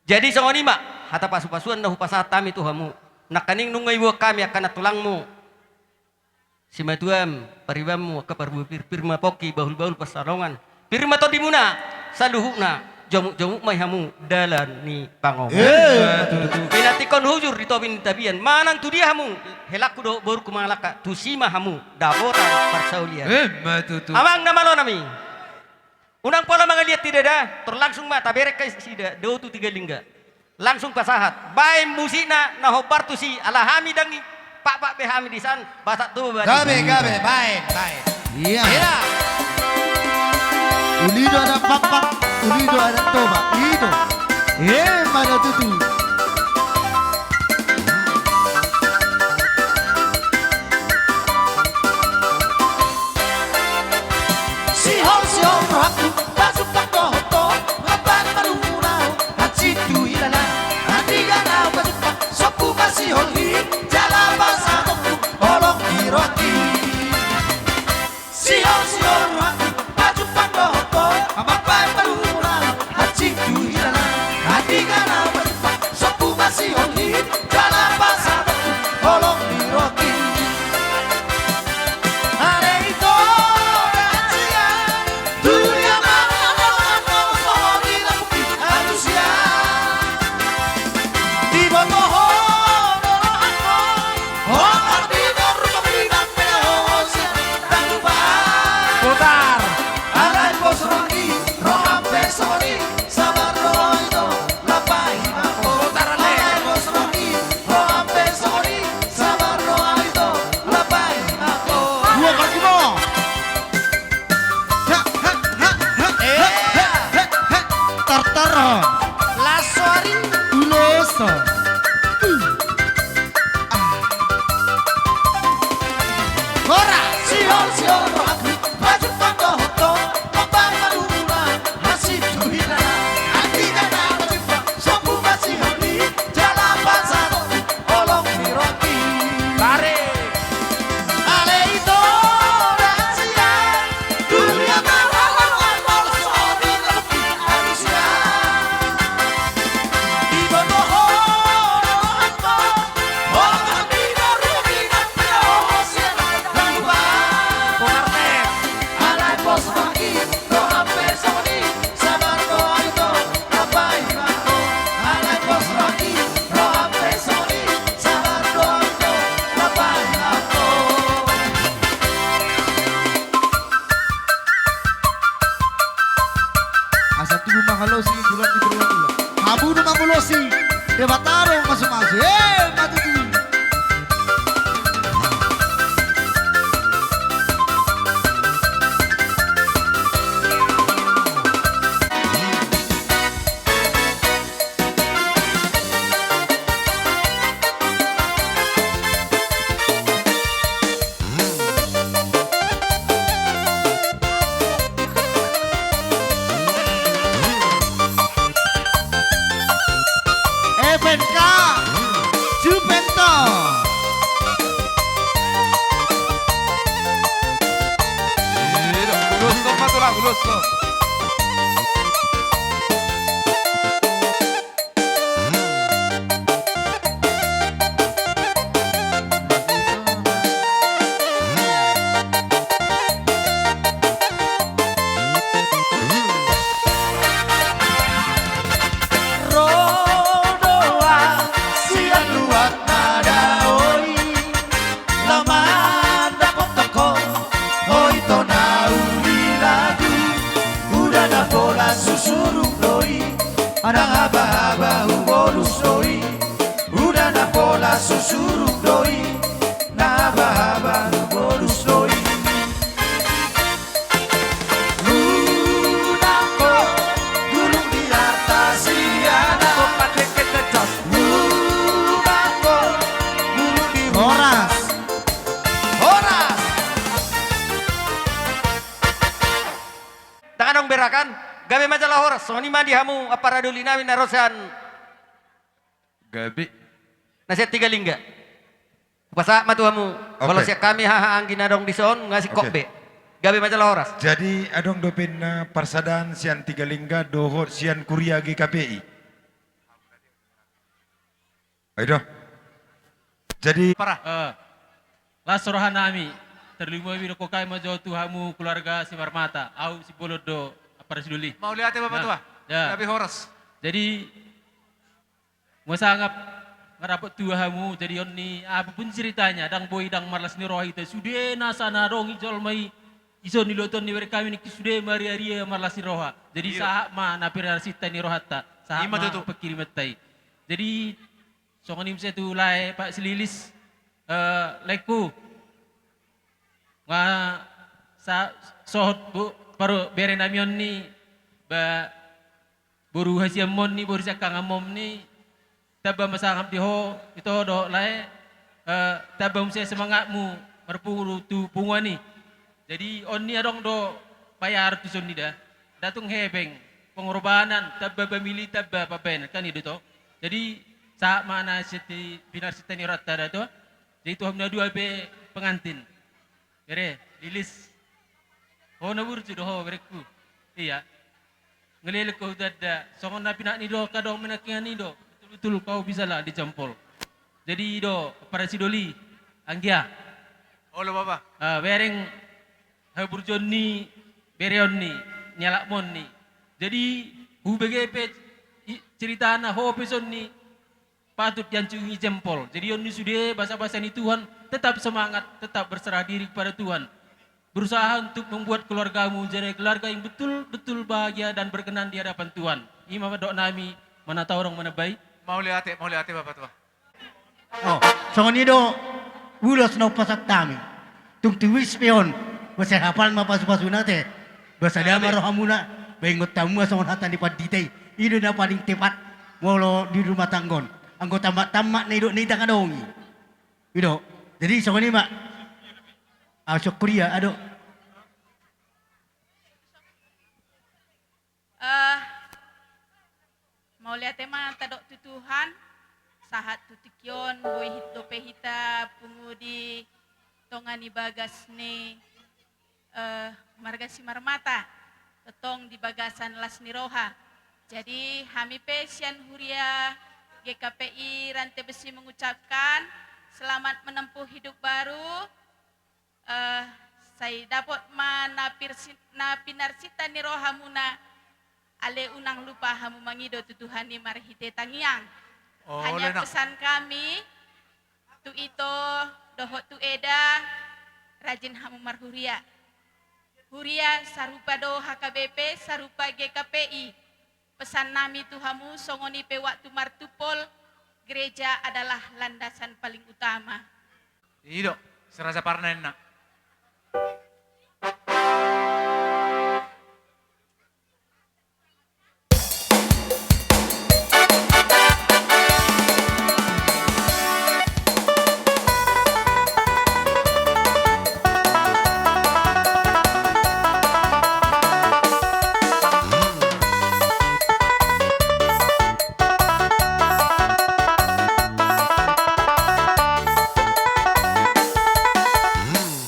Jadi songon i ma hata pasu-pasuan na hupasahat hami tu hamu. Nangkaning nunga diboan hami angka nantulangmu, simatuam, paribanmu, angka parbue pir, pir ma pongki, bahul-bahul pansalongan, pir ma tondimuna, saluhutna, jomuk-jomuk ma i hamu dalan ni pangomoan. Eh, ma tutu. Pinantikhon hujur di topi ni tapian, manang tu dia hamu, helangku dohot borungku mangalangka, tusi ma hamu dapotan parsaulian. Eh, ma tutu. Amang na malo nami, unang pola mangaliat hita da, tor langsung ma taberek nasida, dao tu Tiga Lingga. Langsung pasahat, baen musikna na hombar tusi, ala hami ndang i pakpak be hami di san, Batak Toba. Gabe, gabe, baen, baen. Iya. Iya. Uli do adat pakpak, uli do adat Toba, i do. Eh, ma tutu. Sihol, sihol rohangku, pajumpang dohot ho, mambahen parhurang, hansit tu hilala, andigan ahu pajumpang, sombu ma sihol i, jala pasahatonku, holong ni rohangki. Sihol, sihol rohangku, pajumpang dohot ho, mambahen parhurang, hansit tu hilala, andigan ahu pajumpang, sombu ma sihol i, jala pasahatonku, holong ni rohangki. Putar. Sabar roha i do, lapai ma ho. Putar ale. Alai pos roha i, roham pe songon i, sabar roha i do, lapai ma ho. Dua kali mo. Ha, ha, ha, ha, ha, ha, ha, ha. Tar, tar. Laso ari. Ulos. Hora. Sihol, sihol rohangku, pajumpang dohot ho, mambahen parhurang, hansit tu hilala, andigan ahu pajumpang, sombu ma sihol i, jala pasahatonku, holong ni rohangki. Tarik. Alai ito rahasia, dunia marhahaluan, polos songon i rohangki, rahasia. Diboto ho rohangku, asa tubu ma halosi, tulang di Purbatula. Hamu do mangolosi, Debata do mamasu-masu. Eh, ma tutu. F N K Jupento. Iya, ulos ma tulang, ulos. Ro do au sian luat na Berakan, gabe ma jala horas, songon i ma di hamu ampara doli nami na ro sian. Gabe. Na sian Tiga Lingga. Hupasahat ma tu hamu. Oke. Molo sian hami haha anggi na adong dison, nga singkop be. Oke. Gabe ma jala horas. Jadi adong dope na parsadaan sian Tiga Lingga dohot sian kuria G K P I. Ayo do. Jadi parah. Eh, las roha nami, tarlumobi do hami ma jo tu hamu keluarga Simarmata, ahu Simbolon do ampara sidoli. Mauliate Bapak Tua. Ya. Gabe horas. Jadi, nga sangap nga dapot tu hamu, jadi on ni apapun ceritanya, ndang boi ndang marlas ni roha hita, sude nasa na adong i jolma i, dison diluaton ni bere hami nangkin sude maria-ria marlas ni roha. Jadi sahat ma na pinarsinta ni rohanta, sahat ma panghirimanta i. Jadi, songon i muse tu lae Pak Sililis, eh, laengku. Nga sa-, sohot bo-, paru-, bere nami on ni, ba, boru hasianmon ni, boru siangkanganmon ni, tamba ma sangap di ho, ito dohot lae, eh, tamba muse semangatmu, marpungu tu punguan i. Jadi, on ni adong do bayar tu son ni da. Datung hepeng, pengorbanan, tamba pamili, tamba pambahenan, kan i do to. Jadi, sahat ma na siti-, pinarsinta ni rohanta da to. Jadi, tu hamu na dua pe pengantin. Bere, Lilis. Ho na burju do ho, berengku. Iya. Ngelelek ho hutanda, songon na pinangido, kadang menakingan i do. Betul-betul kau bisa lah dijempol. Jadi i do, ampara sidoli, anggia. Olo, Bapa. Ah, bereng haburjuon ni, bere on ni, ni alakmon ni. Jadi, hubege pe i-, ceritana, ho pe son ni, patut dianjungi jempol. Jadi on ni sude basa-basa ni Tuhan, tetap semangat, tetap berserah diri kepada Tuhan. Berusaha untuk membuat keluargamu menjadi keluarga yang betul-betul bahagia dan berkenan di hadapan Tuhan. I ma mandok nami, mana tahu orang mana baik. Mauliate, mauliate Bapak Tua. Oh, songon i do ulos na hupasahat hami. Tung tiwis pe on, masa hapal ma pasu-pasuna te. Ba sada ma rohamuna, ba ingot hamu ma songon hata ni pandita i. I do na paling tepat, molo di rumah tangga on. Anggo tammat-tammat na idok na ita adong i. I do. Jadi songon i ma. Aso kuria, ado. Eh, mauliate ma tadok tu Tuhan, sahat tu tingki on, boi hit dope hita pungu di tonga ni bagas ni, eh, marga Simarmata, tongtong di bagasan las ni roha. Jadi, hami pe sian huria G K P I Rante Besi mengucapkan selamat menempuh hidup baru. Eh, sai dapot ma na pirsi-, na pinarsinta ni rohamuna, ale unang lupa hamu mangido tu Tuhan i marhite tangiang. Oh, hanya pesan kami, tu ito, dohot tu eda, rajin hamu marhuria. Huria sarupa do H K B P, sarupa G K P I. Pesan nami tu hamu, songon i pe waktu martumpol, gereja adalah landasan paling utama. I do, si Raja Parna ninna.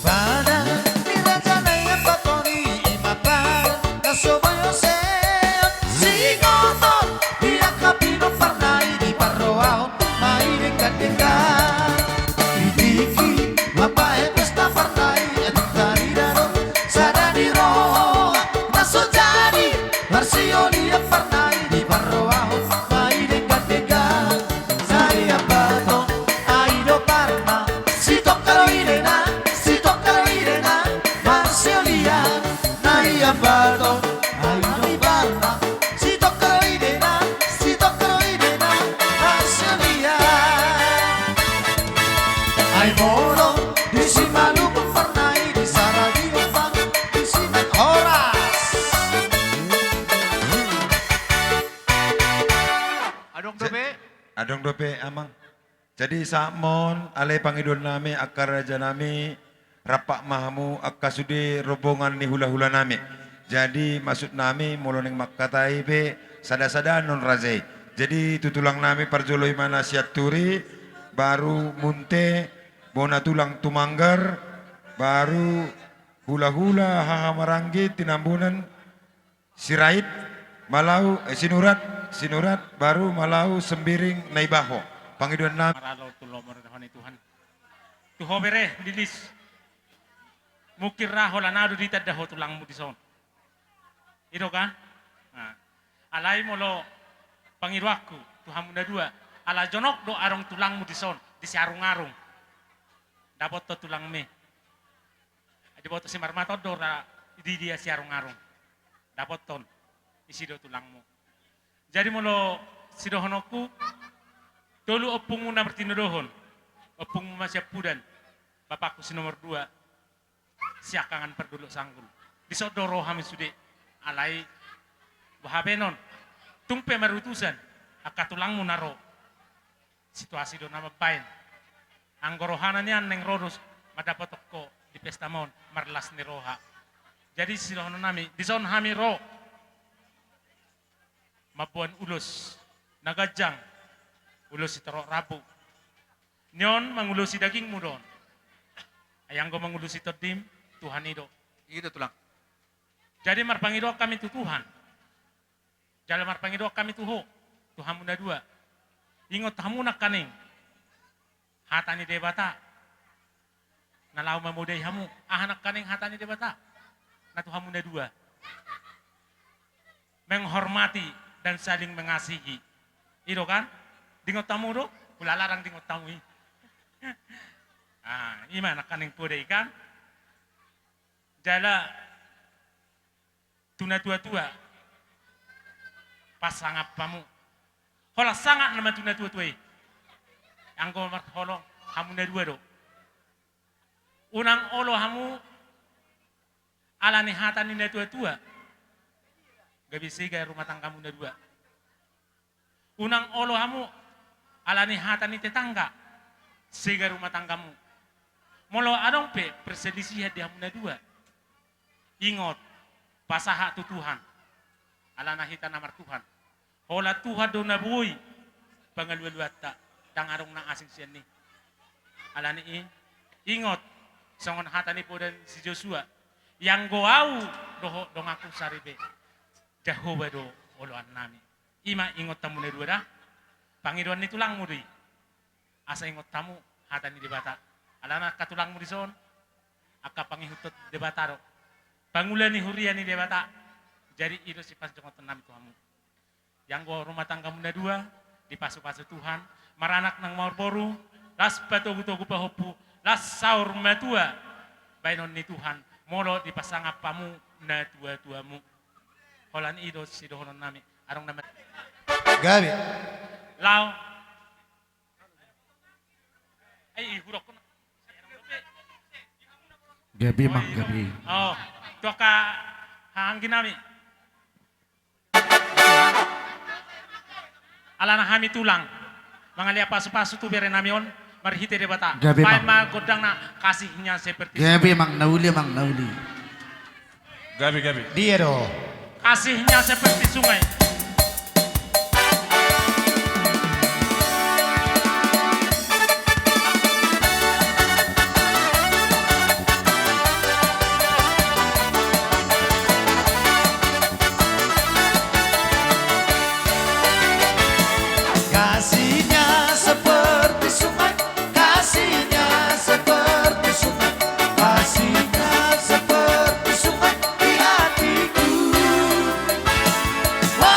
Pada ni raja na i ambaton i, i ma pada na so boi ose. Singoton di angka pinomparna i, diparrohahon ma i denggan-denggan. Di tingki mambahen pesta parna i, atik tarida do sada ni roha na so jadi marsiolian parna i, diparrohahon ma i denggan-denggan. Sai ambaton, ai do parna, sitongka do idena, sitongka do idena, marsiolian, na i ambaton, ai do parna, sitongka do idena, sitongka do idena, marsiolian. Ai molo disi malupuk parna i, di sada di opat, disi ma horas. Adong dope? Adong dope, Amang. Jadi, sahat ma on, ale pangidoan nami, angka raja nami, rampak ma hamu, angka sude rombongan ni hula-hula nami. Jadi maksud nami molo naeng mangkatai pe sada-sada non raja i. Jadi tu tulang nami parjolo i ma na sianturi, baru munte, bona tulang tumanggar, baru hula-hula haha maranggi tinambunan, Sirait, Malau, eh, Sinurat, Sinurat, baru Malau, Sembiring, Naibaho. Pangidoan nami. Maralo tu lomo ni roha ni Tuhan. Tu ho bere, Lilis. Mungkin ra holan aha do ditanda ho tulangmu dison. I do kan? Nah. Alai molo pangidoanku tu hamu na dua. Ala jonok do adong tulangmu dison, di Siarung-arung. Dapothon tulangmi. Diboto si Marmato do ra di dia Siarung-arung. Dapothon. Isi do tulangmu. Jadi molo sidohononku, tolu ompungmu na martinodohon. Ompungmu ma siampudan. Bapakku si nomor dua. Siangkangan pardolok sanggul. Dison do ro hami sude. Alai. Boha be non. Tung pe marutusan. Angka tulangmu na ro. Situasi do na mambaen. Anggo rohana nian naeng ro do mandapothon ho di pesta ma on, marlas ni roha. Jadi sidohonon nami, dison hami ro. Mamboan ulos na ganjang, ulos sitorop rambu. Nion mangulosi dagingmu do on. Ai anggo mangulosi tondim, Tuhan i do. I do tulang. Jadi marpangidoan hami tu Tuhan. Jala marpangidoan hami tu ho, tu hamu na dua. Ingot hamu nangkaning hata ni Debata. Na laho mamodai hamu, aha nangkaning hata ni Debata. Na tu hamu na dua. Menghormati dan saling mengasihi. I do kan? Diingot hamu do? Hulala ndang diingot hamu i. Ah, i ma nangkaning podai kan? Jala tu na tua-tua. Pasangap hamu. Holan sangap nama tu na tua-tua i. Anggo marholong hamu na dua do. Unang olo hamu ala ni hata ni na tua-tua. Gabe sega rumah tanggamu na dua. Unang olo hamu ala ni hata ni tetangga, sega rumah tanggamu. Molo adong pe perselisihan di hamu na dua, ingot, pasahat tu Tuhan. Alana hita na martuhan. Holan Tuhan do na boi pangalualuanta, ndang adong na asing sian i. Alani i, ingot, songon hata ni poda ni si Josua, ianggo ahu dohot donganku saripe, Jahowa do oloan nami. I ma ingot hamu na dua da. Pangidoan ni tulangmu do i. Asa ingot hamu hata ni Debata. Alana angka tulangmu dison, angka pangihuthon Debata do. Pangula ni huria ni Debata. Jadi i do sipanjongjonghon nami tu hamu. Ianggo rumah tanggamu na dua, dipasupasu Tuhan, maranak nang marboru, las patogutogu pahompu, las saur matua, baenon ni Tuhan, molo dipasangap hamu na tua-tuamu. Holan i do sidohonon nami. Adong nama. Gabe. Laho. Ai, i hurok. Gabe, Mang, gabe. Oh, tu angka hahaanggi nami. Alana hami tulang. Mangaliat pasupasu tu bere nami on. Marhite Debata. Gabe, Mang. Baen ma gondangna kasihnya seperti. Gabe, Mang, na uli, Mang, na uli. Gabe, gabe. Dia do. Kasihnya seperti sungai. Kasihnya seperti sungai. Kasihnya seperti sungai, kasihnya seperti sungai di hatiku. Wah,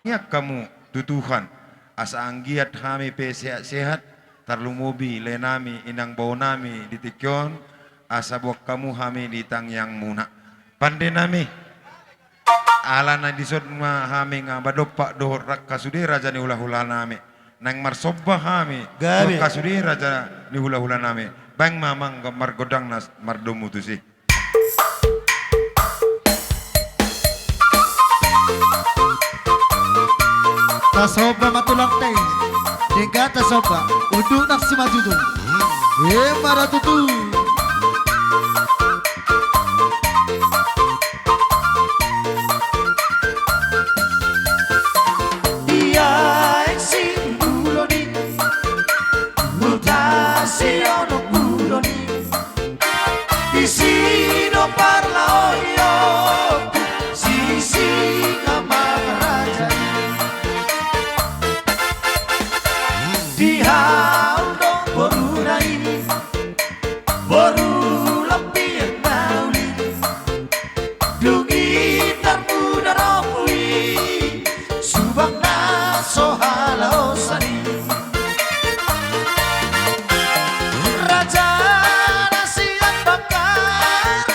Tangiang hamu tu Tuhan, asa anggiat hami pe sehat-sehat, tarlumobi lae nami, inang bao nami di tingki on, asa boan hamu hami di tangiangmuna. Pande nami, ala na dison ma hami nga madompak dohot angka sude raja ni hula-hula nami. Naeng marsomba hami, gabe, tu angka sude raja ni hula-hula nami. Baen ma amang margondangna mardomu tusi. Tasomba ma tulang te, denggan tasomba, unduk nang simanjujung. Ima da tutu. Ia eksi muloni, huta si ono muloni. Disi do parlahononku, sisi amangaraja i. Di hau do boruna i, boru lampion na uli. Dung i tarmuda rompu i, subang na so halaosan i. Raja na sian Bangkara,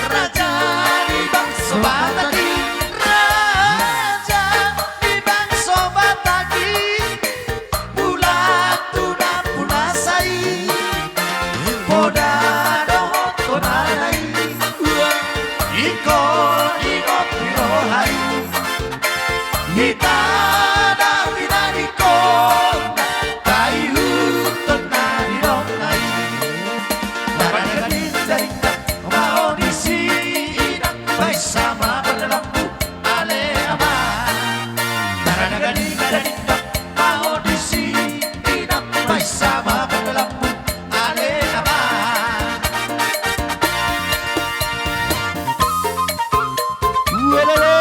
raja ni bangso Batak i, raja ni bangso Batak i. Mulak tu na pulasa i, poda dohot tonana i, ingkon ingot ni roha i. Hita na pinadingkon, taihuthon na nidokna i. Naraga dingdadingdak, ma ho disi inang, baen sama pardalanmu ale ama. Naraga dingdadingdak, ma ho disi inang, baen sama pardalanmu ale ama. Uelele,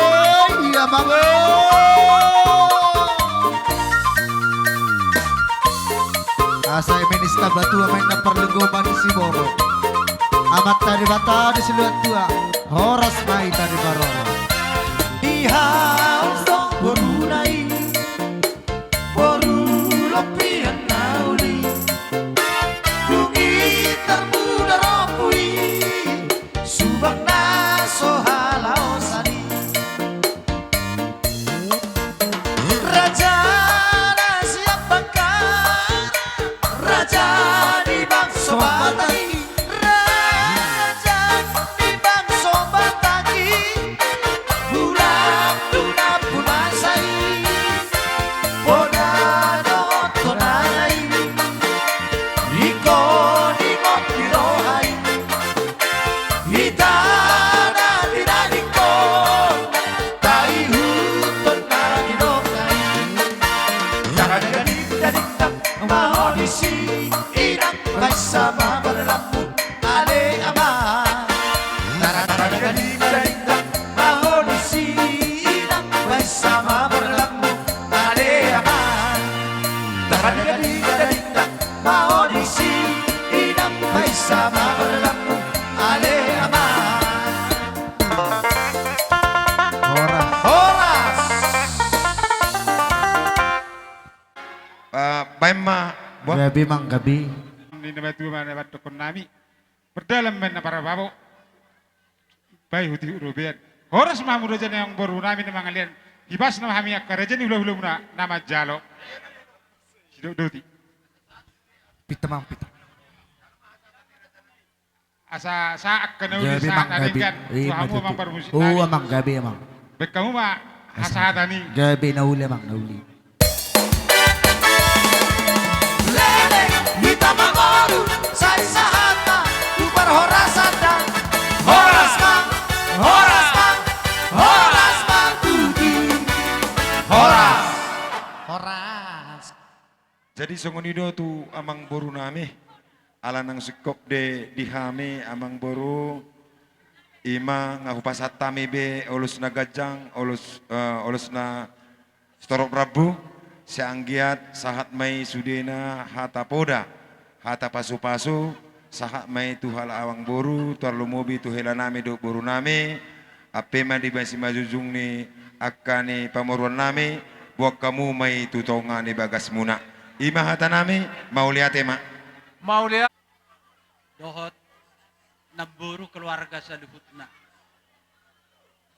ia manggo. Asa i ma nista batua ma inna parlinggoman ni siborok. Amanta Debata di siluat tua, horas ma hita diparorot. Di hau do boruna i, boru lampion na uli. Dung i tarmuda rompu i, subang na so halaosan i. Raja na sian Bangkara, raja ni bangso Batak i, raja ni bangso Batak i. Mulak tu na pulasa i, poda dohot tonana i, ingkon ingot ni roha i. Hita na pinadingkon, taihuthon na nidokna i. Naraga dingdadingdak, ma ho disi inang, baen sama pardalanmu ale ama. Naraga dingdadingdak, ma ho disi inang, baen sama pardalanmu ale ama. Naraga dingdadingdak, ma ho disi inang, baen sama pardalanmu ale ama. Horas. Horas. Eh, baen ma, buat. Gabe manggabe. Ni na batua ma na baen dohonon nami. Pardalan ma inna parababo. Baen hutihut robean. Horas ma hamu raja ni amangboru nami na mangalean. Hipas nama hami angka raja ni hulahulamuna na manjalo. Sidok doti. Pita mang pita. Asa sa angka na uli, gabe sahat na manggabe, denggan. Eh, tu hamu ma tutu. Amang parmusik nami. Oh, amang gabe, amang. Baen hamu ma hasahatan i. Gabe na uli, amang, na uli. Leleng hita ma boru, sai sahat ma tu parhorasan da. Horas ma, horas ma, horas ma tutu. Horas. Horas. Jadi songon i do tu amangboru nami, ala nang singkop do di hami amangboru, i ma nga hupasahat hami be ulos na ganjang, ulos, eh, ulos na sitorop rambu, sai anggiat sahat ma i sudena hata poda, hata pasupasu, sahat ma i tu halak amangboru, tarlumobi tu hela nami dohot boru nami, ampe ma di bagasan simanjujung ni Angka ni pamoruonnami, boan hamu ma i tu tonga ni bagasmuna. I ma hatanami, mauliate ma. Mauliate. Dohot namboru keluarga saluhutna.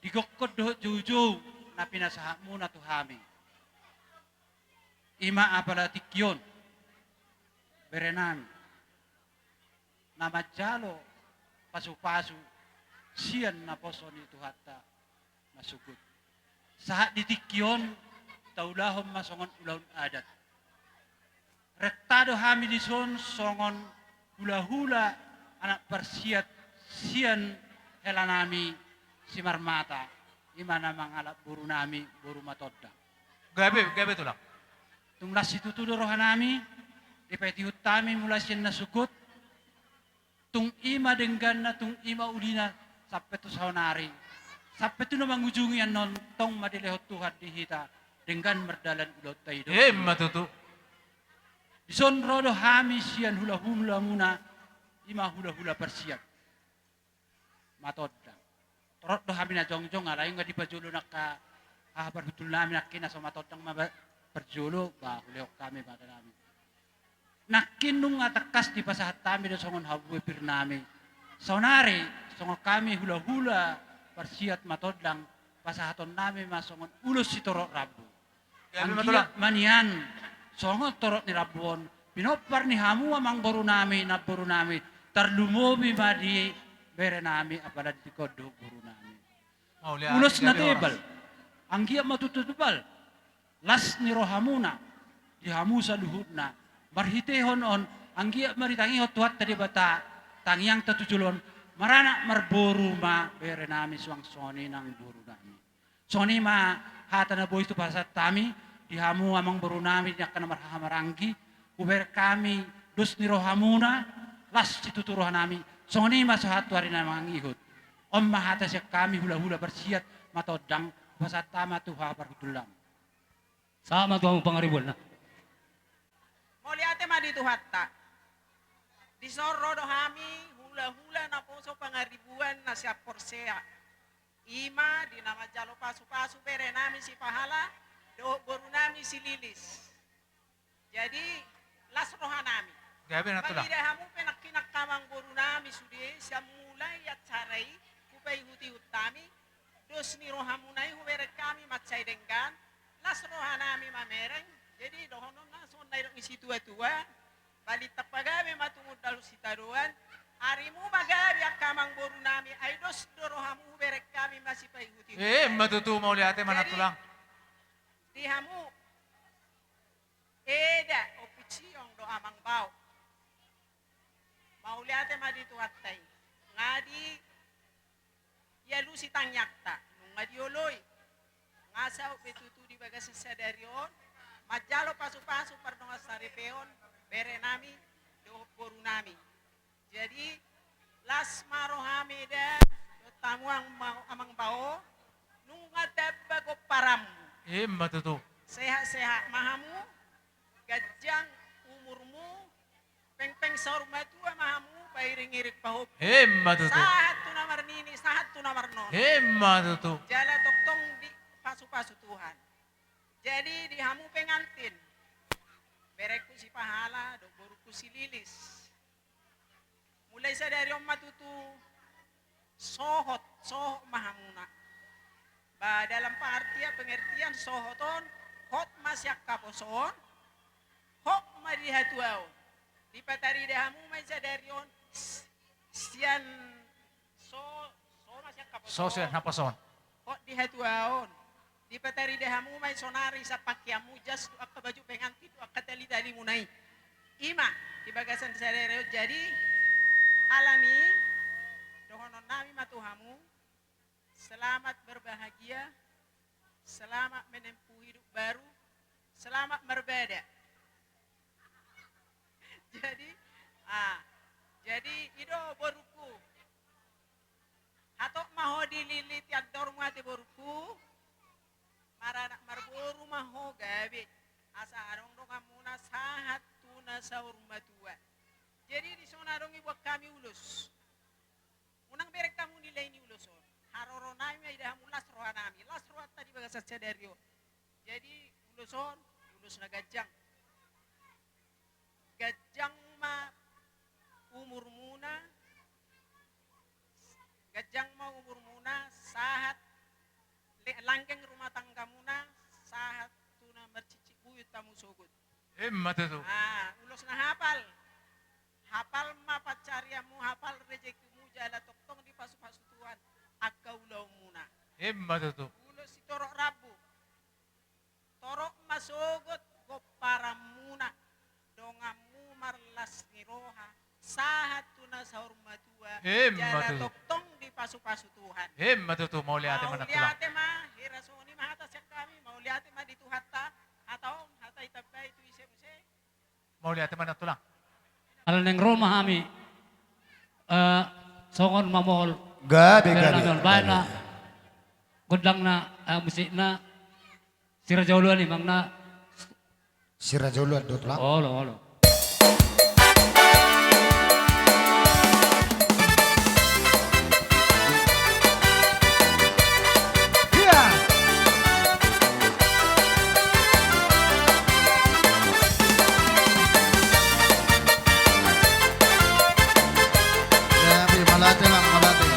Di gokhon dohot joujou na pinasahatmuna tu hami. I ma apala tingki on, berenami, na manjalo pasupasu sian naposo ni Tuhanta na sungkun. Sahat di tingki on, taulahon ma songon ulaon adat. Renta do hami dison songon hulahula anak parsiat sian helanami Simarmata, i ma na mangalap borunami boru Matondang. Gabe, gabe tulang. Tung las situtu do rohanami, dipaihutihut hami mulai sian na sungkun, tung i ma dengganna, tung i ma ulina, sampe tu saonari, sampe tu na mangujungi annon, tong ma dilehon Tuhan di hita denggan mardalan ulaonta i do. Emma tutu. Dison ro do hami sian hulahulamuna, i ma hulahula parsiat Matondang. Torop do hami na jongjong, alai nunga di parjolo nangkin haha parhundulnami nangkin na so Matondang ma ba-, parjolo, ba hulehon hami ma hatanami. Nangkin nunga tangkas dipasahat hami do songon habue pirnami. Saonari, songon hami hulahula parsiat Matondang, pasahatonnami ma songon ulos sitorop rambu. Gabe ma tulang. Anggiat ma nian songon torop ni rambu on, pinompar ni hamu amangborunami, namborunami, tarlumobi ma di berenami, apala di tingki on dohot borunami. Mauliate. Ulos na tebal. Anggiat ma tutu tebal las ni rohamuna di hamu saluhutna. Marhitehon on, anggiat ma ditangihon Tuhanta Debata tangiangta tu joloan, maranak marboru ma berenami suang songon i nang borunami. Songon i ma hata na boi hupasahat hami di hamu amangborunami, di angka na marhahamaranggi, hubereng hami dos ni rohamuna, las situtu rohanami, songon i ma sahat tu ari na mangihut. On ma hata sian hami hulahula parsiat Matondang, hupasahat hami ma tu haha parhundulnami. Sahat ma tu hamu pangaribuanna. Mauliate ma di Tuhanta. Dison ro do hami hulahula naposo pangaribuan na sian Porsea. I ma di na manjalo pasupasu berenami si Pahala dohot borunami si Lilis. Jadi, las rohanami. Gabe na tulang. Mangida hamu pe nangkin angka amangborunami sude, sian mulai acara i hupaihutihut hami, dos ni rohamuna i hubereng hami mansai denggan, las rohanami mamereng. Jadi dohononna songon na nidok ni situatua, balintang pagabe ma tumundalhon sitadoan, arimu ma gabe angka amangborunami, ai dos do rohamu hubereng hami masipaihutihut. Emma tutu, mauliate ma na tulang. Jadi, di hamu eda, ompung siong dohot amang bao, mauliate ma di Tuhanta i. Nga di dialusi tangiangta, nunga dioloi. Nga saut be tutu di bagasan sadari on manjalo pasupasu pardongan saripeon berenami dohot borunami. Jadi, las ma rohami da, dohot hamu amang bao, nunga tamba gomparanmu. Emma tutu. Sehat-sehat ma hamu, ganjang umurmu, pengpeng saur matua ma hamu, pairing-iring pahompu. Emma tutu. Sahat tu na marnini, sahat tu na marnono. Emma tutu. Jala tongtong dipasupasu Tuhan. Jadi di hamu pengantin, berengku si Pahala dohot borungku si Lilis. Mulai sadari on ma tutu sohot, sohot ma hamuna. Ba dalam pengertian, pengertian sohot on, hot ma sian haposoon, hot ma di hatuaon. Dipatarida hamu ma i sadari on s-, sian so, so ma sian haposoon. So sian haposoon. Hot di hatuaon. Dipatarida hamu ma i sonari sampangkianmu jas tu angka baju pengantin tu angka tali-talimuna i. I ma di bagasan sadari on. Jadi alani i dohononnami ma tu hamu, selamat berbahagia, selamat menempuh hidup baru, selamat marbada. Jadi, ah, jadi i do borungku. Hatop ma ho dililiti andormu ate borungku. Maranak marboru ma ho gabe. Asa adong donganmuna sahat tu na saur matua. Jadi dison adong diboan hami ulos. Unang bereng hamu nilai ni ulos on. Haroro nami ma ida hamu las roha nami, las rohanta di bagasan sadari on. Jadi ulos on, ulos na ganjang. Ganjang ma umurmuna, ganjang ma umurmuna, sahat le-, langgeng rumah tanggamuna, sahat tu na marcicik buyut hamu sogot. Emma tutu. Ah, ulos na hapal. Hapal ma pansarianmu, hapal rejekimu, jala tongtong dipasupasu Tuhan angka ulaonmuna. Emma tutu. Ulos sitorop rambu. Torop ma sogot gomparanmuna, donganmu marlas ni roha, sahat tu na saur matua, emma tutu, jala tongtong dipasupasu Tuhan. Emma tutu, mauliate ma na tulang. Mauliate ma, hira songon i ma hata sian hami, mauliate ma di Tuhanta, hata on, hata i tambai tu ise muse. Mauliate ma na tulang. Ala naeng ro ma hami, eh, songon mamohol. Gabe, gabe, gabe. Baen na gondang na, eh, musik na. Si Raja Oloan i, Amang, na. Si Raja Oloan do, tulang. Olo, olo. Iya. Iya, mauliate, Amang, mauliate.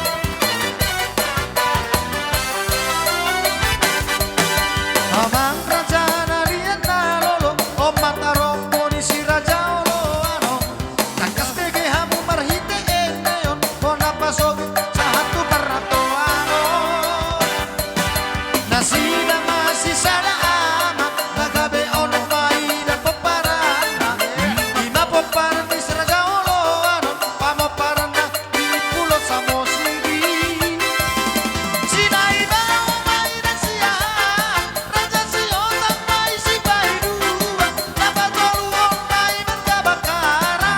Amang raja na liat na lolo, on ma tarombo ni si Raja Oloan on. Tangkas bege hamu marhite ende on, bona pasogit sahat tu parrantoan on. Nasida ma sisada ama, na gabe onom ma ida pomparanna. I ma pomparan ni si Raja Oloan on, pamomparanna di Pulo Samosir i. Si Naibaho ma ida siahaan, Raja Sihotang ma i sipaidua, na patoluhon ma i Marga Bangkara.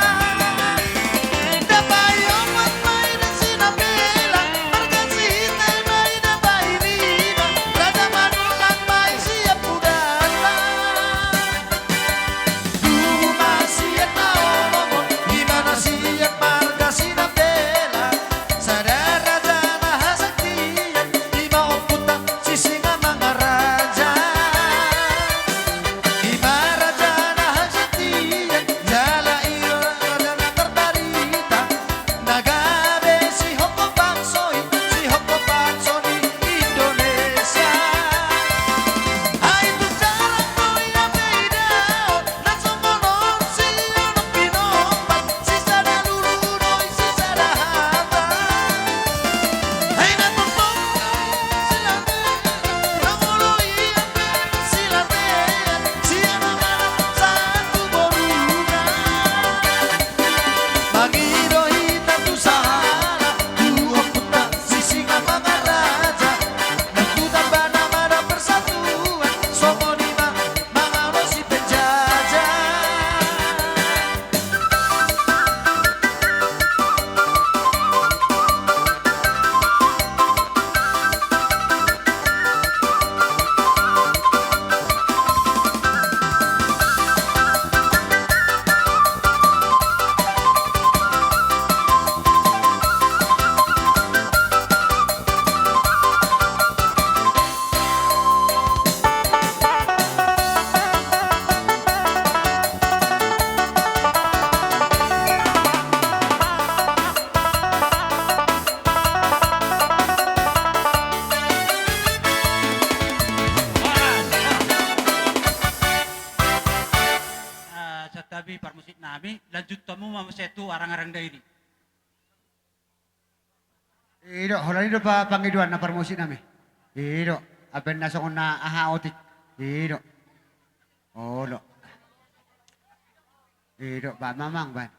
Na paopat ma ida Sinambela, Marga Sitinjak ma ida pailima, Raja Manullang ma i siampudanna. Tubu ma sian na onom on, i ma na sian marga Sinambela, sada raja na hasaktian, i ma ompunta si Singamangaraja. I ma raja na hasaktian, jala i do raja na tarbarita. Na gabe sihongkop bangso i, sihongkop bangso ni Indonesia. Ai tu jalan do i na pe idaon, na songon on si onom pinompat, sisada lulu do i sisada hata. Ai na tongtong silatean, na molo i pe silatean, sian amana sahat tu boruna. Mangido hita tu sahala, tu ompunta si Singamangaraja. Nang tu tambana ma na persatuan, songon i ma mangalo si penjajah. Ah, santabi parmusik nami, lanjut hamu ma muse tu arang-arang dairi. I do, holan i do pa-, pangidoanna parmusik nami. I do, amben na songon na aha otik. I do. Olo. I do, baen ma, Amang, baen.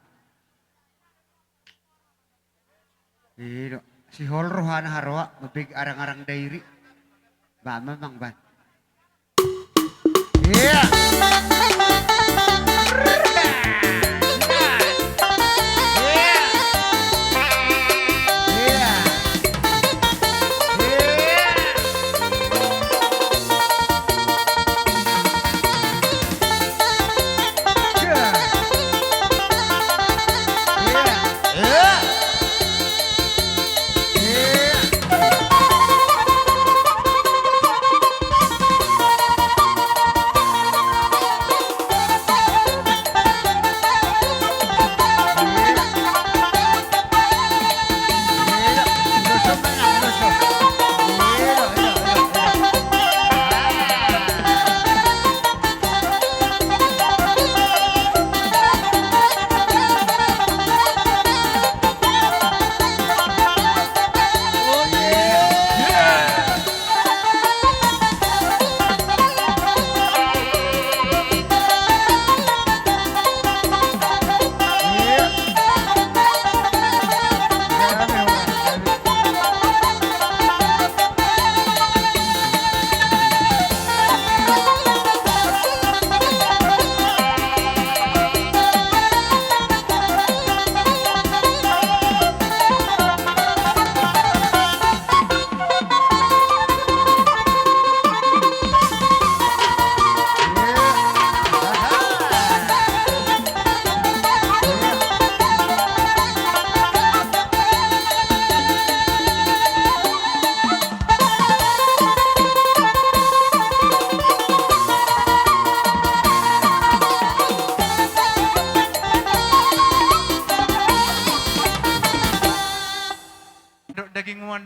I do. Sihol rohana haroa, mambege arang-arang dairi. Baen ma, Amang, baen. Iya.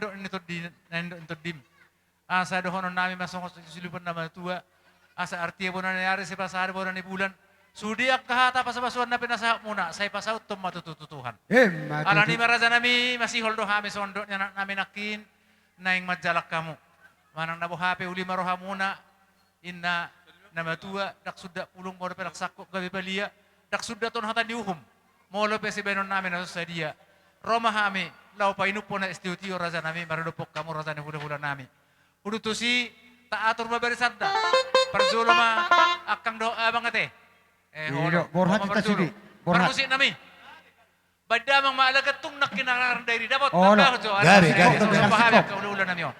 dok ni tondi, na nidok ni tondim. Asa dohonon nami ma songon silupan na matua. Asa artia bona ni ari, sai pasahat bona ni bulan. Sude angka hata pasupasuan na pinasahatmuna, sai pasauthon ma tutu tu Tuhan. Emma tutu. Alani i ma raja nami, masihol do hami songon dok ni anak nami nangkin, naeng manjalang hamu. Manang na boha pe uli ma rohamuna, ninna na matua, ndang sundat pulung molo pe ndang sangkot gabe palia, ndang sundat on hata ni uhum, molo pe sibahenon nami na so sadia. Ro ma hami, laho painumhon na es tio-tio raja nami, maradophon hamu raja ni hulahula nami. Huhut tusi, taatur ma barisanta. Parjolo ma angkang dohot abang ate. Eh, i do, holo. Borhat. Ro ma hita parjolo. Sidi. Borhat. Parmusik nami. Baen damang ma ala gantung nangkin na randai i dapot. Olo. Tambah jo. Gabe, gabe. Ala songkop, songkop, songkop. Angka hulahula nami on.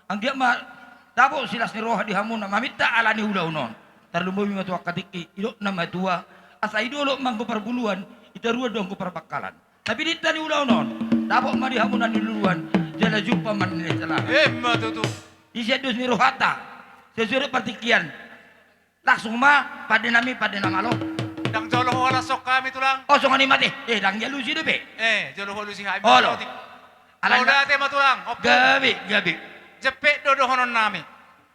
Anggiat ma Dapot silas ni roha di hamuna maminta ala ni ulaon on. Tarlumobi ma tu angka tingki, didok na matua, asa i dolok ma anggo parbuluan, i toruan do anggo parbangkalan. Tapi di hita ni ulaon on, dapot ma di hamuna niluluan, jala jumpa ma na nilehon. Emma tutu. Di sian dos ni rohanta, sesuai dohot partingkian. Langsung ma, pande nami, pande na malo. Ndang jolo hualashon hami, Tulang. O, songon i ma ate. E, ndang dialusi dope. E, jolo hualusi hami. Olo. Ala na- Mauliate ma, Tulang. Ompung. Gabe, gabe. Jempek do dohonon nami.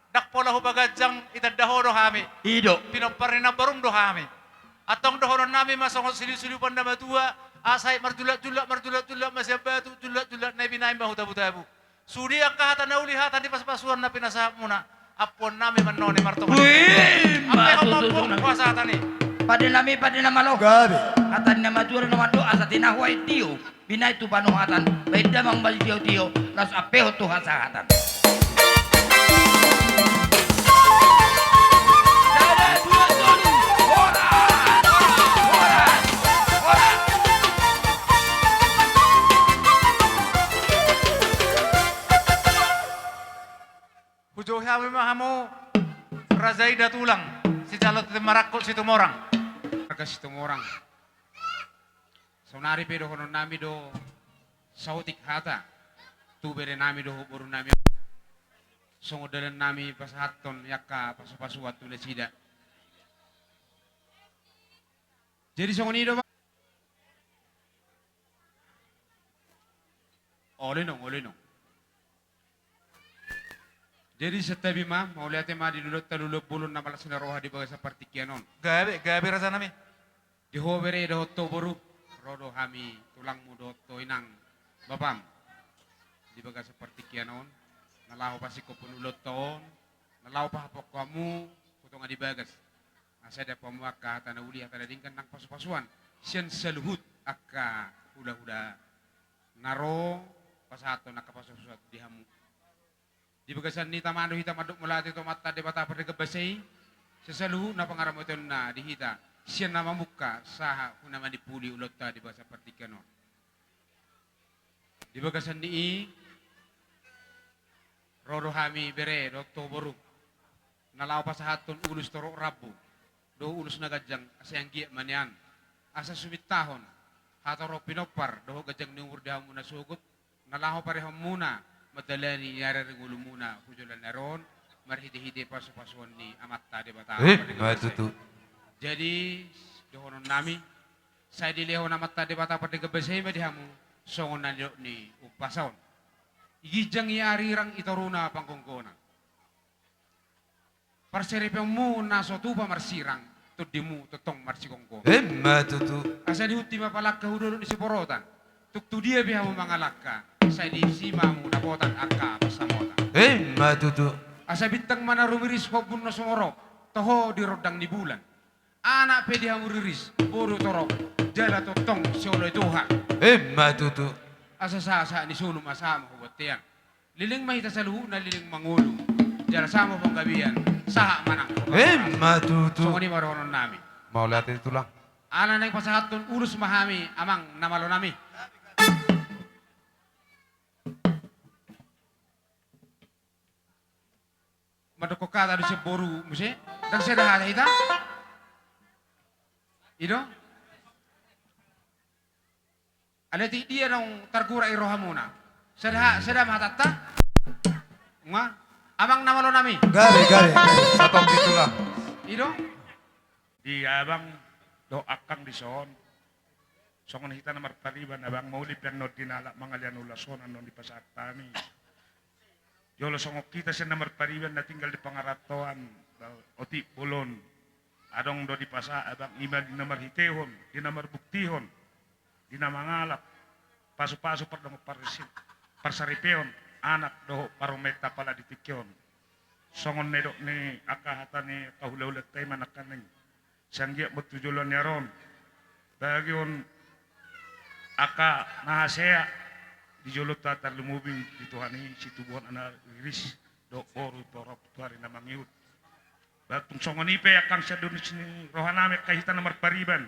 Ndang pola hupaganjang, ditanda ho do hami. I do. Pinompar ni namborum do hami. Antong dohonon nami ma songon silup-silupan na matua, asa i marjulak-julak, marjulak-julak ma sian batu, julak-julak na i binahen ma tu tabu-tabu. Sude angka hata na uli, hata ni pasu-pasuan na pinasahatmuna, ampuon nami ma annon i martonggo. Wih, ampehon ma, Ompung, Tulang, huasahatan i. Pande nami, pande na malo. Gabe. Hata ni na matua do na mandok, asa tinahu aek tio, binahen tu panuhatan, bahen damang ma sitio-tio, laos ampehon tu hasahatan. Sada, dua, tolu. Horas, horas, horas, horas. Hujou hami ma hamu, Raja Ida Tulang, sijalo tintin marangkup Situmorang. Marga Situmorang. Saonari pe dohonon nami do saotik hata tu bere nami dohot boru nami, songon dalan nami pasahathon i angka pasu-pasuan tu nasida. Jadi songon i do, Bang. Olo inong, olo inong. Jadi santabi ma, mauliate ma di luluanta, luluan bolon na malas ni roha di bagasan partingkian on. Gabe, gabe, raja nami. Di ho bere dohot ho boru, ro do hami tulangmu dohot ho inang bapam di bagasan partingkian on, na laho pasingkophon ulaonta on, na laho pahapokhon hamu tu tonga ni bagas. Asa dapot hamu angka hata na uli, hata na denggan nang pasu-pasuan sian saluhut angka hula-hula na ro pasahathon angka pasu-pasuan di hamu. Di bagasan i tama do hita mandok mauliate tu Amanta Debata pardenggan basa i, sian saluhutna pangaramotionna di hita, sian na mamungka sahat tu na manimpuli ulaonta di bagasan partingkian on. Di bagasan ni i, ro do hami bere dohot ho boru, na laho pasahathon ulos torop rambu dohot ulos na ganjang, asa anggiat ma nian, asa sumintahon hata torop pinompar dohot ganjang ni umur di hamu na sogot, na laho parehonmuna mandalani ari-ari ngolumuna tu joloan ni ari on, marhite-hite pasu-pasuan ni Amanta Debata. Emma tutu. Jadi dohonon nami, sai dilehon Amanta Debata pardenggan basa i ma di hamu songon na nidok ni umpasa on: I ginjang i arirang, i toruna panggonggonan. Parsaripeonmu na so tupa marsirang, tondimu tongtong marsigomgoman. Emma tutu. Asa dihutti ma palangka hu dolok ni siborotan. Tung tu dia pe hamu mangalangka, sai disi ma hamu dapotan angka pansamotan. Emma tutu. Asa bintang ma na rumiris, hombun na sumorop, toho di rondang ni bulan. Anak pe di hamu riris, boru torop, jala tongtong sioloi Tuhan. Emma tutu. Asa sahat-sahat ni solu ma sahat ma tu bontean. Leleng ma hita saluhutna, leleng ma ngolu, jala sahat ma panggabean, sahat ma nang. Emma tutu. Songon i ma dohonon nami. Mauliate, Tulang. Ala naeng pasahathon ulos ma hami, amang na malo nami. Mandokkon hata do sian boru muse, ndang sada hata hita. I do. Alai tung dia naung targurak i rohamuna, sada ha-, sada ma hatanta. Nunga, amang na malo nami. Gabe, gabe, gabe. Satongkin, Tulang. I do. Di abang dohot angkang dison, songon hita na marpariban, abang, mauliate pe annon di na alap mangalean ulos on annon dipasahat hami. Jolo songon hita sian na marpariban na tinggal di pangarantoan, otik bolon, adong do dipasahat, abang, i ma di na marhitehon, di na marbuktihon, di na mangalap pasupasu pardongan parsi-, parsaripeon anak dohot parumaenta apala di tingki on. Songon na nidok ni angka hata ni angka hulahulanta i ma nangkaning, sai anggiat ma tu joloan ni ari on, bagion angka na hasea di jolonta, tarlumobi di Tuhan i situbuan anak riris dohot boru torop tu ari na mangihut. Ba tung songon i pe angkang sian dos ni rohanami angka hita na marpariban,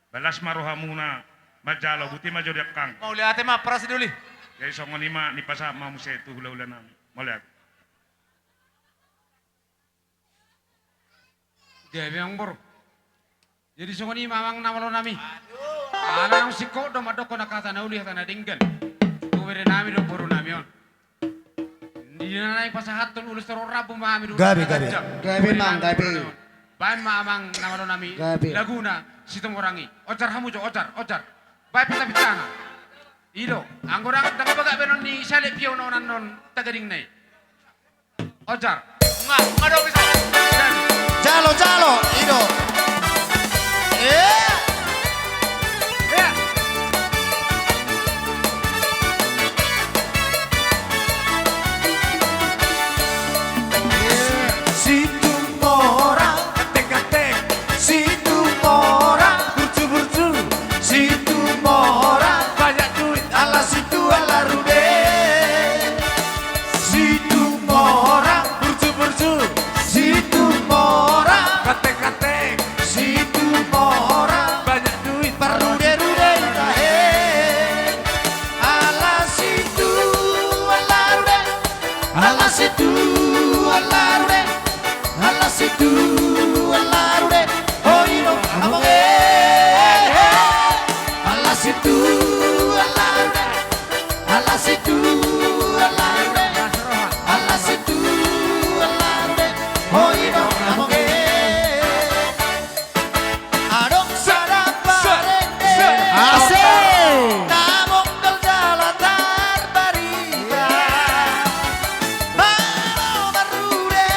balas ma rohamuna manjalo, boti ma jo di angkang. Mauliate ma, parasi doli. Jadi songon i ma nipasahat ma muse tu hulahulanami. Mauliate. Gabe, amang boru. Jadi songon i ma, amang na malo nami. Ala naung singkop do mandokkon hata na uli, hata na denggan tu bere nami dohot boru nami on. Di na naeng pasahathon ulos torop rambu ma hami dohot. Gabe, gabe. Gabe, amang, gabe. Baen ma, amang na malo nami. Gabe. Laguna Situmorang i. Ojar hamu jo, ojar, ojar. Baen peta-petana. I do, anggo ndang, ndang bagak baenon ni Salek Pio na onan on tagadingna i. Ojar. Nga, nga dong bisa. Jalo, jalo, i do. Eh. Ya. Situmorang, ketek-ketek. Situmorang, burju-burju. Situmorang, banyak duit. Ala situ, ala rude. Situmorang, burju-burju. Situmorang, ketek-ketek. Situmorang, banyak duit. Parrude-rude i tahe. Ala situ, ala rude. Ala situ, ala rude. Ala situ, ala rude. Oi do, amang e. Ala situ, ala rude. Ala situ, ala rude. Ala situ, ala rude. Oi do, amang e. Adong sada parende. Asik. Na mondol jala tarbarita. Malo marrude.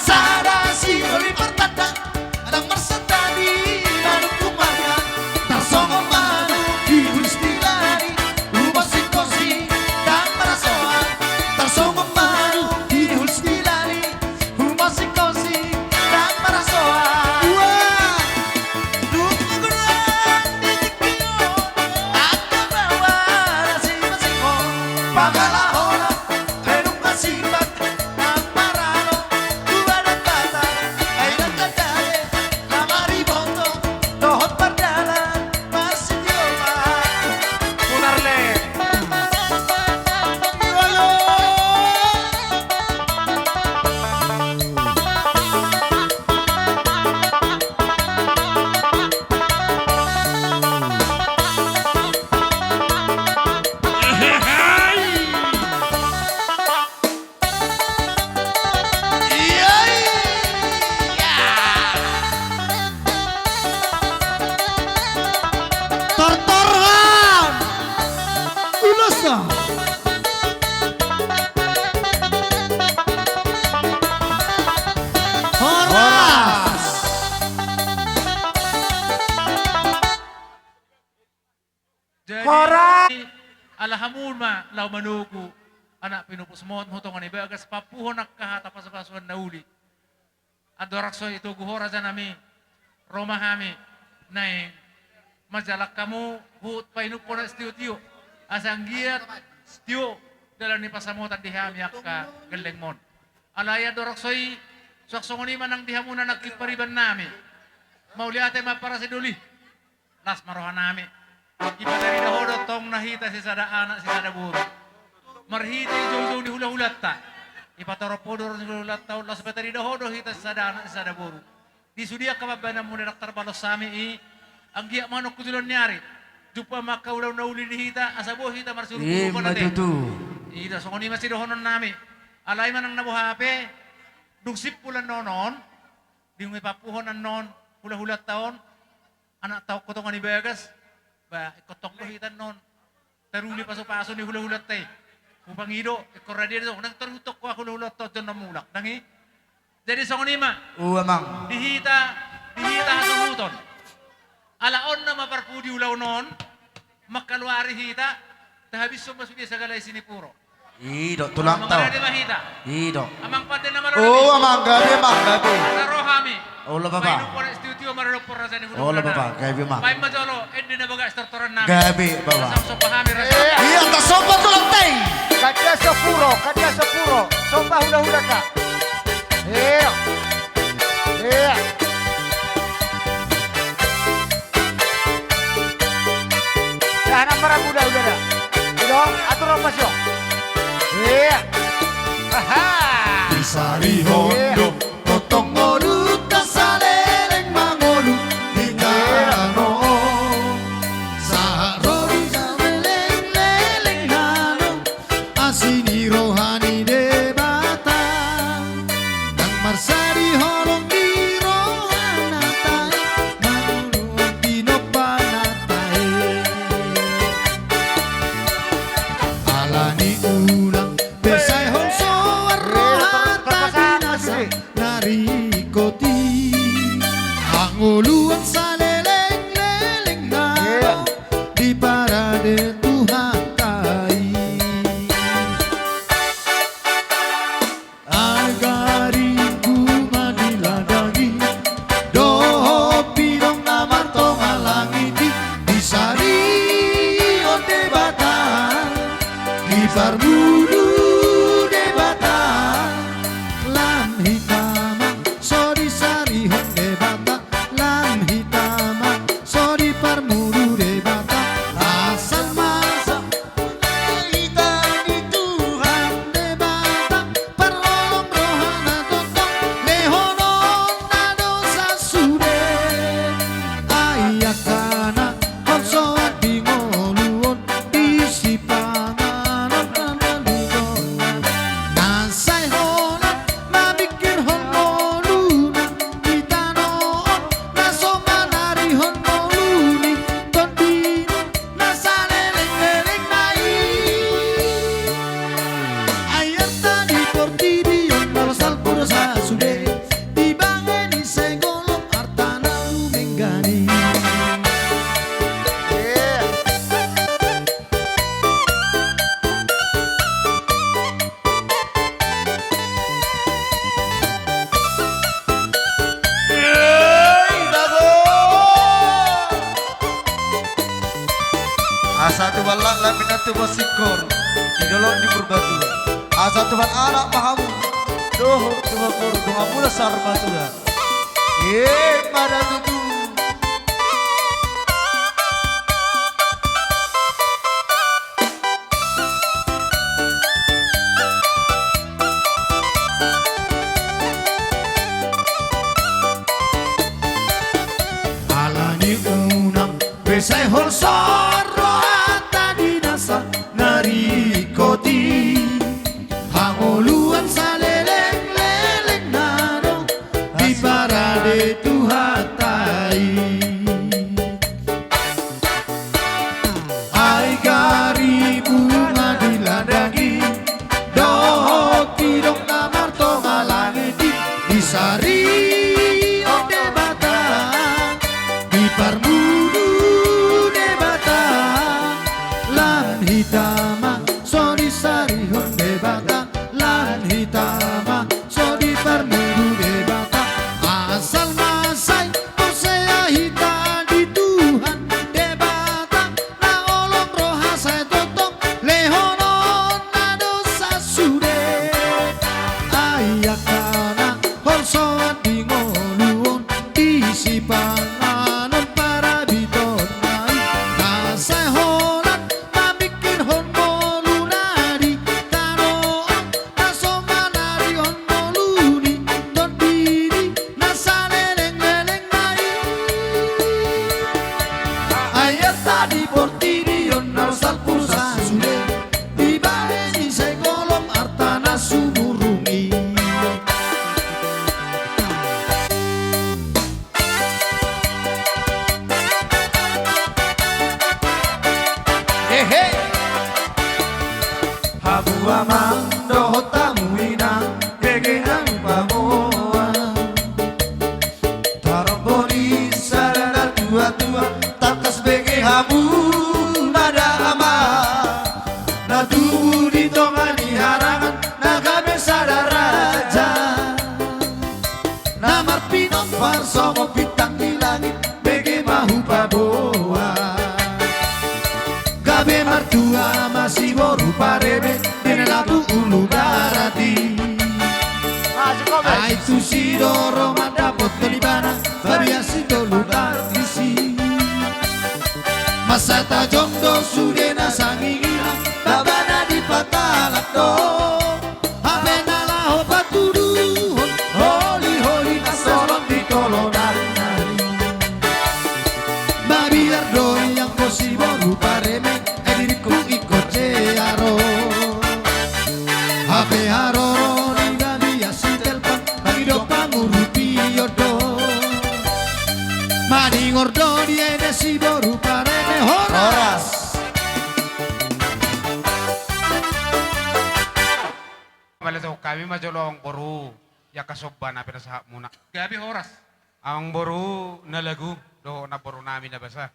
Sada sidoli martanda, ndang marsandani manuk tu marga, tarsongon manuk di huls di lali, humosingkosing ndang marasoan, tarsongon manuk di huls di lali, humosingkosing ndang marasoan. Wah! Dung godang di tingki on, angka baoa na sipasinghon, pangalaho na, ai nunga sipat, na maralo, tu badan bata, ai nunga dale, na mariboto, dohot mardalan, marsitio ma. Putar le. Tortorhon! Ulos do! Horas! Jadi, horas! Ala hamu ma laho manogu anak pinopusmon, tu tonga ni bagas, pampuhon angka hata pasupasuon na uli. Andorang so i togu ho rajanami, ro ma hami naeng manjalang hamu huhut painumhon na sitiotio, asa anggiat tio dalan ni pansamotan di hami angka gellengmon. Alai andorang so i, suang songon i ma nang di hamu na nangkin paribannami. Mauliate ma parsadoli. Las ma rohanami. Dipatarida ho do tong na hita sisada anak sisada boru. Marhite joujou ni hulahulanta, dipatorop ho do ro ni hulahulanta on, laos dipatarida ho do hita sisada anak sisada boru. Di sude angka pambahenanmuna ndang tarbalos hami i, anggiat ma annon tu joloan ni ari jumpa ma angka ulaon na uli di hita, asa boi hita marsiurup-urupan ate. I ma tutu. I do, songon i ma sidohononnami. Alai manang na boha pe, dung simpul annon on, dung i pampuhon annon hulahulanta on, anak taon tu tonga ni bagas, ba, ingkon tong do hita annon taruli pasupasu ni hulahulanta i. Hupangido, ingkon radia do, ndang taruli tong ho hulahulanta on jolo mulak, ndang i. Jadi songon i ma. Ua, amang. Di hita, di hita hasuhuton. Ala on nama parpudi ulaon on, mangkaluari hita, tahabishon ma sude sagala isi ni puro. I do, tulang taon. Mangarade ma hita. I do. Amang pande na maradophon. O, amang, gabe, amang, gabe. Asa ro hami. Olo, papa. Painumhon na sitiotio maradophon raja ni hulahulana. Olo, papa, gabe, amang. Baen ma jolo ende na bagas tortorannami. Gabe, papa. Asa somba hami raja. Ia, tasomba tulang tai. Kadia sopuro, kadia sopuro. Somba hulahulanta. Ia. Ia. Dah, na marangkuda, udah dah. Udah, atur apa sih? Iya. Aha. Disarihon do tongtong ngolunta saleleng mangolu di tano on. Sahat ro di saleleng leleng tano. Asi ni roha ni Debata, ndang mar Pallak laminatu basingkor di dolok ni Purbatua. Asa tuman anak ma hamu dohot tuman boru, dongan muna saur matua. Emma da tutu. Ala ni unang pe sai holsoan rohanta di nasa na ringkot i. Hangoluan saleleng-lelengna do diparade Tuhanta i. Ai gari bunga di ladang i, dohot didok na martonga langit i, disarihon Debata, diparmudu Debata, lan hita ma so disarihon Debata, lan hita ma so diparmudu Debata. Asal ma sai porsea hita di Tuhan Debata, na holong roha sai tongtong lehononna do sasude. Ai angka na holsoan di ngolu on, di sipanganon parabitonna i, na sai holan mamingkirhon ngoluna di tano on, na so manarihon ngolu ni tondini na saleleng-lelengna i. Ai arta di portibi on na salpu sasude, dibahen i sai golom arta na sumurung i. Hehe. Hamu amang dohot hamu inang, bege hamu pamoa. Tarombo ni sada na tua-tua, tangkas bege hamu na damang. Na tubu di tonga ni harangan, na gabe sada raja. Na marpinompar songon bintang di langit, bege ma hupaboa. Gabe martua ma si boru pareme, di na lapu ulu darat i. Ai tusi do ro mandapothon ibana, babiat sitolu tarisi. Masa tajom do sude na sangingilang, babana dipatalap do. Hape na laho patuduhon, holi-holi na solot di tolonan nari. Mabiar do i anggo si boru pareme, ai diriku ingkon jea ro. Hape haroro ni babiat sitelpon, mangido pangurupion do. Maningor do diida si boru pareme, horas. Horas. Malehon hami ma jolo amang boru, i angka somba na pinasahatmuna. Gabe horas. Amang boru na lagu, dohot namboru nami na basa.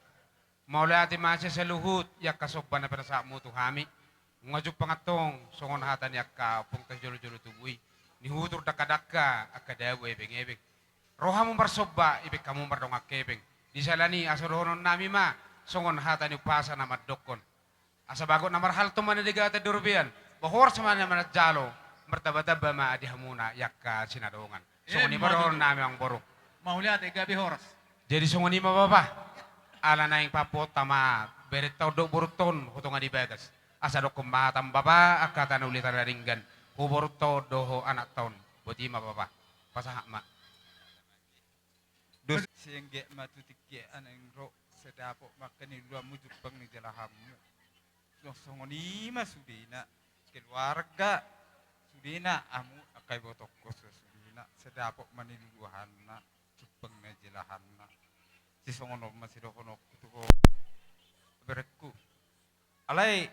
Mauliate ma sian saluhut, i angka somba na pinasahatmu tu hami. Nunga jumpang antong, songon hata ni angka ompungta jolo-jolo tubu i. Nihutur dangka-dangka, angka dabu ebeng-ebeng. Ro hamu marsomba, ibeg hamu mardongan hepeng. Di sala ni i asa dohonon nami ma, songon hata ni umpasa na mandokkon. Asa bagot na marhalto ma na digata di robean, ba horas ma na manjalo, martamba-tamba ma di hamuna i angka sinadongan. Songon i ma dohonon nami amang boru. Mauliate, gabe horas. Jadi songon i ma bapa. Ala naeng paampuhonta ma berenta on dohot borunta on, ho tonga ni bagas. Asa dokkon ma hata bapa, angka hata na uli hata na denggan. Ho borunta on dohot anakta on. Boti ma bapa. Pasahat ma. Dos siengge ma tu tingki an naeng ro, sai dapot ma angka niluluanmu jumpang ni jalahanmu. Songon i ma sudena keluarga, sudena hamu angka ibotongku, sudena sai dapot ma niluluanna jumpang ni jalahanna. Sai songon on ma sidohononku tu ho, berengku. Alai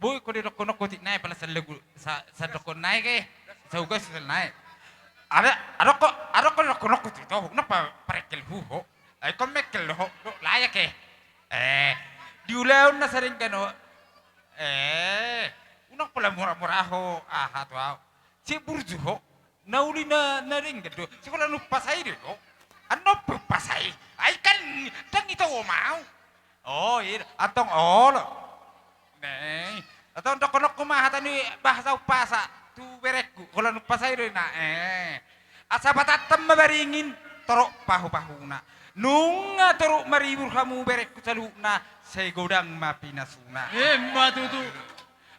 boi ho didokkon-dokkon otik nai pala sallagu, sa-, sandokkon nai ke, saugas sal nai. Ada, adong ho, adong ho didokkon-dokkon otik ho, unang pa-, parengkel hu ho. Ai ingkon mengkel do ho, do layak e. Eh, di ulaon na sadenggan ho. Eh, unang pola mura-mura ho, aha tu ahu. Sai burju ho. Na uli na, na denggan do. Sikola na umpasa i do. Annon pe umpasa i. Ai kan ndang ito ho mau. Oh, iya. Antong olo. Eh, atau dohononku ma hata ni bahasa umpasa tu berengku, holan umpasa i do na, eh. Asa patangtang ma baringin, torop pahupahuna. Nunga torop maribur hamu berengku saluhutna, sai godang ma pinasuna. Ima tutu.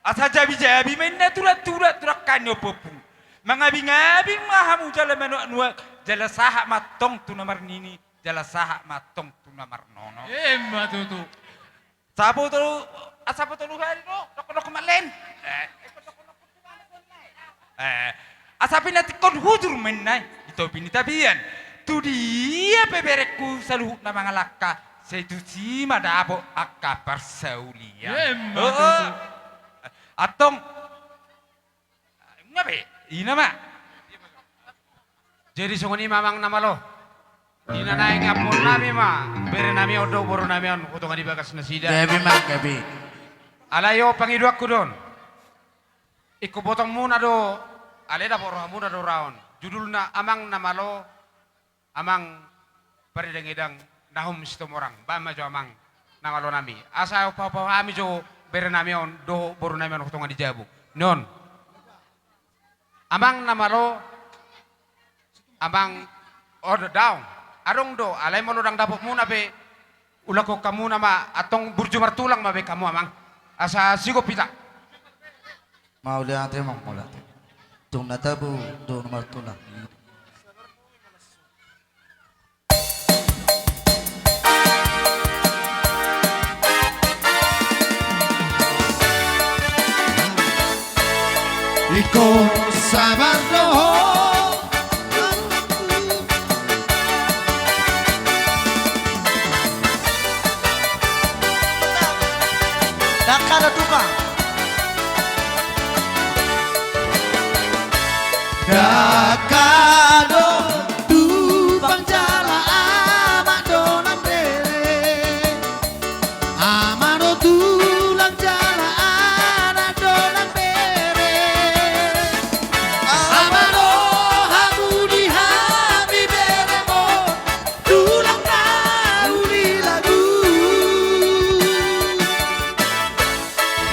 Asa jabijabi ma inna tulangtulang tu dangka ni ompuompung. Mangabingabing ma hamu jala manuaknuak, jala sahat ma antong tu na marnini, jala sahat ma antong tu na marnono. Ima tutu. Sahat tu, ah, sahat tu hali do, dohononku ma lehen. Eh. Eh, asa pinantikhon hujur ma inna i, di topi ni tapian. Tu dia pe berengku saluhutna mangalangka, sai tusi ma dapot angka parsaulian. Ima tutu. Antong. Nga be, i nama. Jadi songon i ma amang na malo. Di na naeng ampuonnami ma berenami on dohot borunami on, tu tonga ni bagas nasida. Gabe ma, gabe. Alai on pangidoanku do on. Ingkon botongmuna do, alai dapot rohamuna do ra on. Judulna amang na malo, amang paridangidang, Nahum Situmorang, bahen ma jo amang na malonami. Asa pahophop hami jo berenami on dohot borunami on tu tonga ni jabu. Non. Amang na malo, amang, oh, daong. Adong do, alai molo ndang dapotmuna pe, ulahon hamuna ma, antong burju martulang ma baen hamu amang. Asa sigop hita. Mauliate, amang, mauliate. Tung na tabo do na martulang. Ingkon sabar do ho. Dangka do tupa. Dangka do tupa jala amak do na bere. Ama do tulang jala anak do na bere. Ama do hamu di hami beremon. Tulang na uli lagu.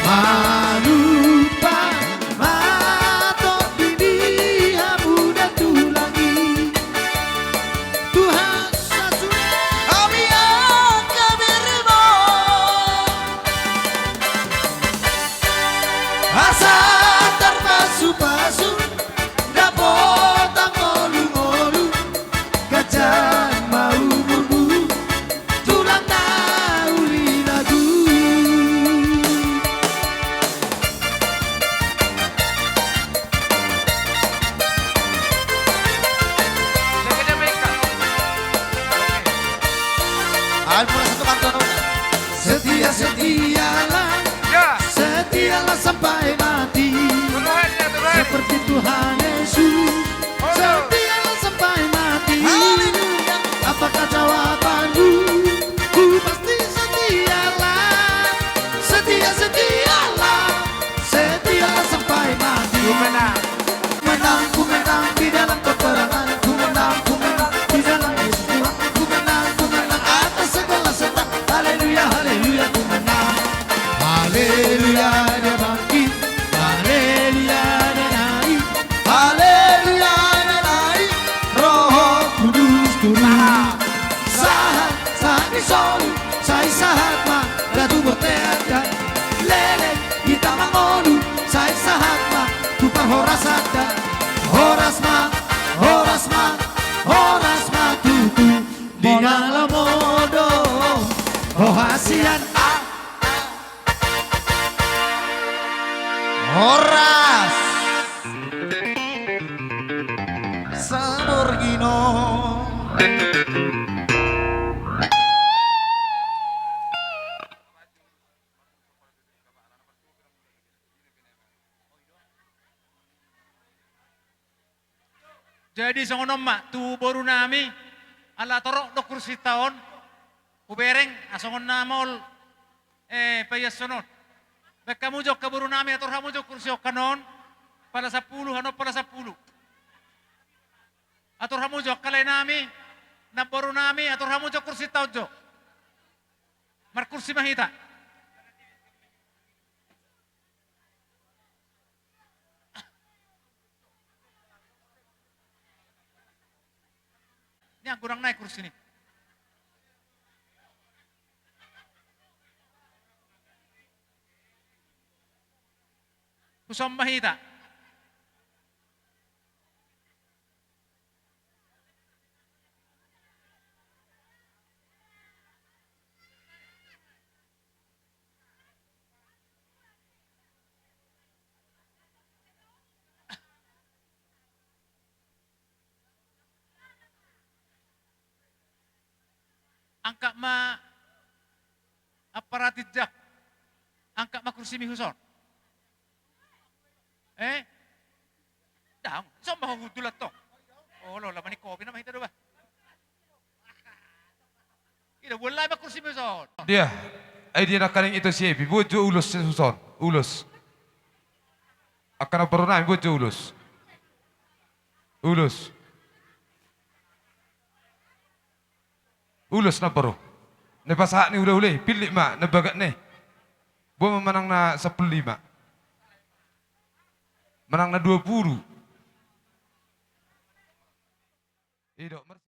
Malupa ma topi ni hamu da tulang i. Tuhan sasune hami angka beremon. Asa tarpasupasu dapot ngolungolu. Ganjang ma umurmu, tulang na uli lagu. Alpura satu kantor. Setia, setialah, ya, setialah sampai mati. Tuhan, ya Tuhan. Seperti Tuhan Yesus. Setia sampai mati. Haleluya. Apakah jawabanmu? Ku pasti setialah. Setia, setialah. Setia sampai mati. Ku menang. Menang, ku menang di dalam peperangan. Ku menang, ku menang di dalam Yesus Tuhan. Ku menang, ku menang atas segala setan. Haleluya, haleluya, ku menang. Haleluya, dia bangkit. Haleluya, dia naik. Haleluya, dia naik. Roh Kudus turun. Sahat, sahat ni solu, sai sahat ma, datu berteakan. Lele, hita mangolu, sai sahat ma, tu parhorasan da. Horas ma, horas ma, horas ma tutu. Di na lam modom, ho hasian a. Horas. Saborngin on. Jadi songon on ma tu borunami, ala torop do kursinta on, hubereng, ah, songon na maol, eh, paiashon on. Baen hamu jo angka borunami, atur hamu jo kursi on hanon, pala sampulu, hanon pala sampulu. Atur hamu jo angka laenami, namborunami, atur hamu jo kursinta on jo. Markursi ma hita. Nian godang nai kursi ni. Huson ma hita. Angkat ma, aparat Injak. Angkat ma kursimi huson. Eh? Dang, ison ma ho hundul antong. Olo, lamani kopi nama hita do bah. Ida, bola ma kursimi huson. Dia. Ai dia nangkaning ito si Epi, buat jo ulos huson. Ulos. Angka na baru nai, buat jo ulos. Ulos. Ulos na baru. Na pasahat ni hulahula i, pillit ma na bagak ni. Boha ma manang na sampulu lima. Manang na dua pulu. Ido, mar-